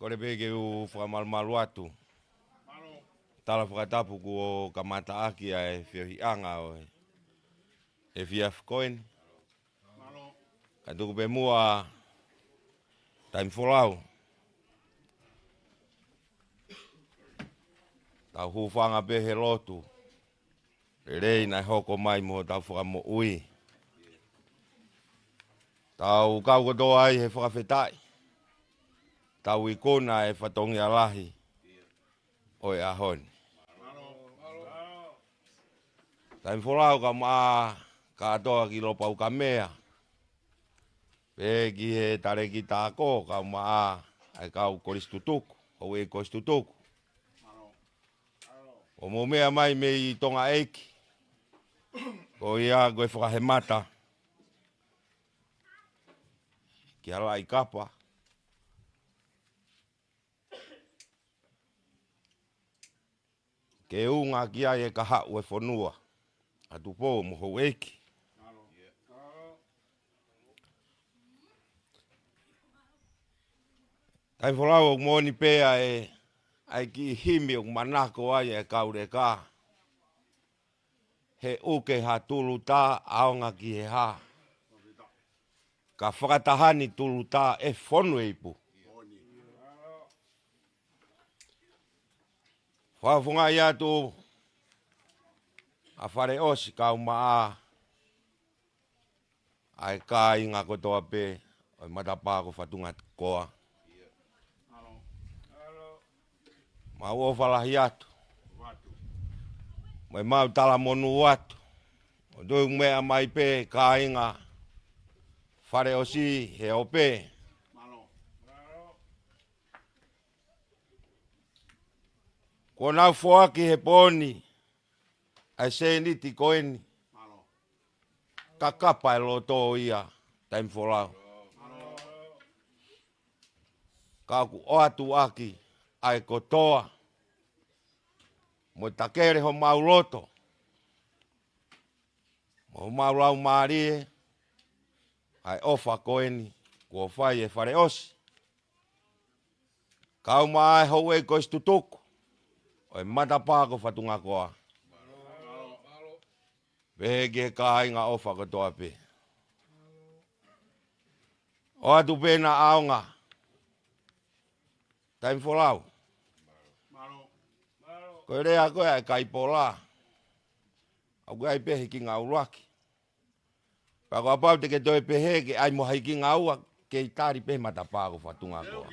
Kole pē ke u fakamalumalu atu. Tala fakatapu kuo kamataʻaki ʻa e feohiʻanga ʻo e efiafi ko eni. Ka tuku pē muʻa Taimi Folau. Tau hūfanga pē he lotu lelei naʻe hoko mai mo hotau Fakamoʻui. Tau kau kotoa ai he fakafetaʻi. Tau ikuna e fatongia lahi ʻo e ʻaho ni. Taimi Folau, kae ʻumaʻā kātoa ki Lopaukamea. Pehē ki he talēkita ako, kae ʻumaʻā ʻa e kau kolisi tutuku, houʻeiki kolisi tutuku. ʻO mou meʻa mai mei Tonga ʻEiki, ko ia ko e fakahemata kia Laʻikapa, ke unga ki ai e kahaʻu e fonua, ʻa Tupou mo houʻeiki. Taimi Folau, ʻoku moʻoni pē ʻa e, ʻa e kiʻi himi ʻoku manako ai e kau leka. He ʻuke ha tulutā ʻaonga ki he hā. Ka fakataha ni tulutā ʻe fonu e ipu. Fakafofongaʻi atu ʻa Faleʻosi kae ʻumaʻā ʻa e kāinga kotoa pē ʻo e matapā ko Fatungakoa. Mau ʻofa lahi atu mo e mau talamonū atu. ʻO toe meʻa mai pē kāinga Faleʻosi he ope. Kuo nau foaki he pō ni ʻa e sēniti ko eni. Kakapa e loto ia, Taimi Folau. Ka ʻoku ʻoatu ʻaki ʻa e kotoa mo takele homau loto mo homau laumālie ʻa e ʻofa ko eni kuo fai ʻe Faleʻosi kae ʻumaʻā e houʻeiki kolisi tutuku ʻo e matapā ko Fatungakoa. Pehē ki he kāinga ʻofa kotoa pē. ʻOatu pē ʻena ʻaonga. Taimi Folau. Ko e lea ko ē ʻa e kaipola, ʻoku ʻi ai pē hikinga ʻuluaki. Pea kapau te ke toe pehē ke ʻai mo ha hikinga ua, kei tali pē matapā ko Fatungakoa.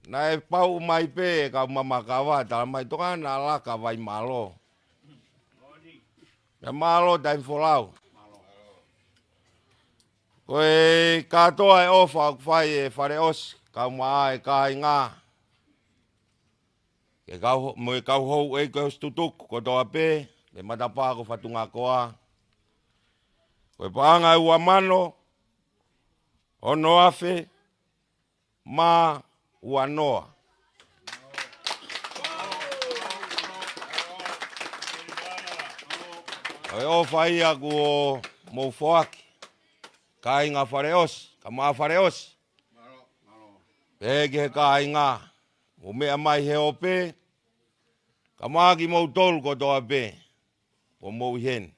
Naʻe pau mai pē kau mamakava, tala mai toka na laka vai mālō. Pea mālō Taimi Folau. Ko e kātoa e ʻofa ʻoku fai ʻe Faleʻosi kae ʻumaʻā e kāinga. Ke kau, mo e kau houʻeiki kolisi tutuku kotoa pē, ke matapā ko Fatungakoa. Ko e paʻanga ʻe ua mano, ono afe, mā ua noa. Ko e ʻofa ia kuo mou foaki, kāinga Faleʻosi, kae ʻumaʻā Faleʻosi. Pehē ki he kāinga, mou meʻa mai he ope, kae ʻumaʻā kimoutolu kotoa pē, kuo mou ʻi heni.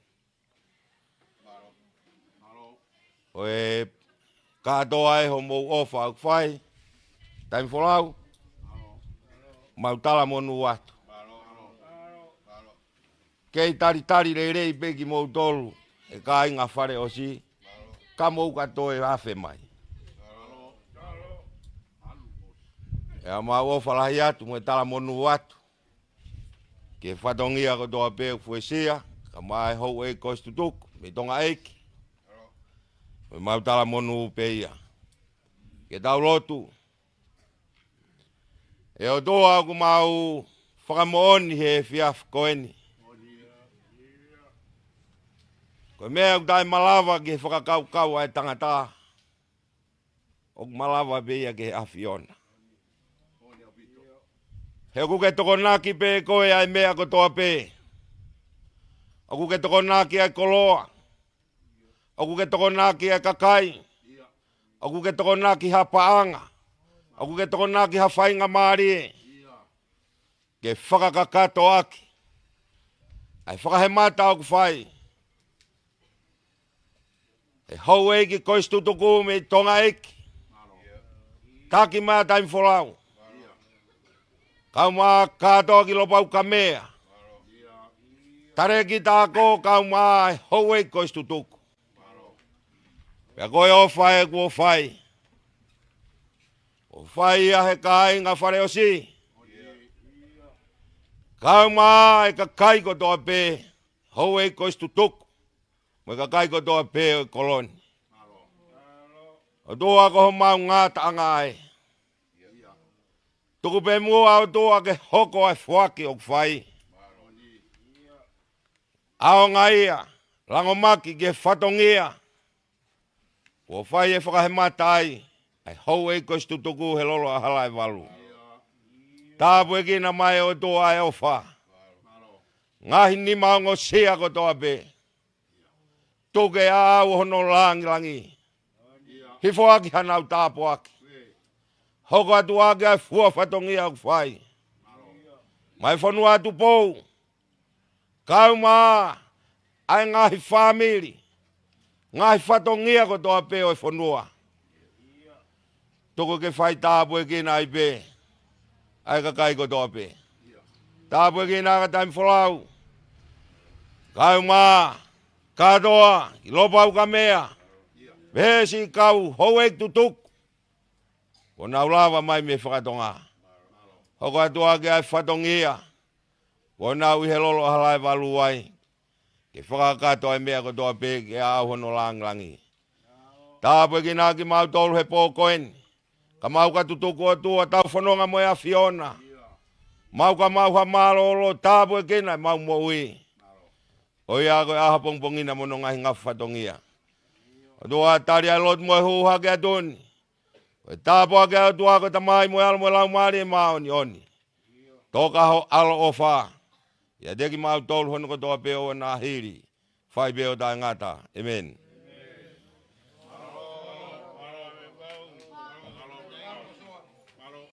Ko e kātoa e homou ʻofa ʻoku fai, Taimi Folau, mau talamonū atu. Kei talitali lelei pē kimoutolu, ʻe kāinga Faleʻosi, ka mou ka toe afe mai. ʻE mau ʻofa lahi atu, mo e talamonū atu ki he fatongia kotoa pē ʻoku fuesia, kae ʻumaʻā e houʻeiki kolisi tutuku mei Tonga ʻEiki. Mo e mau talamonū pē ia. Ke tau lotu. ʻE ʻOtua ʻoku mau fakamoʻoni he efiafi ko eni. Ko e meʻa ʻoku taʻemalava ki he fakakaukau ʻa e tangata, ʻoku malava pē ia ki he ʻAfiona. He ʻoku ke tokonaki pē koe ʻa e meʻa kotoa pē. ʻOku ke tokonaki ʻa e koloa. ʻOku ke tokonaki ʻa e kakai. ʻOku ke tokonaki ha paʻanga. ʻOku ke tokonaki ha faingamālie. Ke fakakakato ʻaki ʻa e fakahemata ʻoku fai ʻe he houʻeiki ko ē ʻo e situtuku mei Tonga ʻEiki, Taki Maʻa Taimi Folau, kae ʻumaʻā kātoa ki Lopaukamea, Talēkita Ako, kae ʻumaʻā ʻa e houʻeiki ko ē ʻo e situtuku. Pea ko e ʻofa ē kuo fai, kuo fai ia ʻe he kāinga Faleʻosi, kae ʻumaʻā ʻa e kakai kotoa pē, houʻeiki ko ē ʻo e situtuku, mo e kakai kotoa pē ʻo e kolo ni. ʻOtua ko homau ngataʻanga ē. Tuku pē muʻa ʻOtua ke hoko ʻa e foaki ʻoku fai. ʻAonga ia, langomaki ki he fatongia kuo fai e fakahemata ai ʻa e houʻeiki ko ē ʻo e situtuku he lolo ʻa Halaevalu. Tāpuekina mai ʻOtua ʻa e ʻofa. Ngaahi nima ongosia kotoa pē, tuku ke ʻaʻau hono langilangi. Hifo ʻaki hanau tāpuaki. Hoko atu ʻaki ʻa e fua fatongia ʻoku fai mai fonua Tupou, kae ʻumaʻā ʻa e ngaahi fāmili, ngaahi fatongia kotoa pē ʻo e fonua. Tuku ke fai tāpuekina ai pē ʻa e kakai kotoa pē. Tāpuekina ʻa Taimi Folau, kae ʻumaʻā kātoa ki Lopaukamea, pea siʻi kau houʻeiki tutuku kuo nau lava mai mei he fakatonga. Hoko atu ʻaki ʻa e fatongia kuo nau ʻi he lolo ʻa Halaevalu ai, ke fakakakato ʻa e meʻa kotoa pē ke ʻaʻau hono langilangi. Tāpuekina ʻaki kimautolu he pō ko eni, ka mau ka tutuku ʻOtua, tau fononga mo e ʻAfiona. Mau ka maʻu ha mālōlō, tāpuekina ʻemau moʻui. ʻOiauē ko e ʻaho pongipongi na mo hono ngaahi ngafa fatongia. ʻOtua, tali ʻa e lotu mo e hū hake atu ni. Ko e tāpuaki ʻa e ʻOtua ko e Tamai mo e ʻAlo mo e Laumālie Māʻoniʻoni. Toka ho ʻaloʻofa ʻiate kimautolu hono kotoa pē ʻo na hili, fai pē ʻo taʻengata. ʻĒmeni.